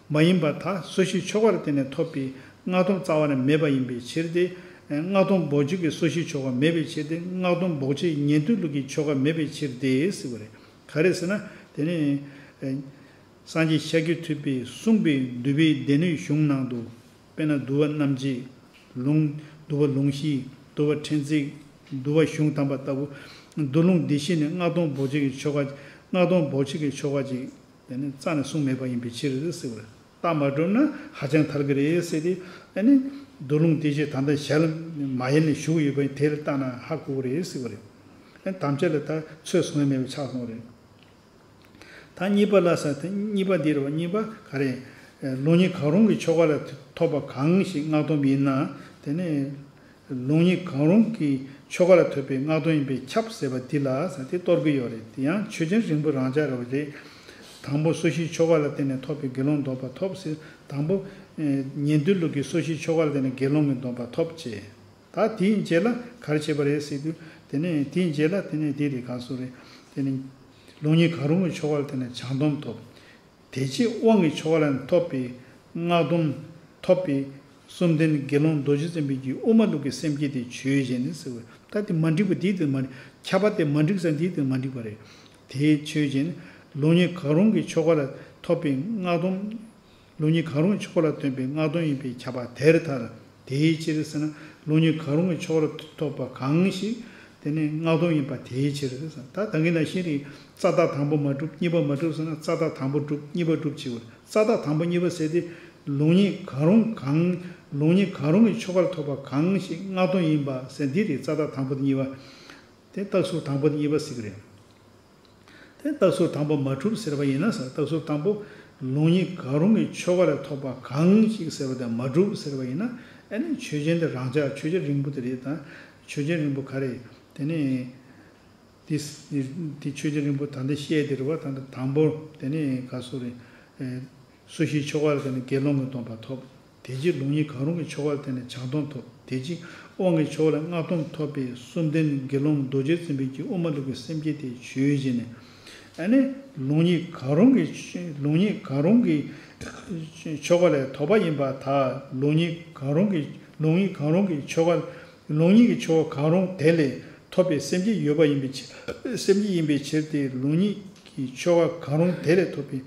མ་ཡིན་པར་ཐལ། སོ་སྐྱེའི་ཆོས་འགའ་ལ་བརྟེན་ནས་ཐོབ་པའི་སྔགས་སྡོམ་རྩ་བ་ནས་མེད་པ་ཡིན་པའི་ཕྱིར་ཏེ། སྔགས་སྡོམ་འབོགས་བྱེད་ཀྱི་སོ་སྐྱེའི་ཆོས་འགའ་མེད་པའི་ཕྱིར་ཏེ། སྔགས་སྡོམ་འབོགས་བྱེད་ཉན་ཐོས་ལུགས་ཀྱི་ཆོས་འགའ་མེད་པའི་ཕྱིར་ཏེ་ཟེར་བ་རེད། ག་རེ་ཟེར་ན་དེ་ནི། སངས་རྒྱས་ཤཱཀྱ་ཐུབ་པས་གསུངས་པའི་འདུལ་བའི་སྡེ་སྣོད་གཞུང་ནང་དུ། དཔེར་ན་འདུལ་བ་རྣམ་འབྱེད། ལུང་། འདུལ་བ་ལུང་གཞི། འདུལ་བ་ཕྲན་ཚེགས། འདུལ་བ་གཞུང་དམ་པ་ལྟ་བུ། འདུལ་ལུང་སྡེ་བཞི་ནས་སྔགས་སྡོམ་འབོགས་བྱེད་ཀྱི་ཆོས་འགའ། སྔགས་སྡོམ་འབོགས་བྱེད་ཀྱི་ཆོས་འགའ་ཅིག་དེ་ནི་རྩ་ནས་གསུངས་མེད་པ་ཡིན་པའི་ཕྱིར་ཟེར་བ་རེད། རྟགས་མ་གྲུབ་ན་ཧ་ཅང་ཐལ་གྱི་རེད་ཟེར་ཏེ། ཨ་ནི། འདུལ་ལུང་སྡེ་བཞི་ད་ལྟ་ཞལ་མ་ཡལ་ནས་བཞུགས་ཡོད་པ་ཡིན། དེ་ལ་བལྟས་ན་ཧ་གོ་གི་རེད་ཟེར་བ་རེད། ཨ་ནི་དམ་བཅའ་ལ་ད་ཚོད་བཟུང་ཡ་མེད་པ་ཆགས་སོང་བ་རེད། ད་གཉིས་པ་ལ་ཟེར་དེ་གཉིས་པ་འདི་རེད་བ། གཉིས་པ་ག་རེ། ལུགས་གཉིས་གང་རུང་གི་ཆོས་འགའ་ལ་ཐོབ་པ་གང་ཞིག་སྔགས་སྡོམ་ཡིན་ན། དེ་ནི། ལུགས་གཉིས་གང་རུང་གི་ཆོས་འགའ་ལ་ཐོབ་པའི་སྔགས་སྡོམ་ཡིན་པས་ཁྱབ་ཟེར་བ་འདི་ལ་ཟེར་དེ་གཏོར་གྱི་ཡོད་རེད། དེ་ཡང་ཆོས་རྒྱལ་རིང་པོ་རང་འཇགས་རེད་བ་རེད། དང་པོ་སོ་སྐྱེའི་ཆོས་འགའ་ལ་བརྟེན་ནས་ཐོབ་པའི་དགེ་སློང་སྡོམ་པ་ཐོབ་ཟེར། དང་པོ། ཉན་ཐོས་ལུགས་ཀྱི་སོ་སྐྱེའི་ཆོས་འགའ་ལ་བརྟེན་ནས་དགེ་སློང་གི་སྡོམ་པ་ཐོབ་ཅེས། ད་དེའི་རྗེས་ལ་ག་རེ་བྱས་པ་རེད་ཟེར་དུས། དེ་ནས་དེའི་རྗེས་ལ་དེ་ནས་འདི་རེད། ག་སོ་རེད། དེ་ནས་ལུགས་གཉིས་གང་རུང་གི་ཆོས་འགའ་ལ་བརྟེན་ནས་བྱང་སྡོམ་ཐོབ། དེ་རྗེས་དབང་གི་ཆོས་འགའ་ལ་ཐོབ་པའི་སྔགས་སྡོམ་ཐོབ་པའི་གསུམ་ལྡན་དགེ་སློང་རྡོ་རྗེ་འཛིན་པའི་རྒྱུད་དབུ་མ་ལུགས་ཀྱི་སེམས་བསྐྱེད་དེ་ཆོས་ཅན་ཟེར་བ། ད་དེ་མ་འགྲིག་པ་འདི་དེ་མ་འགྲིག་ཁྱབ་པ་དེ་མ་འགྲིག་ས་འདི་དེ་མ་འགྲིག་པ་རེད། དེ་ཆོས་ཅན། ལུགས་གཉིས་གང་རུང་གི་ཆོས་འགའ་ལ་ཐོབ་པའི་སྔགས་སྡོམ། ལུགས་གཉིས་གང་རུང་གི་ཆོས་འགའ་ལ་ཐོབ་པའི་སྔགས་སྡོམ་ཡིན་པས་ཁྱབ་པ་དེར་ཐལ། དེའི་ཕྱིར་ཟེར་ན། ལུགས་གཉིས་གང་རུང་གི་ཆོས་འགའ་ལ་ཐོབ་པ་གང་ཞིག་དེ་ནི་སྔགས་སྡོམ་ཡིན་པ་དེའི་ཕྱིར་ཟེར། ད་ད་གིན་ནང་བཞིན་རེད། རྩ་བརྟག་དང་པོ་མ་གྲུབ། གཉིས་པ་མ་གྲུབ་ཟེར་ན། རྩ་བརྟག་དང་པོ་གྲུབ། གཉིས་པ་གྲུབ་ཅེས་པ་རེད། རྩ་བརྟག་དང་པོ་གཉིས་པ་ཟེར་དེ། ལུགས་གཉིས་གང་རུང་གང་། ལུགས་གཉིས་གང་རུང་གི་ཆོས་འགའ་ལ་ཐོབ་པ་གང་ཞིག་སྔགས་སྡོམ་ཡིན་པ་ཟེར་འདི་རེད། རྩ་བརྟག་དང་པོ་དང་གཉིས་པ། དེ་རྟགས་ཚུལ་དང་པོ་དང་གཉིས་པ་ཟེར་གི་རེད། དེ་རྟགས་ཚུལ་དང་པོ་མ་གྲུབ་ཟེར་བ་ཡིན་ན་ཟེར། རྟགས་ཚུལ་དང་པོ་ལུགས་གཉིས་གང་རུང་གི་ཆོས་འགའ་ལ་ཐོབ་པ་གང་ཞིག་ཟེར་བ་དེ་མ་གྲུབ་ཟེར་བ་ཡིན་ན། ཨ་ནི་ཆོས་ཅན་དེ་རང་འཇགས་ཆོས་ཅན་རིང་པོ་དེ་རེད་ད། ཆོས་ཅན་རིང་པོ་ག་རེ། དེ་ནི། དེ་དེ་ཆོས་ཅན་རིང་པོ་ད་ལྟ་བཤད་དེ་རེད་བ། ད་ལྟ་དང་པོ་དེ་ནི་ག་སོ་རེད། སོ་སྐྱེའི་ཆོས་འགའ་ལ་བརྟེན་ནས་དགེ་སློང་གི་སྡོམ་པ་ཐོབ། དེ་རྗེས་ལུགས་གཉིས་གང་རུང་གི་ཆོས་འགའ་ལ་བརྟེན་ནས་བྱང་སྡོམ་ཐོབ། དེ་རྗེས་དབང་གི་ཆོས་འགའ་ལ་སྔགས་སྡོམ་ཐོབ་པའི་གསུམ་ལྡན་དགེ་སློང་རྡོ་རྗེ་འཛིན་པའི་རྒྱུད་དབུ་མ་ལུགས་ཀྱི་སེམས་བསྐྱེད་དེ་ཆོས་ཅན། ཨ་ནི་ལུགས་གཉིས་གང་རུང་གི་ལུགས་གཉིས་གང་རུང་གི་ཆོས་འགའ་ལ་ཐོབ་པ་ཡིན་པར་ཐལ། ལུགས་གཉིས་གང་རུང་གི་ལུགས་གཉིས་གང་རུང་གི་ཆོས་འགའ། ལུགས་གཉིས་ཀྱི་ཆོས་འགའ་གང་རུང་དེ་ལས་ཐོབ་པའི་སེམས་བསྐྱེད་ཡོད་པ་ཡིན་པའི་ཕྱིར། སེམས་བསྐྱེད་ཡིན་པའི་ཕྱིར་ཏེ། ལུགས་གཉིས་ཀྱི་ཆོས་འགའ་གང་རུང་དེ་ལས་ཐོབ་པའི་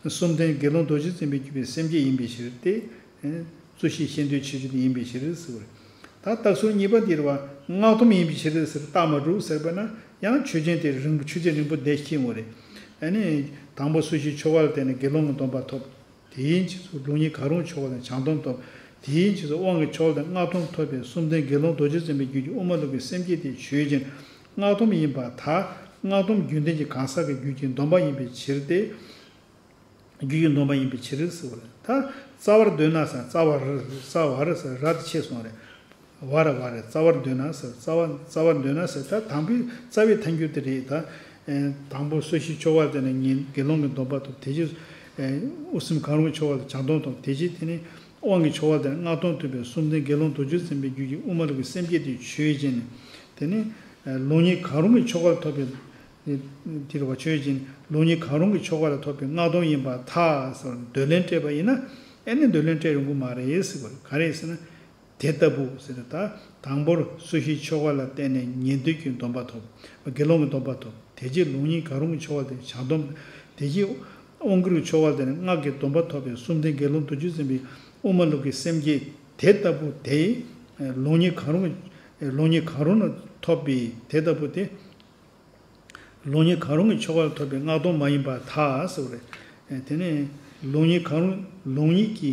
གསུམ་ལྡན་དགེ་སློང་རྡོ་རྗེ་འཛིན་པའི་རྒྱུད་པའི་སེམས་བསྐྱེད་ཡིན་པའི་ཕྱིར་ཏེ། ཨེ། རྩོད་གཞི་ཤེས་འདོད་ཆོས་ཅན་ཡིན་པའི་ཕྱིར་ཟེར་བ་རེད། ད་རྟགས་ཚུལ་གཉིས་པ་འདི་རེད་བ། སྔགས་སྡོམ་ཡིན་པའི་ཕྱིར་ཟེར། རྟགས་མ་གྲུབ་ཟེར་བ་ན་ཡང་ཆོས་ཅན་དེ་རིང་པོ་ཆོས་ཅན་རིང་པོ་བསྡད་ཤེས་ངོ་རེད། ཨ་ནི་དང་པོ་སོ་སྐྱེའི་ཆོས་འགའ་ལ་བརྟེན་ནས་དགེ་སློང་གི་སྡོམ་པ་ཐོབ། དེའི་རྗེས་སུ་ལུགས་གཉིས་གང་རུང་ཆོས་འགའ་ལ་བྱང་སྡོམ་ཐོབ། དེའི་རྗེས་སུ་དབང་གི་ཆོས་འགའ་ལ་སྔགས་སྡོམ་ཐོབ་པའི་གསུམ་ལྡན་དགེ་སློང་རྡོ་རྗེ་འཛིན་པའི་རྒྱུད་ཀྱི་དབུ་མ་ལུགས་ཀྱི་སེམས་བསྐྱེད་དེ་ཆོས་ཅན། སྔགས་སྡོམ་ཡིན་པར་ཐལ། སྔགས་སྡོམ་རྒྱུན་ལྡན་གྱི་གང་ཟག་གི་རྒྱུད་ཀྱི་སྡོམ་པ་ཡིན་པའི་ཕྱིར་ཏེ། རྒྱུད་ཀྱི་སྡོམ་པ་ཡིན་པའི་ཕྱིར་ཟེར་བ་རེད། ད་རྩ་བར་འདོད་ན་ཟེར། རྩ་བར། རྩ་བར་ཟེར། ར་དེ་ཆད་སོང་རེད། བར་བར་རྩ་བར་འདོད་ན་ཟེར། རྩ་བ་རྩ་བར་འདོད་ན་ཟེར། ད་དང་པོའི་རྩ་བའི་ཐལ་འགྱུར་དེ་རེད་ད། ཨེ། དང་པོ་སོ་སྐྱེའི་ཆོས་འགའ་ལ་བརྟེན་ནས་ཉན་དགེ་སློང་གི་སྡོམ་པ་ཐོབ། དེ་རྗེས་ཨེ། དབུ་གསུམ་གང་རུང་གི་ཆོས་འགའ་ལ་བྱང་སྡོམ་ཐོབ། དེ་རྗེས་དེ་ནི་དབང་གི་ཆོས་འགའ་ལ་བརྟེན་ནས་སྔགས་སྡོམ་ཐོབ་པའི་གསུམ་ལྡན་དགེ་སློང་རྡོ་རྗེ་འཛིན་པའི་རྒྱུད་ཀྱི་དབུ་མ་ལུགས་ཀྱི་སེམས་བསྐྱེད་དེ་ཆོས་ཅན། དེ་ནི་ཨེ། ལུགས་གཉིས་གང་རུང་གི་ཆོས་འགའ་ལ་ཐོབ་པའི་དེ་རེད་བ། ཆོས་ཅན། ལུགས་གཉིས་གང་རུང་གི་ཆོས་འགའ་ལ་ཐོབ་པའི་སྔགས་སྡོམ་ཡིན་པར་ཐལ་ཟེར་བ་འདོད་ལན་སྤྲད་པ་ཡིན་ན། ཨེ་ནི་འདོད་ལན་སྤྲད་རུང་གི་མ་རེད་ཟེར་བ་རེད། ག་རེ་ཟེར་ན། དེ་ལྟ་བུ་ཟེར་ན། ད་དང་པོར་སོ་སྐྱེའི་ཆོས་འགའ་ལ་བརྟེན་ནས་ཉན་ཐོས་ཀྱི་སྡོམ་པ་ཐོབ། དགེ་སློང་གི་སྡོམ་པ་ཐོབ། དེ་རྗེས་ལུགས་གཉིས་གང་རུང་གི་ཆོས་འགའ་ལ་བརྟེན་ནས་བྱང་སྡོམ། དེ་རྗེས་དབང་བསྐུར་གྱི་ཆོས་འགའ་ལ་བརྟེན་ནས་སྔགས་ཀྱི་སྡོམ་པ་ཐོབ་པའི་གསུམ་ལྡན་དགེ་སློང་རྡོ་རྗེ་འཛིན་པའི་དབུ་མ་ལུགས་ཀྱི་སེམས་བསྐྱེད་དེ་ལྟ་བུ་དེ། ལུགས་གཉིས་གང་རུང་། ལུགས་གཉིས་གང་རུང་ལ་ཐོབ་པའི་དེ་ལྟ་བུ་དེ། ལུགས་གཉིས་གང་རུང་གི་ཆོས་འགའ་ལ་ཐོབ་པའི་སྔགས་སྡོམ་མ་ཡིན་པར་ཐལ་ཟེར་བ་རེད། དེ་ནས་ལུགས་གཉིས་གང་རུང་ལུགས་གཉིས་ཀྱི་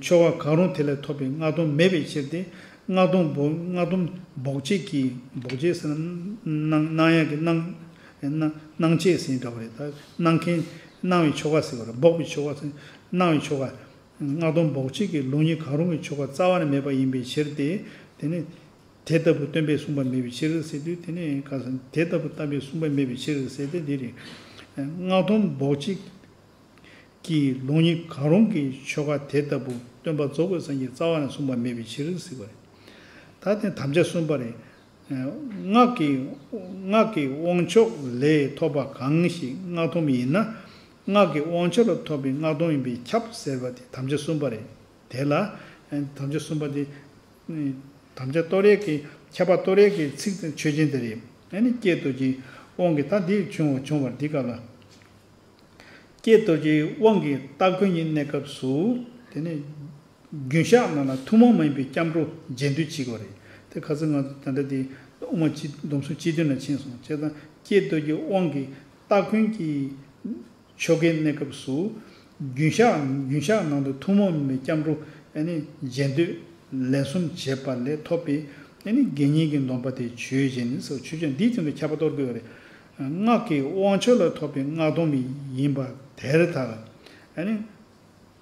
ཆོས་འགའ་གང་རུང་དེ་ལ་ཐོབ་པའི་སྔགས་སྡོམ་མེད་པའི་ཕྱིར་ཏེ། སྔགས་སྡོམ་འབོག་སྔགས་སྡོམ་འབོག་བྱེད་ཀྱི་འབོག་བྱེད་ཟེར་ན་གནང་གནང་ཡག་གི་གནང་གནང་གནང་བྱེད་ཟེར་འདྲ་བ་རེད། ད་གནང་མཁན་གནང་བའི་ཆོས་འགའ་ཟེར་བ་རེད། འབོག་པའི་ཆོས་འགའ་ཟེར་གནང་བའི་ཆོས་འགའ། སྔགས་སྡོམ་འབོག་བྱེད་ཀྱི་ལུགས་གཉིས་གང་རུང་གི་ཆོས་འགའ་རྩ་བ་ནས་མེད་པ་ཡིན་པའི་ཕྱིར་ཏེ། དེ་ནི། དེ་ལྟ་བུ་སྟོན་པས་གསུངས་པ་མེད་པའི་ཕྱིར་ཟེར་དུས་དེ་ནི་ག་ས་དེ་ལྟ་བུ་བསྟན་པས་གསུངས་པ་མེད་པའི་ཕྱིར་ཟེར་ཏེ་འདི་རེད། སྔགས་སྡོམ་འབོག་བྱེད་ཀྱི་ལུགས་གཉིས་གང་རུང་གི་ཆོས་འགའ་དེ་ལྟ་བུ་སྟོན་པ་རྫོགས་པའི་སངས་རྒྱས་རྩ་བ་ནས་གསུངས་པ་མེད་པའི་ཕྱིར་ཟེར་བ་རེད། ད་དེ་དམ་བཅའ་གསུམ་པ་རེད། སྔགས་ཀྱི་སྔགས་ཀྱི་དབང་མཆོག་ལས་ཐོབ་པ་གང་ཞིག་སྔགས་སྡོམ་ཡིན་ན། སྔགས་ཀྱི་དབང་མཆོག་ལ་ཐོབ་པའི་སྔགས་སྡོམ་ཡིན་པས་ཁྱབ་ཟེར་བ་དེ་དམ་བཅའ་གསུམ་པ་རེད། དེ་ལ་དམ་བཅའ་གསུམ་པ་དེ། དམ་བཅའ་གཏོར་ཡས་ཀྱི་ཁྱད་པར་གཏོར་ཡས་ཀྱི་ཚིག་དང་ཆོས་ཅན་དེ་རེད། ཨ་ནི་ཀྱེ་རྡོ་རྗེའི་དབང་གིས་ད་འདི་བྱུང་བ་བྱུང་བར་འདི་སྐབས་ལ། ཀྱེ་རྡོ་རྗེའི་དབང་གིས་སྟ་གོན་གྱི་གནས་སྐབས་སུ། དེ་ནས་རྒྱུན་བཤགས་ནང་ལ་ཐུན་མོང་མ་ཡིན་པའི་སྐྱབས་འགྲོ་རྗེས་ཟློས་བྱེད་དགོས་རེད། དེ་ཁ་སང་ང་ཚོ་ད་ལྟ་དེ་དབུ་མ་སྤྱི་སྡོམ་གསུམ་སྤྱི་དོན་ལ་ཕྱིན་སོང་བྱས་ཙང་ཀྱེ་རྡོ་རྗེའི་དབང་གིས་སྟ་གོན་གྱི་ཆོ་གའི་གནས་སྐབས་སུ། རྒྱུན་བཤགས་རྒྱུན་བཤགས་ནང་དུ་ཐུན་མོང་མིན་པའི་སྐྱབས་འགྲོ་ཨ་ནི་རྗེས་ཟློས་ལན་གསུམ་བྱས་པ་ལས་ཐོབ་པའི་ཨ་ནི་དགེ་བསྙེན་གྱི་སྡོམ་པ་དེ་ཆོས་ཅན་ཟེར། ཆོས་ཅན་འདིའི་སྟེང་དུ་ཁྱད་པར་གཏོར་དགོས་པ་རེད། སྔགས་ཀྱི་དབང་མཆོག་ལ་ཐོབ་པའི་སྔགས་སྡོམ་ཡིན་པ་དེར་ཐལ། ཨ་ནི།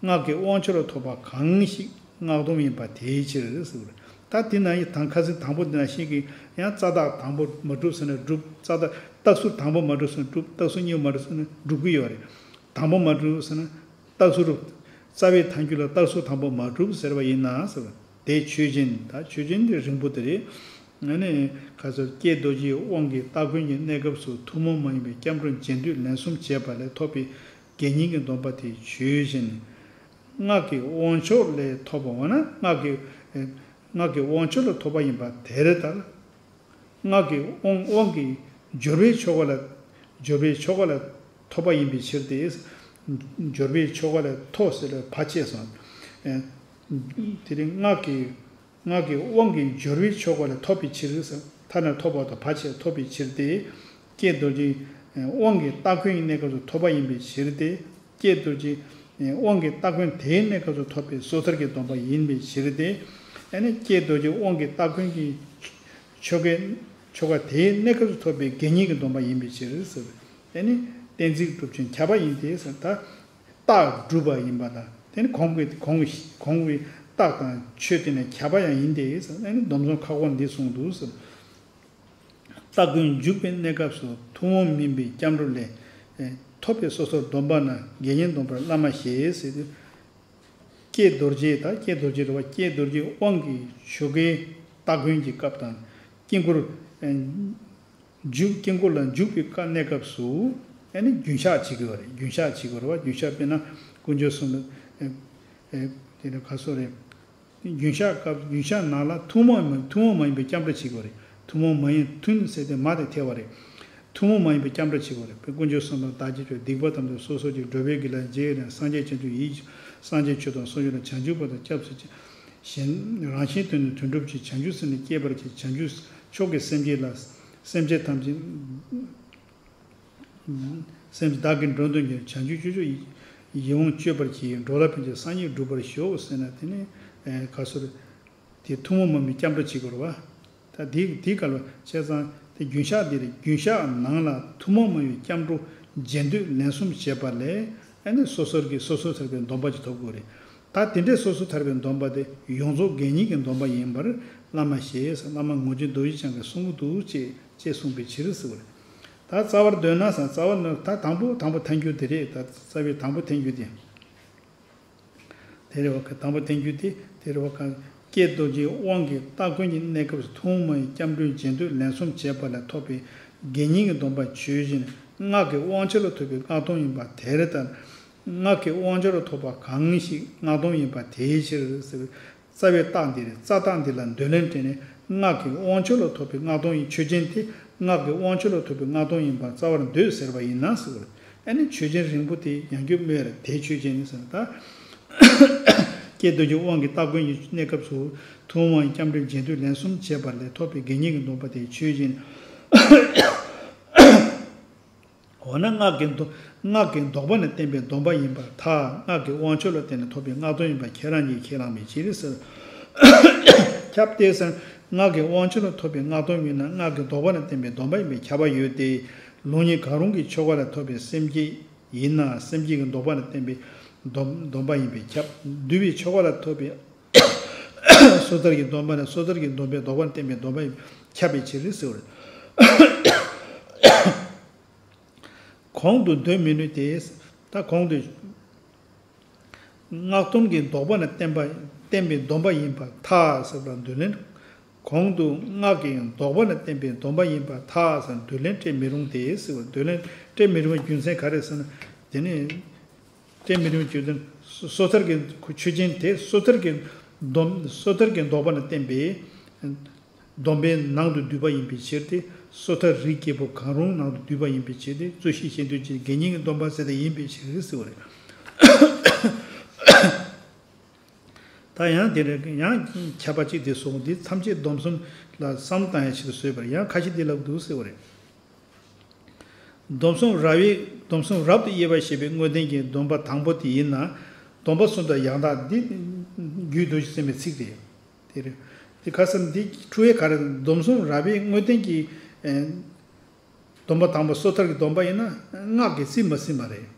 སྔགས་ཀྱི་དབང་མཆོག་ལ་ཐོབ་པ་གང་ཞིག་སྔགས་སྡོམ་ཡིན་པ་དེའི་ཕྱིར་ཟེར། ད་དེ་ན་ཡི་དང་ཁ་སང་དང་པོ་དེ་ན་ཞིག་གི་ཡང་རྩ་བརྟག་དང་པོ་མ་གྲུབ་ཟེར་ན་གྲུབ། རྩ་བརྟག་རྟགས་ཚུལ་དང་པོ་མ་གྲུབ་ཟེར་ན་གྲུབ། རྟགས་ཚུལ་གཉིས་པ་མ་གྲུབ་ཟེར་ན་གྲུབ་ཀྱི་ཡོད་རེད། དང་པོ་མ་གྲུབ་ཟེར་ན་རྟགས་ཚུལ་རུ། རྩ་བའི་ཐལ་འགྱུར་ལ་རྟགས་ཚུལ་དང་པོ་མ་གྲུབ་ཟེར་བ་ཡིན་ན་ཟེར། དེ་ཆོས་ཅན། ད་ཆོས་ཅན་དེ་རིང་པོ་དེ་རེད། ཨ་ནི་ཁ་སང་ཀྱེ་རྡོ་རྗེའི་དབང་གིས་སྟ་གོན་གྱི་གནས་སྐབས་སུ་ཐུན་མོང་མ་ཡིན་པའི་སྐྱབས་འགྲོ་རྗེས་ཟློས་ལན་གསུམ་བྱས་པ་ལས་ཐོབ་པའི་དགེ་བསྙེན་གྱི་སྡོམ་པ་དེ་ཆོས་ཅན། སྔགས་ཀྱི་དབང་མཆོག་ལས་ཐོབ་པ་འོ་ན་སྔགས་ཀྱི་སྔགས་ཀྱི་དབང་མཆོག་ལ་ཐོབ་པ་ཡིན་པ་དེར་ཐལ། སྔགས་ཀྱི་དབང་དབང་གི་སྦྱོར་བའི་ཆོ་ག་ལ་སྦྱོར་བའི་ཆོ་ག་ལ་ཐོབ་པ་ཡིན་པའི་ཕྱིར་ཏེ། སྦྱོར་བའི་ཆོ་ག་ལ་ཐོབ་ཟེར་བ་བ་ཆད་སོང་། དེ་རིང་སྔགས་ཀྱི་སྔགས་ཀྱི་དབང་གི་སྦྱོར་བའི་ཆོ་ག་ལ་ཐོབ་པའི་ཕྱིར་ཟེར། ཐ་ན་ཐོབ་པ་དང་བ་ཆད་ཐོབ་པའི་ཕྱིར་ཏེ། ཀྱེ་རྡོ་རྗེའི་དབང་གིས་སྟ་གོན་གྱི་གནས་སྐབས་སུ་ཐོབ་པ་ཡིན་པའི་ཕྱིར་ཏེ། ཀྱེ་རྡོ་རྗེའི་དབང་གིས་སྟ་གོན་དེའི་གནས་སྐབས་སུ་ཐོབ་པའི་སོ་ཐར་གྱི་སྡོམ་པ་ཡིན་པའི་ཕྱིར་ཏེ། ཨ་ནི་ཀྱེ་རྡོ་རྗེའི་དབང་གིས་སྟ་གོན་གྱི་ཆོ་གའི་ཆོ་ག་དེའི་གནས་སྐབས་སུ་ཐོབ་པའི་དགེ་བསྙེན་གྱི་སྡོམ་པ་ཡིན་པའི་ཕྱིར་ཟེར། ཨ་ནི་གཏན་ཚིགས་སྒྲུབ་ཅིང་ཁྱབ་པ་ཡིན་ཏེ་ཟེར། ད་རྟགས་སྒྲུབ་པ་ཡིན་པ་དང་དེ་ནི་གོང་གི་གོང་གི་གོང་གི་རྟགས་དང་ཆོས་དེ་ནི་ཁྱབ་པ་ཡང་ཡིན་ཏེ་ཟེར། ཨ་ནི་སྡོམ་བཟུང་ཁ་སྐོང་འདི་གསུངས་འདུག་ཟེར། སྟ་གོན་འཇུག་པའི་གནས་སྐབས་སུ་ཐུན་མོང་མིན་པའི་སྐྱབས་འགྲོ་ལས་ཐོབ་པའི་སོ་སོར་སྡོམ་པ་ན་དགེ་བསྙེན་སྡོམ་པར་བླ་མ་ཞེས་ཟེར་དུས། ཀྱེ་རྡོ་རྗེ། ད་ཀྱེ་རྡོ་རྗེ་རེད་བ། ཀྱེ་རྡོ་རྗེའི་དབང་གིས་ཆོ་གའི་སྟ་གོན་གྱི་སྐབས་དང་། དཀྱིལ་འཁོར་འཇུག་དཀྱིལ་འཁོར་ལ་འཇུག་པའི་སྐབས་གནས་སྐབས་སུ་ཨ་ནི་རྒྱུན་བཤགས་བྱེད་དགོས་པ་རེད། རྒྱུན་བཤགས་བྱེད་དགོས་རེད་བ། རྒྱུན་བཤགས་དཔེར་ན་དཀོན་མཆོག་གསུམ་ལ་དེ་ནི་ག་སོ་རེད། རྒྱུན་བཤགས་སྐབས་རྒྱུན་བཤགས་ནང་ལ་ཐུན་མོང་མ་ཐུན་མོང་མ་ཡིན་པའི་སྐྱབས་འགྲོ་བྱེད་དགོས་རེད། ཐུན་མོང་མ་ཡིན། ཐུན་ཟེར་ཏེ་མ་དེ་ཐལ་བ་རེད། ཐུན་མོང་མ་ཡིན་པའི་སྐྱབས་འགྲོ་བྱེད་དགོས་རེད། དཔེར་དཀོན་མཆོག་གསུམ་ལ་བདག་གིས་ཆོས་སྡིག་པ་ཐམས་ཅད་སོ་སོར་བྱས། འགྲོ་བའི་དགེ་ལ་རྗེས་ཡི་རང་། སངས་རྒྱས་བྱང་ཆུབ་ཡིད་སངས་རྒྱས་ཆོས་དང་ཟུང་འཇུག་ལ་བྱང་ཆུབ་པ་དང་སྐྱབས་སུ་མཆི། གཞན་རང་གཞན་དོན་ནི་དོན་གྲུབ་ཕྱིར། བྱང་ཆུབ་སེམས་ནི་བསྐྱེད་པར་བགྱི། བྱང་ཆུབ་མཆོག་གི་སེམས་བསྐྱེད་ལ། སེམས་ཅན་ཐམས་ཅད་སེམས་བདག་གིས་འགྲོ་དོན་གྱི། བྱང་ཆུབ་སྤྱོད་མཆོག་ཡིད་འོང་སྤྱོད་པར་བགྱི། འགྲོ་ལ་ཕན་ཕྱིར་སངས་རྒྱས་འགྲུབ་པར་ཤོག་ཟེར་ན་དེ་ནི་ག་སོ་རེད། དེ་ཐུན་མོང་མ་ཡིན་པའི་སྐྱབས་འགྲོ་བྱེད་དགོས་རེད་བ། ད་དེ་དེ་ག་ལ་བྱས་ཙང་དེ་རྒྱུན་བཤགས་འདི་རེད། རྒྱུན་བཤགས་ནང་ལ་ཐུན་མོང་མ་ཡིན་པའི་སྐྱབས་འགྲོ་རྗེས་ཟློས་ལན་གསུམ་བྱས་པ་ལས་ཨ་ནི་སོ་སོར་གྱི་སོ་སོ་ཐར་པའི་སྡོམ་པ་ཅིག་ཐོབ་དགོས་རེད། ད་དེ་འདྲའི་སོ་སོ་ཐར་པའི་སྡོམ་པ་དེ་ཡོངས་རྫོགས་དགེ་བསྙེན་གྱི་སྡོམ་པ་ཡིན་པར་བླ་མ་ཞེས་བླ་མ་ངོར་ཆེན་རྡོ་རྗེ་འཆང་གིས་གསུང་གི་འདུག་ཅེས་ཅེས་གསུངས་པའི་ཕྱིར་ཟེར་བ་རེད། ད་རྩ་བར་འདོད་ན་ཟེར། རྩ་བར་འདོད་ན་ད་དང་པོ་དང་པོ་ཐལ་འགྱུར་དེ་རེད། ད་རྩ་བའི་དང་པོ་ཐལ་འགྱུར་དེ། དེ་རེད་བ་ག་དང་པོ་ཐལ་འགྱུར་དེ་དེ་རེད་བ་ག་ཀྱེ་རྡོ་རྗེའི་དབང་གིས་སྟ་གོན་གྱི་གནས་སྐབས་སུ་ཐུན་མོང་མ་ཡིན་སྐྱབས་འགྲོའི་རྗེས་ཟློས་ལན་གསུམ་བྱས་པ་ལས་ཐོབ་པའི་དགེ་བསྙེན་གྱི་སྡོམ་པ་ཆོས་ཅན། སྔགས་ཀྱི་དབང་མཆོག་ལ་ཐོབ་པའི་སྔགས་སྡོམ་ཡིན་པ་དེར་ཐལ། སྔགས་ཀྱི་དབང་མཆོག་ལ་ཐོབ་པ་གང་ཞིག་སྔགས་སྡོམ་ཡིན་པ་དེའི་ཕྱིར་ཟེར། རྩ་བའི་རྟགས་འདི་རེད། རྩ་རྟགས་འདི་ལ་འདོད་ལན་སྤྲད་ནས་སྔགས་ཀྱི་དབང་མཆོག་ལ་ཐོབ་པའི་སྔགས་སྡོམ་ཡིན། ཆོས་ཅན་དེ་སྔགས་ཀྱི་དབང་མཆོག་ལ་ཐོབ་པའི་སྔགས་སྡོམ་ཡིན་པར་རྩ་བར་འདོད་ཟེར་བ་ཡིན་ན་ཟེར་བ་རེད། ཨ་ནི་ཆོས་ཅན་རིང་པོ་དེ་ཡང་བསྐྱར་སྨོས་རེད། དེ་ཆོས་ཅན་ཟེར་ན་ད། ཀྱེ་རྡོ་རྗེའི་དབང་གིས་སྟ་གོན་གྱི་གནས་སྐབས་སུ་ཐུན་མོང་མ་ཡིན་སྐྱབས་འགྲོའི་རྗེས་ཟློས་ལན་གསུམ་བྱས་པ་ལས་ཐོབ་པའི་དགེ་བསྙེན་གྱི་སྡོམ་པ་དེ་ཆོས་ཅན། འོ་ན་སྔགས་ཀྱི་ལྡོག་སྔགས་ཀྱི་ལྡོག་པ་ནས་བསྟན་པའི་སྡོམ་པ་ཡིན་པར་ཐལ། སྔགས་ཀྱི་དབང་ཆོག་ལ་བརྟེན་ནས་ཐོབ་པའི་སྔགས་སྡོམ་ཡིན་པ་ཁས་བླངས་ཀྱིས་ཁས་བླངས་པའི་ཕྱིར་ཟེར། ཁྱབ་སྟེ་ཟེར། སྔགས་ཀྱི་དབང་ཆོག་ལ་ཐོབ་པའི་སྔགས་སྡོམ་ཡིན་ན་སྔགས་ཀྱི་ལྡོག་པ་ནས་བསྟན་པའི་སྡོམ་པ་ཡིན་པས་ཁྱབ་པ་ཡོད་དེ། ལུགས་གཉིས་གང་རུང་གི་ཆོ་ག་ལ་ཐོབ་པའི་སེམས་བསྐྱེད་ཡིན་ན་སེམས་བསྐྱེད་ཀྱི་ལྡོག་པ་ནས་བསྟན་པའི་སྡོམ་སྡོམ་པ་ཡིན་པས་ཁྱབ། འདུས་པའི་ཆོ་ག་ལ་ཐོབ་པའི་སོ་ཐར་གྱི་སྡོམ་པ་ནི་སོ་ཐར་གྱི་སྡོམ་པའི་ལྡོག་པ་ནས་བསྟན་པའི་སྡོམ་པ་ཡིན་པས་ཁྱབ་པའི་ཕྱིར་ཟེར་བ་རེད། གོང་དུ་འདོད་མི་ནུས་ཏེ། ད་གོང་དུ་སྔགས་སྡོམ་གྱི་ལྡོག་པ་ནས་བསྟན་པ་བསྟན་པའི་སྡོམ་པ་ཡིན་པར་ཐལ་ཟེར་བ་འདོད་ལན། གོང་དུ་སྔགས་ཀྱི་ལྡོག་པ་ནས་བསྟན་པའི་སྡོམ་པ་ཡིན་པར་ཐལ་ཟེར་འདོད་ལན་སྤྲད་མི་རུང་སྟེ་ཟེར་བ། འདོད་ལན་སྤྲད་མི་རུང་བའི་རྒྱུ་མཚན་ག་རེ་ཟེར་ན། དེ་ནི་སྤྲད་མི་རུང་བའི་རྒྱུ་མཚན་སོ་ཐར་གྱི་ཆོས་ཅན་དེ་སོ་ཐར་གྱི་སྡོམ་སོ་ཐར་གྱི་ལྡོག་པ་ནས་བསྟན་པའི་སྡོམ་པའི་ནང་དུ་འདུས་པ་ཡིན་པའི་ཕྱིར་ཏེ། སོ་ཐར་རིགས་བརྒྱད་པོ་གང་རུང་ནང་དུ་འདུས་པ་ཡིན་པའི་ཕྱིར་ཏེ། རྩོད་གཞི་གཞན་དོན་གྱི་དགེ་བསྙེན་གྱི་སྡོམ་པ་ཟེར་དེ་ཡིན་པའི་ཕྱིར་ཟེར་བ་རེད། ད་ཡང་དེ་རེད། ཡང་ཁྱབ་པ་གཅིག་དེ་སོང་འདི་ཐམས་ཅད་སྡོམ་གསུམ་ལ་བསམ་བློ་བཏང་ཡའི་ཆེད་དུ་བཟོས་པར་ཡང་ཁ་ཤས་འདི་ལབ་འདུག་ཟེར་བ་རེད། སྡོམ་གསུམ་རབ་དབྱེ་སྡོམ་གསུམ་རབ་ཏུ་དབྱེ་བ་ཞེས་པའི་དངོས་བསྟན་གྱི་སྡོམ་པ་དང་པོ་དེ་ཡིན་ན། སྡོམ་པ་གསུམ་དང་ཡང་དག་འདི་རྒྱུད་རྡོ་རྗེ་སེམས་དཔའི་ཚིག་རེད། དེ་རེད། དེ་ཁ་སང་འདི་འཁྲུལ་བས་ག་རེ། སྡོམ་གསུམ་རབ་དབྱེ་དངོས་བསྟན་གྱི་ཨེ། སྡོམ་པ་དང་པོ་སོ་ཐར་གྱི་སྡོམ་པ་ཡིན་ན་སྔགས་ཀྱིས་རྩིས་མ་ཟིན་པ་རེད།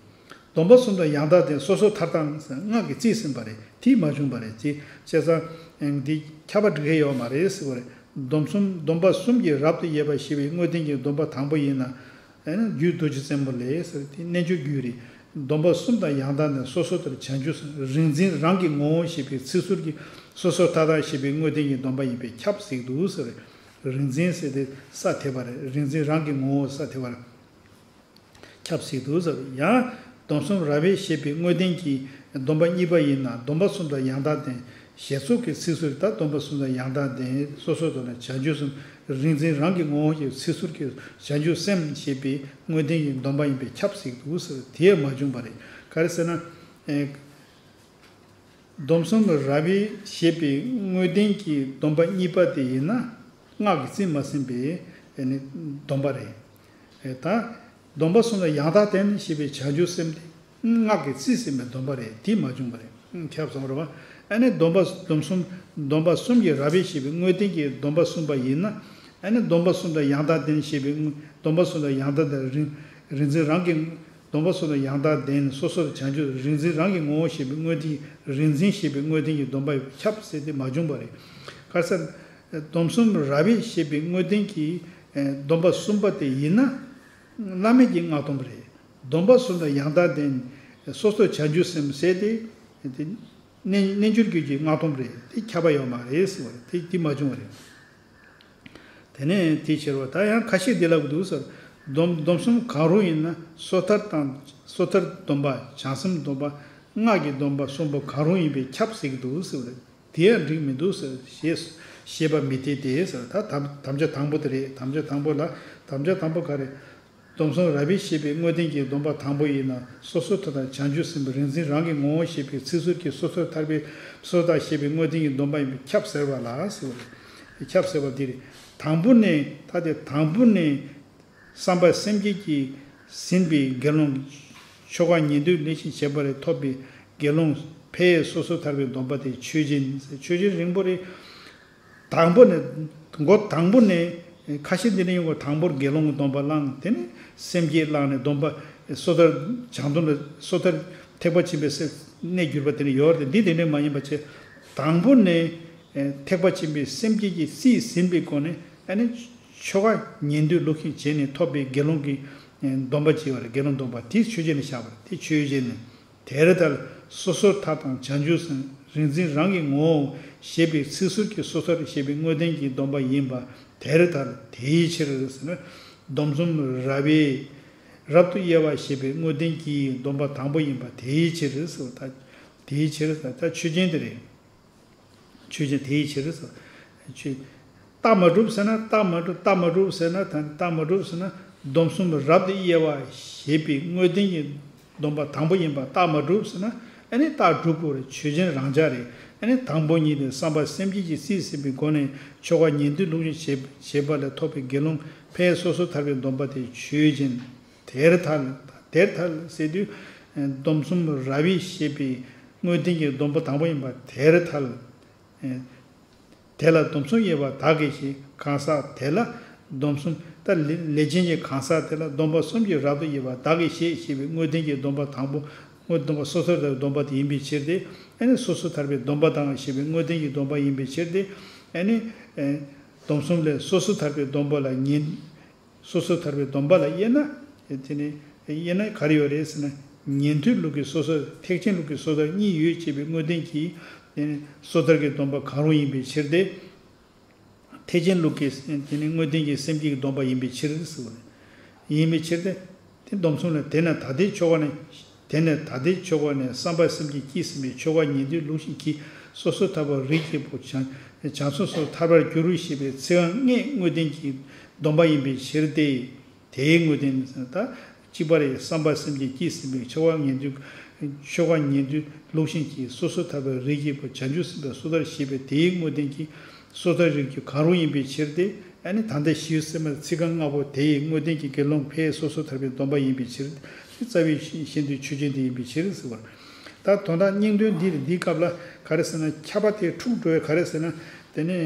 སྡོམ་པ་གསུམ་དང་ཡང་དག་ལྡན་སོ་སོར་ཐར་དང་སྔགས་ཀྱིས་རྩིས་ཟིན་པ་རེད། དེས་མ་བྱུང་བ་རེད། དེ་བྱས་ཙང་འདི་ཁྱབ་པ་འགྲིག་གི་ཡོད་མ་རེད་ཟེར་བ་རེད། སྡོམ་གསུམ་སྡོམ་པ་གསུམ་གྱི་རབ་ཏུ་དབྱེ་བ་ཞེས་པའི་དངོས་བསྟན་གྱི་སྡོམ་པ་དང་པོ་ཡིན་ན། རྒྱུད་རྡོ་རྗེ་རྩེ་མོ་ལས་ཟེར་དེ་རྣལ་འབྱོར་རྒྱུད་རེད། སྡོམ་པ་གསུམ་དང་ཡང་དག་ལྡན་སོ་སོར་ཐར་བྱང་ཆུབ་སེམས་རིག་འཛིན་རང་གི་ངོ་བོ་ཞེས་པའི་ཚིག་ཟུར་གྱི་སོ་སོར་ཐར་དང་ཞེས་པའི་དངོས་བསྟན་གྱི་སྡོམ་པ་ཡིན་པས་ཁྱབ་ཟེར་གྱི་འདུག་ཟེར། རིག་འཛིན་ཟེར་དེ་ས་ཐེབས་པ་རེད། རིག་འཛིན་རང་གི་ངོ་བོ་ས་ཐེབས་པ་རེད། ཁྱབ་ཟེར་གྱི་འདུག་ཟེར། ཡང་སྡོམ་གསུམ་རབ་དབྱེ་ཞེས་པའི་དངོས་བསྟན་གྱི་སྡོམ་པ་གཉིས་པ་ཡིན་ན་སྡོམ་པ་གསུམ་དང་ཡང་དག་ལྡན་ཞེས་ཚིག་གི་ཚིག་ཟུར་ད་སྡོམ་པ་གསུམ་དང་ཡང་དག་ལྡན་སོ་སོར་ཐར་བྱང་ཆུབ་སེམས་རིག་འཛིན་རང་གི་ངོ་བོ་ཞེས་ཚིག་ཟུར་གྱི་བྱང་ཆུབ་སེམས་ཞེས་པའི་དངོས་བསྟན་གྱི་སྡོམ་པ་ཡིན་པས་ཁྱབ་ཟེར་གྱི་འདུག་ཟེར། དེས་མ་བྱུང་བ་རེད། ག་རེ་ཟེར་ན། ཨེ། སྡོམ་གསུམ་རབ་དབྱེ་ཞེས་པའི་དངོས་བསྟན་གྱི་སྡོམ་པ་གཉིས་པ་དེ་ཡིན་ན་སྔགས་ཀྱིས་རྩིས་མ་ཟིན་པའི་ཨེ་ནི་སྡོམ་པ་རེད། ཨེ་ད་སྡོམ་པ་གསུམ་ལ་ཡང་དག་ལྡན་ཞེས་པའི་བྱང་ཆུབ་སེམས་དེ་སྔགས་ཀྱིས་རྩིས་ཟིན་པའི་སྡོམ་པ་རེད། དེས་མ་བྱུང་བ་རེད། ཁྱབ་སོང་རེད་བ། ཨ་ནི་སྡོམ་པ་སྡོམ་གསུམ་སྡོམ་པ་གསུམ་གྱི་རབ་དབྱེ་ཞེས་པའི་དངོས་བསྟན་གྱི་སྡོམ་པ་གསུམ་པ་ཡིན་ན། ཨ་ནི་སྡོམ་པ་གསུམ་དང་ཡང་དག་ལྡན་ཞེས་པའི་སྡོམ་པ་གསུམ་དང་ཡང་དག་ལྡན་རིག་རིག་འཛིན་རང་གི་སྡོམ་པ་གསུམ་དང་ཡང་དག་ལྡན་སོ་སོར་བྱང་ཆུབ་རིག་འཛིན་རང་གི་ངོ་བོ་ཞེས་པའི་དངོས་བསྟན་རིག་འཛིན་ཞེས་པའི་དངོས་བསྟན་གྱི་སྡོམ་པ་ཁྱབ་ཟེར་ཏེ་མ་བྱུང་བ་རེད། ག་རེ་ཟེར། སྡོམ་གསུམ་རབ་དབྱེ་ཞེས་པའི་དངོས་བསྟན་གྱི་སྡོམ་པ་གསུམ་པ་དེ་ཡིན་ན། བླ་མེད་ཀྱི་སྔགས་སྡོམ་རེད། སྡོམ་པ་གསུམ་དང་ཡང་དག་ལྡན་སོ་སོར་བྱང་ཆུབ་སེམས་ཟེར་ཏེ། དེ་རྣལ་རྣལ་འབྱོར་རྒྱུད་ཀྱི་སྔགས་སྡོམ་རེད། དེ་ཁྱབ་པ་ཡོད་མ་རེད་ཟེར་བ་རེད། དེ་དེ་མ་བྱུང་བ་རེད། དེ་ནས་དེའི་ཕྱིར་རོ། ད་ཡང་ཁ་ཤས་འདི་ལབ་ཀྱི་འདུག་ཟེར། སྡོམ་སྡོམ་གསུམ་གང་རུང་ཡིན་ན་སོ་ཐར་དང་སོ་ཐར་སྡོམ་པ་བྱང་སེམས་སྡོམ་པ་སྔགས་ཀྱི་སྡོམ་པ་གསུམ་པོ་གང་རུང་ཡིན་པས་ཁྱབ་ཟེར་གྱི་འདུག་ཟེར་བ་རེད། དེ་ཡང་འགྲིག་མི་འདུག་ཟེར་ཞེས་ཞེས་པ་མི་འཐད་དེ་ཟེར། ད་དམ་དམ་བཅའ་དང་པོ་དེ་རེད། དམ་བཅའ་དང་པོ་ལ་དམ་བཅའ་དང་པོ་ག་རེ། སྡོམ་གསུམ་རབ་དབྱེ་ཞེས་པའི་དངོས་བསྟན་གྱི་སྡོམ་པ་དང་པོ་ཡིན་ན་སོ་སོར་ཐར་དང་བྱང་ཆུབ་སེམས་དཔའི་རིག་འཛིན་རང་གི་ངོ་བོ་ཞེས་པའི་ཚིག་ཟུར་གྱི་སོ་སོར་ཐར་པའི་སོ་ཐར་ཞེས་པའི་དངོས་བསྟན་གྱི་སྡོམ་པ་ཡིན་པས་ཁྱབ་ཟེར་བ་ལ་ཟེར་བ་རེད། ཁྱབ་ཟེར་བ་འདི་རེད། དང་པོ་ནས་ད་དེ་དང་པོ་ནས་བསམ་པ་སེམས་བསྐྱེད་ཀྱིས་ཟིན་པའི་དགེ་སློང་ཆོ་ག་ཉན་ཐོས་ལས་ཤིང་བྱེད་པ་ལས་ཐོབ་པའི་དགེ་སློང་ཕའི་སོ་སོར་ཐར་པའི་སྡོམ་པ་དེ་ཆོས་ཅན། ཆོས་ཅན་རིང་པོ་རེད། དང་པོ་ནས་མགོ་དང་པོ་ནས་ཁ་ཤས་འདི་ནས་ཡོང་བ། དང་པོར་དགེ་སློང་གི་སྡོམ་པ་བླངས། དེ་ནས་སེམས་བསྐྱེད་བླངས་ནས་སྡོམ་པ་སོ་ཐར་བྱང་སྡོམ་ལ་སོ་ཐར་ཐེག་པ་ཆེན་པོའི་སེམས་གནས་གྱུར་པ་དེ་ནས་ཡོད་རེད། འདི་དེ་འདྲ་མ་ཡིན་པ་བྱས། དང་པོ་ནས་ཐེག་པ་ཆེན་པོའི་སེམས་བསྐྱེད་ཀྱིས་རྩིས་ཟིན་པའི་སྒོ་ནས་ཨ་ནི་ཆོ་ག་ཉན་ཐོས་ལུགས་ཤིང་བྱས་ནས་ཐོབ་པའི་དགེ་སློང་གི་སྡོམ་པ་བྱས་པ་རེད། དགེ་སློང་སྡོམ་པ་དེ་ཆོས་ཅན་ལ་བཞག་པ་རེད། དེ་ཆོས་ཅན་ནས། དེར་ཐལ། སོ་སོར་ཐར་དང་བྱང་ཆུབ་སེམས་རིག་འཛིན་རང་གི་ངོ་བོ་ཞེས་པའི་ཚིག་ཟུར་གྱི་སོ་ཐར་ཞེས་པའི་དངོས་བསྟན་གྱི་སྡོམ་པ་ཡིན་པ་དེར་ཐལ། དེའི་ཕྱིར་ཟེར་ན། སྡོམ་གསུམ་རབ་དབྱེ་རབ་ཏུ་དབྱེ་བ་ཞེས་པའི་དངོས་བསྟན་གྱི་སྡོམ་པ་དང་པོ་ཡིན་པ་དེའི་ཕྱིར་ཟེར་བ་ད། དེའི་ཕྱིར་ཟེར་ད་ཆོས་ཅན་དེ་རེད། ཆོས་ཅན་དེའི་ཕྱིར་ཟེར། ཆོས། རྟགས་མ་གྲུབ་ཟེར་ན་རྟགས་མ་གྲུབ། རྟགས་མ་གྲུབ་ཟེར་ན་ད་རྟགས་མ་གྲུབ་ཟེར་ན་སྡོམ་གསུམ་རབ་ཏུ་དབྱེ་བ་ཞེས་པའི་དངོས་བསྟན་གྱི་སྡོམ་པ་དང་པོ་ཡིན་པ་རྟགས་མ་གྲུབ་ཟེར་ན་ཨ་ནི་རྟགས་གྲུབ་དགོས་རེད། ཆོས་ཅན་རང་འཇགས་རེད། ཨ་ནི་དང་པོ་ཉིད་དུ་བསམ་པ་སེམས་བསྐྱེད་ཀྱིས་རྩིས་ཟིན་པའི་སྒོ་ནས་ཆོ་ག་ཉན་ཐོས་ལུགས་ཀྱི་བྱེད་བྱེད་པ་ལས་ཐོབ་པའི་དགེ་སློང་ཕའི་སོ་སོར་ཐར་པའི་སྡོམ་པ་དེ་ཆོས་ཅན། དེར་ཐལ། དེར་ཐལ་ཟེར་དུས། སྡོམ་གསུམ་རབ་དབྱེ་བཤད་པའི་དངོས་བསྟན་གྱི་སྡོམ་པ་དང་པོ་ཡིན་པ་དེར་ཐལ། དེ་ལ་སྡོམ་གསུམ་དབྱེ་བ་བདག་གིས་བཤད། གང་ཟག་དེ་ལ་སྡོམ་གསུམ། ད་ལས་ལས་ཅན་གྱི་གང་ཟག་དེ་ལ་སྡོམ་པ་གསུམ་གྱིས་རབ་ཏུ་དབྱེ་བ་བདག་གིས་བཤད་ཞེས་པའི་དངོས་བསྟན་གྱི་སྡོམ་པ་དང་པོ། དངོས་སྡོམ་པ་སོ་སོར་ཐར་པའི་སྡོམ་པ་དེ་ཡིན་པའི་ཕྱིར་ཏེ། ཨ་ནི་སོ་སོར་ཐར་པའི་སྡོམ་པ་དང་ཞེས་པའི་དངོས་བསྟན་གྱི་སྡོམ་པ་ཡིན་པའི་ཕྱིར་ཏེ། ཨ་ནི་སྡོམ་གསུམ་ལས་སོ་སོར་ཐར་པའི་སྡོམ་པ་ལ་ཉན། སོ་སོར་ཐར་པའི་སྡོམ་པ་ལ་དབྱེ་ན། དེ་ནི་དབྱེ་ན་ག་རེ་ཡོད་རེད་ཟེར་ན། ཉན་ཐོས་ལུགས་ཀྱི་སོ་སོར། ཐེག་ཆེན་ལུགས་ཀྱི་སོ་ཐར་གཉིས་ཡོད་ཅེས་པའི་དངོས་བསྟན་གྱིས། དེ་ནི་སོ་ཐར་གྱི་སྡོམ་པ་གང་རུང་ཡིན་པའི་ཕྱིར་ཏེ། ཐེག་ཆེན་ལུགས་ཀྱི་དེ་ནི་དངོས་བསྟན་གྱི་སེམས་བསྐྱེད་ཀྱི་སྡོམ་པ་ཡིན་པའི་ཕྱིར་ཟེར་བ་རེད། ཡིན་པའི་ཕྱིར་ཏེ། དེ་སྡོམ་གསུམ་ལ། དེས་ན་ད་ལྟའི་ཆོ་ག་ནས། དེས་ན་ད་ལྟའི་ཆོ་ག་ནས་བསམ་པ་སེམས་བསྐྱེད་ཀྱིས་ཟིན་པའི་ཆོ་ག་ཉན་ཐོས་ལུགས་བཞིན་གྱིས་སོ་སོར་ཐར་པ་རིགས་ཀྱི་བུ་བྱང་བྱང་སེམས་སོ་སོར་ཐར་པར་འགྱུར་ཞེས་པའི་ཚིག་རྐང་ལྔའི་དངོས་བསྟན་གྱི་སྡོམ་པ་ཡིན་པའི་ཕྱིར་ཏེ། དེའི་དངོས་བསྟན་ནི་ད་གཅིག་པ་རེད། བསམ་པ་སེམས་བསྐྱེད་ཀྱིས་ཟིན་པའི་ཆོ་ག་ཉན་ཐོས། ཆོ་ག་ཉན་ཐོས་ལུགས་བཞིན་གྱིས་སོ་སོར་ཐར་པ་རིགས་ཀྱི་བུ་བྱང་ཆུབ་སེམས་དཔའི་སོ་ཐར་ཞེས་པའི་དེའི་དངོས་བསྟན་གྱིས་སོ་ཐར་རིགས་ཀྱི་གང་རུང་ཡིན་པའི་ཕྱིར་ཏེ། ཨ་ནི་ད་ལྟ་ཞེས་སེམས་པ་ཚིག་རྐང་ལྔ་པོ་དེ་ཡི་དངོས་བསྟན་གྱིས་དགེ་སློང་ཕས་སོ་སོར་ཐར་པའི་སྡོམ་པ་ཡིན་པའི་ཕྱིར། རྩ་བའི་ཤེས་འདོད་ཆོས་ཅན་དེ་ཡིན་པའི་ཕྱིར་ཟེར་བ། ད་དོན་དག་སྙིང་དོན་འདི་རེད། འདིའི་སྐབས་ལ་ག་རེ་ཟེར་ན། ཁྱབ་པ་དེ་འཁྲུགས་འགྲོ་བས། ག་རེ་ཟེར་ན། དེ་ནི་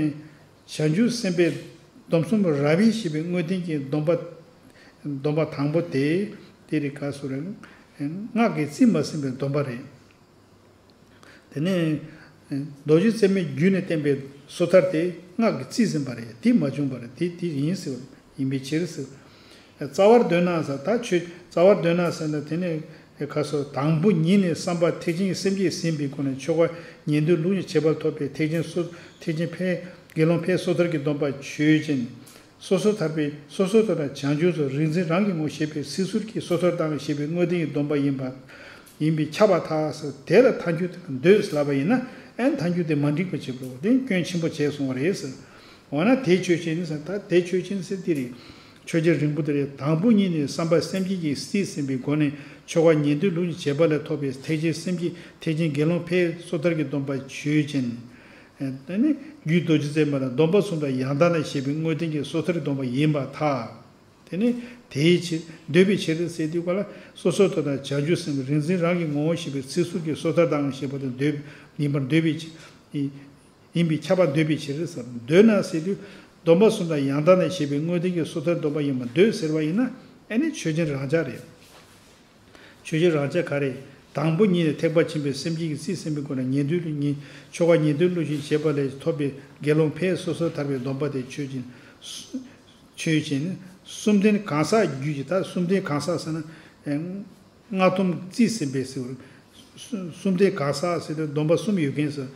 བྱང་ཆུབ་སེམས་དཔའི་སྡོམ་གསུམ་རབ་དབྱེ་བཤད་པའི་དངོས་བསྟན་གྱི་སྡོམ་པ། སྡོམ་པ་དང་པོ་དེ། དེ་རིགས་ག་སུ་རེད། སྔགས་ཀྱིས་རྩིས་མ་ཟིན་པའི་སྡོམ་པ་རེད། དེ་ནས་རྡོ་རྗེ་རྩེ་མོའི་རྒྱུད་ནས་བསྟན་པའི་སོ་ཐར་དེ་སྔགས་ཀྱིས་རྩིས་ཟིན་པ་རེད། དེ་མ་བྱུང་བ་རེད། དེ་དེ་ཡིན་ཟེར་བ་ཡིན་པའི་ཕྱིར་ཟེར། རྩ་བར་འདོད་ན་ཟེར། ད་ཆོས་རྩ་བར་འདོད་ན་ཟེར་ན། དེ་ནས་ཁ་སོ་དང་པོ་ཉིད་ནས་བསམ་པ་ཐེག་ཆེན་གྱི་སེམས་བསྐྱེད་ཟིན་པའི་སྒོ་ནས་ཆོ་ག་ཉན་ཐོས་ལུགས་ཀྱི་བྱེད་པ་ཐོབ་པའི་ཐེག་ཆེན་སོ། ཐེག་ཆེན་ཕས་དགེ་སློང་ཕས་སོ་ཐར་གྱི་སྡོམ་པ་ཆོས་ཅན། སོ་སོར་ཐར་པའི། སོ་སོར་ཐར་པ་བྱང་ཆུབ་སོ་རིག་འཛིན་རང་གི་ངོ་ཞེས་པའི་ཚིག་ཟུར་གྱིས་སོ་སོར་བཏང་ཞེས་པའི་དངོས་བསྟན་གྱི་སྡོམ་པ་ཡིན་པ། ཡིན་པས་ཁྱབ་པར་ཐལ་ཟེར། དེ་ལ་ཐལ་འགྱུར་དེ་ལ་འདོད་ཟེར་ལབ་པ་ཡིན་ན། ཨན་ཐལ་འགྱུར་དེ་མ་འགྲིག་པ་བྱེད་པ་རེད། དེ་སྐྱོན་ཆེན་པོ་བྱས་སོང་བ་རེད་ཟེར། འོ་ན་དེ་ཆོས་ཅན་ཟེར། ད་དེ་ཆོས་ཅན་ཟེར་དེ་རེད། ཆོས་ཅན་རིང་པོ་དེ་རེད། དང་པོ་ཉིད་ནས་བསམ་པ་སེམས་བསྐྱེད་ཀྱིས་རྩིས་ཟིན་པའི་སྒོ་ནས་ཆོ་ག་ཉན་ཐོས་ལུགས་ཀྱི་བྱེད་པ་ལས་ཐོབ་པའི་ཐེག་ཆེན་སེམས་བསྐྱེད། ཐེག་ཆེན་དགེ་སློང་ཕས་སོ་ཐར་གྱི་སྡོམ་པ་ཆོས་ཅན། དེ་ནི་རྒྱུད་རྡོ་རྗེ་རྩེ་མོ་ལ་སྡོམ་པ་གསུམ་དང་ཡང་དག་ལ་ཞེས་པའི་དངོས་བསྟན་གྱིས་སོ་ཐར་སྡོམ་པ་ཡིན་པར་ཐལ། དེ་ནི་དེའི་ཕྱིར། འདོད་པའི་ཕྱིར་ཟེར་དུས་ག་ལ། སོ་སོར་ཐར་དང་བྱང་ཆུབ་སེམས་རིག་འཛིན་རང་གི་ངོ་བོ་ཞེས་པའི་ཚིག་ཟུར་གྱིས་སོ་ཐར་དང་ཞེས་པ་དེ་འདོད་ཡིན་པར་འདོད་པའི་ཕྱིར། ཡིན་པས་ཁྱབ་པར་འདོད་པའི་ཕྱིར་ཟེར། འདོད་ན་ཟེར་དུས་སྡོམ་པ་གསུམ་དང་ཡང་དག་ལ་ཞེས་པའི་དངོས་བསྟན་གྱིས་སོ་ཐར་སྡོམ་པ་ཡིན་པར་འདོད་ཟེར་བ་ཡིན་ན། ཨ་ནི་ཆོས་ཅན་རང་འཇགས་རེད། ཆོས་ཅན་རང་འཇགས་ག་རེ། དང་པོ་ཉིད་ནས་ཐེག་པ་ཆེན་པོའི་སེམས་བསྐྱེད་ཀྱིས་རྩིས་ཟིན་པའི་སྒོ་ནས་ཉན་ཐོས་ལུགས་ཉན། ཆོ་ག་ཉན་ཐོས་ལུགས་བཞིན་བྱེད་པ་ལས་ཐོབ་པའི་དགེ་སློང་ཕས་སོ་སོར་ཐར་པའི་སྡོམ་པ་དེ་ཆོས་ཅན། ཆོས་ཅན། གསུམ་ལྡན་གང་ཟག་རྒྱུད་ཀྱི། ད་གསུམ་ལྡན་གང་ཟག་ཟེར་ན། སྔགས་སྡོམ་རྩིས་ཟིན་པའི་ཟེར་བ། གསུམ་ལྡན་གང་ཟག་ཟེར་ཏེ་སྡོམ་པ་གསུམ་ཡོད་མཁན་ཟེར།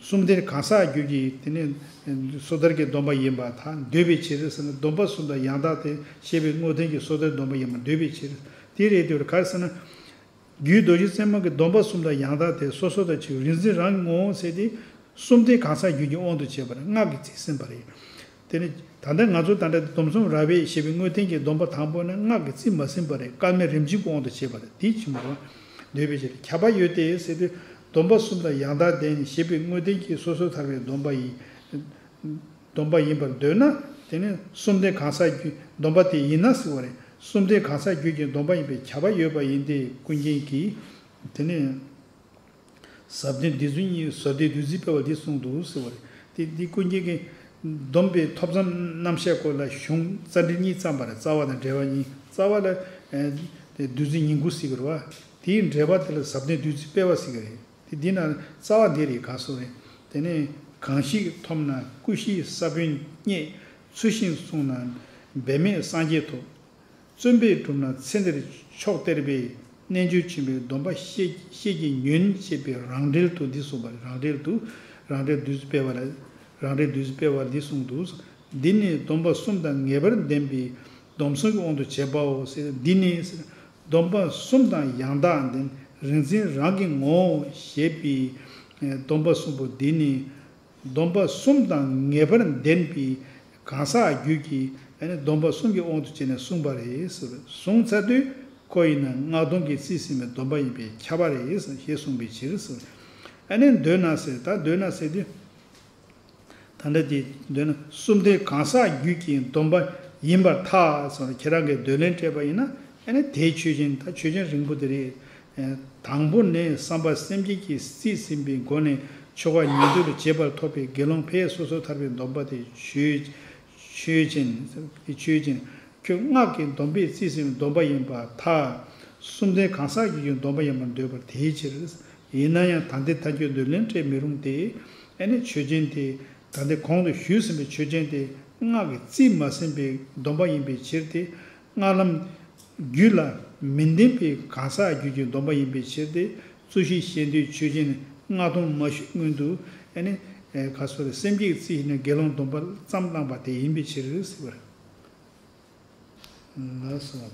གསུམ་ལྡན་གང་ཟག་རྒྱུད་ཀྱི་དེ་ནི་སོ་ཐར་གྱི་སྡོམ་པ་ཡིན་པར་ཐལ། འདོད་པའི་ཕྱིར་ཟེར་ན། སྡོམ་པ་གསུམ་དང་ཡང་དག་དེ་ཞེས་པའི་དངོས་བསྟན་གྱིས་སོ་ཐར་སྡོམ་པ་ཡིན་པར་འདོད་པའི་ཕྱིར། དེ་རེད་དེ་ག་རེ་ཟེར་ན། རྒྱུད་རྡོ་རྗེ་རྩེ་མོ་གི་སྡོམ་པ་གསུམ་དང་ཡང་དག་དེ་སོ་སོ་དང་གཅིག་རིག་འཛིན་རང་གི་ངོ་བོ་ཟེར་ཏེ། གསུམ་ལྡན་གང་ཟག་རྒྱུད་ཀྱི་དབང་དུ་བྱས་པར་སྔགས་ཀྱིས་རྩིས་ཟིན་པ་རེད། དེ་ནི་ད་ལྟ་ང་ཚོ་ད་ལྟ་སྡོམ་གསུམ་རབ་དབྱེ་ཞེས་པའི་དངོས་བསྟན་གྱི་སྡོམ་པ་དང་པོ་ནི་སྔགས་ཀྱིས་རྩིས་མ་ཟིན་པ་རེད། སྐལ་མེད་རིམ་བྱོན་གྱི་དབང་དུ་བྱས་པ་རེད། དེའི་ཕྱིར་མ་འདོད་པའི་ཕྱིར། ཁྱབ་པ་ཡོད་དེ་ཟེར་དུས། སྡོམ་པ་གསུམ་དང་ཡང་དག་ལྡན་ཞེས་པའི་དངོས་བསྟན་གྱིས་སོ་སོར་ཐར་པའི་སྡོམ་པ་ཡིན། སྡོམ་པ་ཡིན་པར་འདོད་ན། དེ་ནི་གསུམ་ལྡན་གང་ཟག་རྒྱུད་སྡོམ་པ་དེ་ཡིན་ན་ཟེར་བ་རེད། གསུམ་ལྡན་གང་ཟག་རྒྱུད་ཀྱི་སྡོམ་པ་ཡིན་པས་ཁྱབ་པ་ཡོད་པ་ཡིན་ཏེ། ཀུན་མཁྱེན་གྱིས་དེ་ནི། ཟབ་དོན་བདུད་རྩི་གཉིས། ཟབ་དོན་བདུད་རྩི་དཔེ་བ་འདི་གསུངས་འདུག་ཟེར་བ་རེད། དེ་འདི་ཀུན་མཁྱེན་གྱིས་སྡོམ་པའི་ཐོབ་མཚམས་རྣམ་བཤད་སྐོར་ལ་གཞུང་རྩ་འགྲེལ་གཉིས་བརྩམས་པ་རེད། རྩ་བ་དང་འགྲེལ་པ་གཉིས། རྩ་བ་ལ་ཨེ་བདུད་རྩི་ཉིང་ཁུ་ཟེར་གྱི་རེད་བ། དེའི་འགྲེལ་པ་དེ་ལ་ཟབ་དོན་བདུད་རྩི་དཔེ་བ་ཟེར་གྱི་རེད། དེ་འདི་ན་རྩ་བ་འདི་རེད། ག་སོ་རེད། དེ་ནས་གང་ཞིག་ཐོབ་ན་ཀུ་ཤའི་ས་བོན་རྙེད། ཚུལ་བཞིན་བསྲུངས་ན་འབད་མེད་སངས་རྒྱས་ཐོབ། བརྩོན་པས་བསྒྲུབས་ན་ཚེ་འདིར་མཆོག་སྟེར་བའི། རྣལ་འབྱོར་ཆེན་པོའི་སྡོམ་པ་ཤེས་ཤེས་ཀྱིས་ཉོན། ཅེས་པའི་རང་འགྲེལ་དུ་འདི་གསུངས་པ་རེད། རང་འགྲེལ་དུ། རང་འགྲེལ་བདུད་རྩི་དཔེ་བ་ལ། རང་འགྲེལ་བདུད་རྩི་དཔེ་བ་འདི་གསུངས་འདུག། འདི་ནི་སྡོམ་པ་གསུམ་དང་ངེས་པར་ལྡན་པའི་སྡོམ་གསུམ་གྱི་དབང་དུ་བྱས་པའོ་ཟེར། འདི་ནི་ཟེར། སྡོམ་པ་གསུམ་དང་ཡང་དག་ལྡན། རིག་འཛིན་རང་གི་ངོ་བོ་ཞེས་པའི་སྡོམ་པ་གསུམ་པོ་འདི་ནི། སྡོམ་པ་གསུམ་དང་ངེས་པར་ལྡན་པའི་གང་ཟག་རྒྱུད་ཀྱི་ཨ་ནི་སྡོམ་པ་གསུམ་གྱི་དབང་དུ་བྱས་ནས་གསུངས་པ་རེད་ཟེར། གསུངས་ཚར་དུས་ཁོ་ཡིན་ན་སྔགས་སྡོམ་གྱིས་རྩིས་ཟིན་པའི་སྡོམ་པ་ཡིན་པས་ཁྱབ་པ་རེད་ཟེར་ཞེས་གསུངས་པའི་ཕྱིར་ཟེར། ཨ་ནི་འདོད་ན་ཟེར། ད་འདོད་ན་ཟེར་དུས། ད་ལྟ་དེ་འདོད་ན་གསུམ་ལྡན་གང་ཟག་རྒྱུད་ཀྱི་སྡོམ་པ་ ཡིན་པར་ཐལ་ཟེར་ནས་ཁྱེད་རང་གིས་འདོད་ལན་སྤྲད་པ་ཡིན་ན། ཨ་ནི་དེའི་ཆོས་ཅན། ད་ཆོས་ཅན་རིང་པོ་དེ་རེད། དང་པོ་ནི་བསམ་པ་སེམས་བསྐྱེད་ཀྱིས་རྩིས་ཟིན་པའི་སྒོ་ནས་ཆོ་ག་ཉན་ཐོས་ལ་བྱེད་པར་ཐོབ་པའི་དགེ་སློང་ཕས་སོ་སོར་ཐར་པའི་སྡོམ་པ་དེ་ཆོས་ཆོས་ཅན། ཆོས་ཅན། ཁྱོད་སྔགས་ཀྱི་སྡོམ་པས་རྩིས་ཟིན་པའི་སྡོམ་པ་ཡིན་པར་ཐལ། གསུམ་ལྡན་གང་ཟག་རྒྱུད་ཀྱི་སྡོམ་པ་ཡིན་པར་འདོད་པར་དེའི་ཕྱིར། ཡིན་ན་ཡང་ད་ལྟའི་ཐལ་འགྱུར་འདོད་ལན་སྤྲད་མི་རུང་སྟེ། ཨ་ནི་ཆོས་ཅན་དེ། ད་ལྟའི་གོང་དུ་ཞུས་ཟིན་པའི་ཆོས་ཅན་དེ་སྔགས་ཀྱི་རྩིས་མ་ཟིན་པའི་སྡོམ་པ་ཡིན་པའི་ཕྱིར་ཏེ། སྔགས་ལམ་རྒྱུད་ལ་མི་ལྡན་པའི་གང་ཟག་རྒྱུད་ཀྱི་སྡོམ་པ་ཡིན་པའི་ཕྱིར་ཏེ། རྩོད་གཞི་ཤེས་འདོད་ཆོས་ཅན་སྔགས་སྡོམ་མ་ཞུས་སྔོན་དུ། ཨ་ནི་ག་སོ་རེ་སེམས་བསྐྱེད་རྩིས་ནས་དགེ་སློང་སྡོམ་པ་ཙམ་བླངས་པ་དེ་ཡིན་པའི་ཕྱིར་ཟེར་བ་རེད། ལགས་སོ།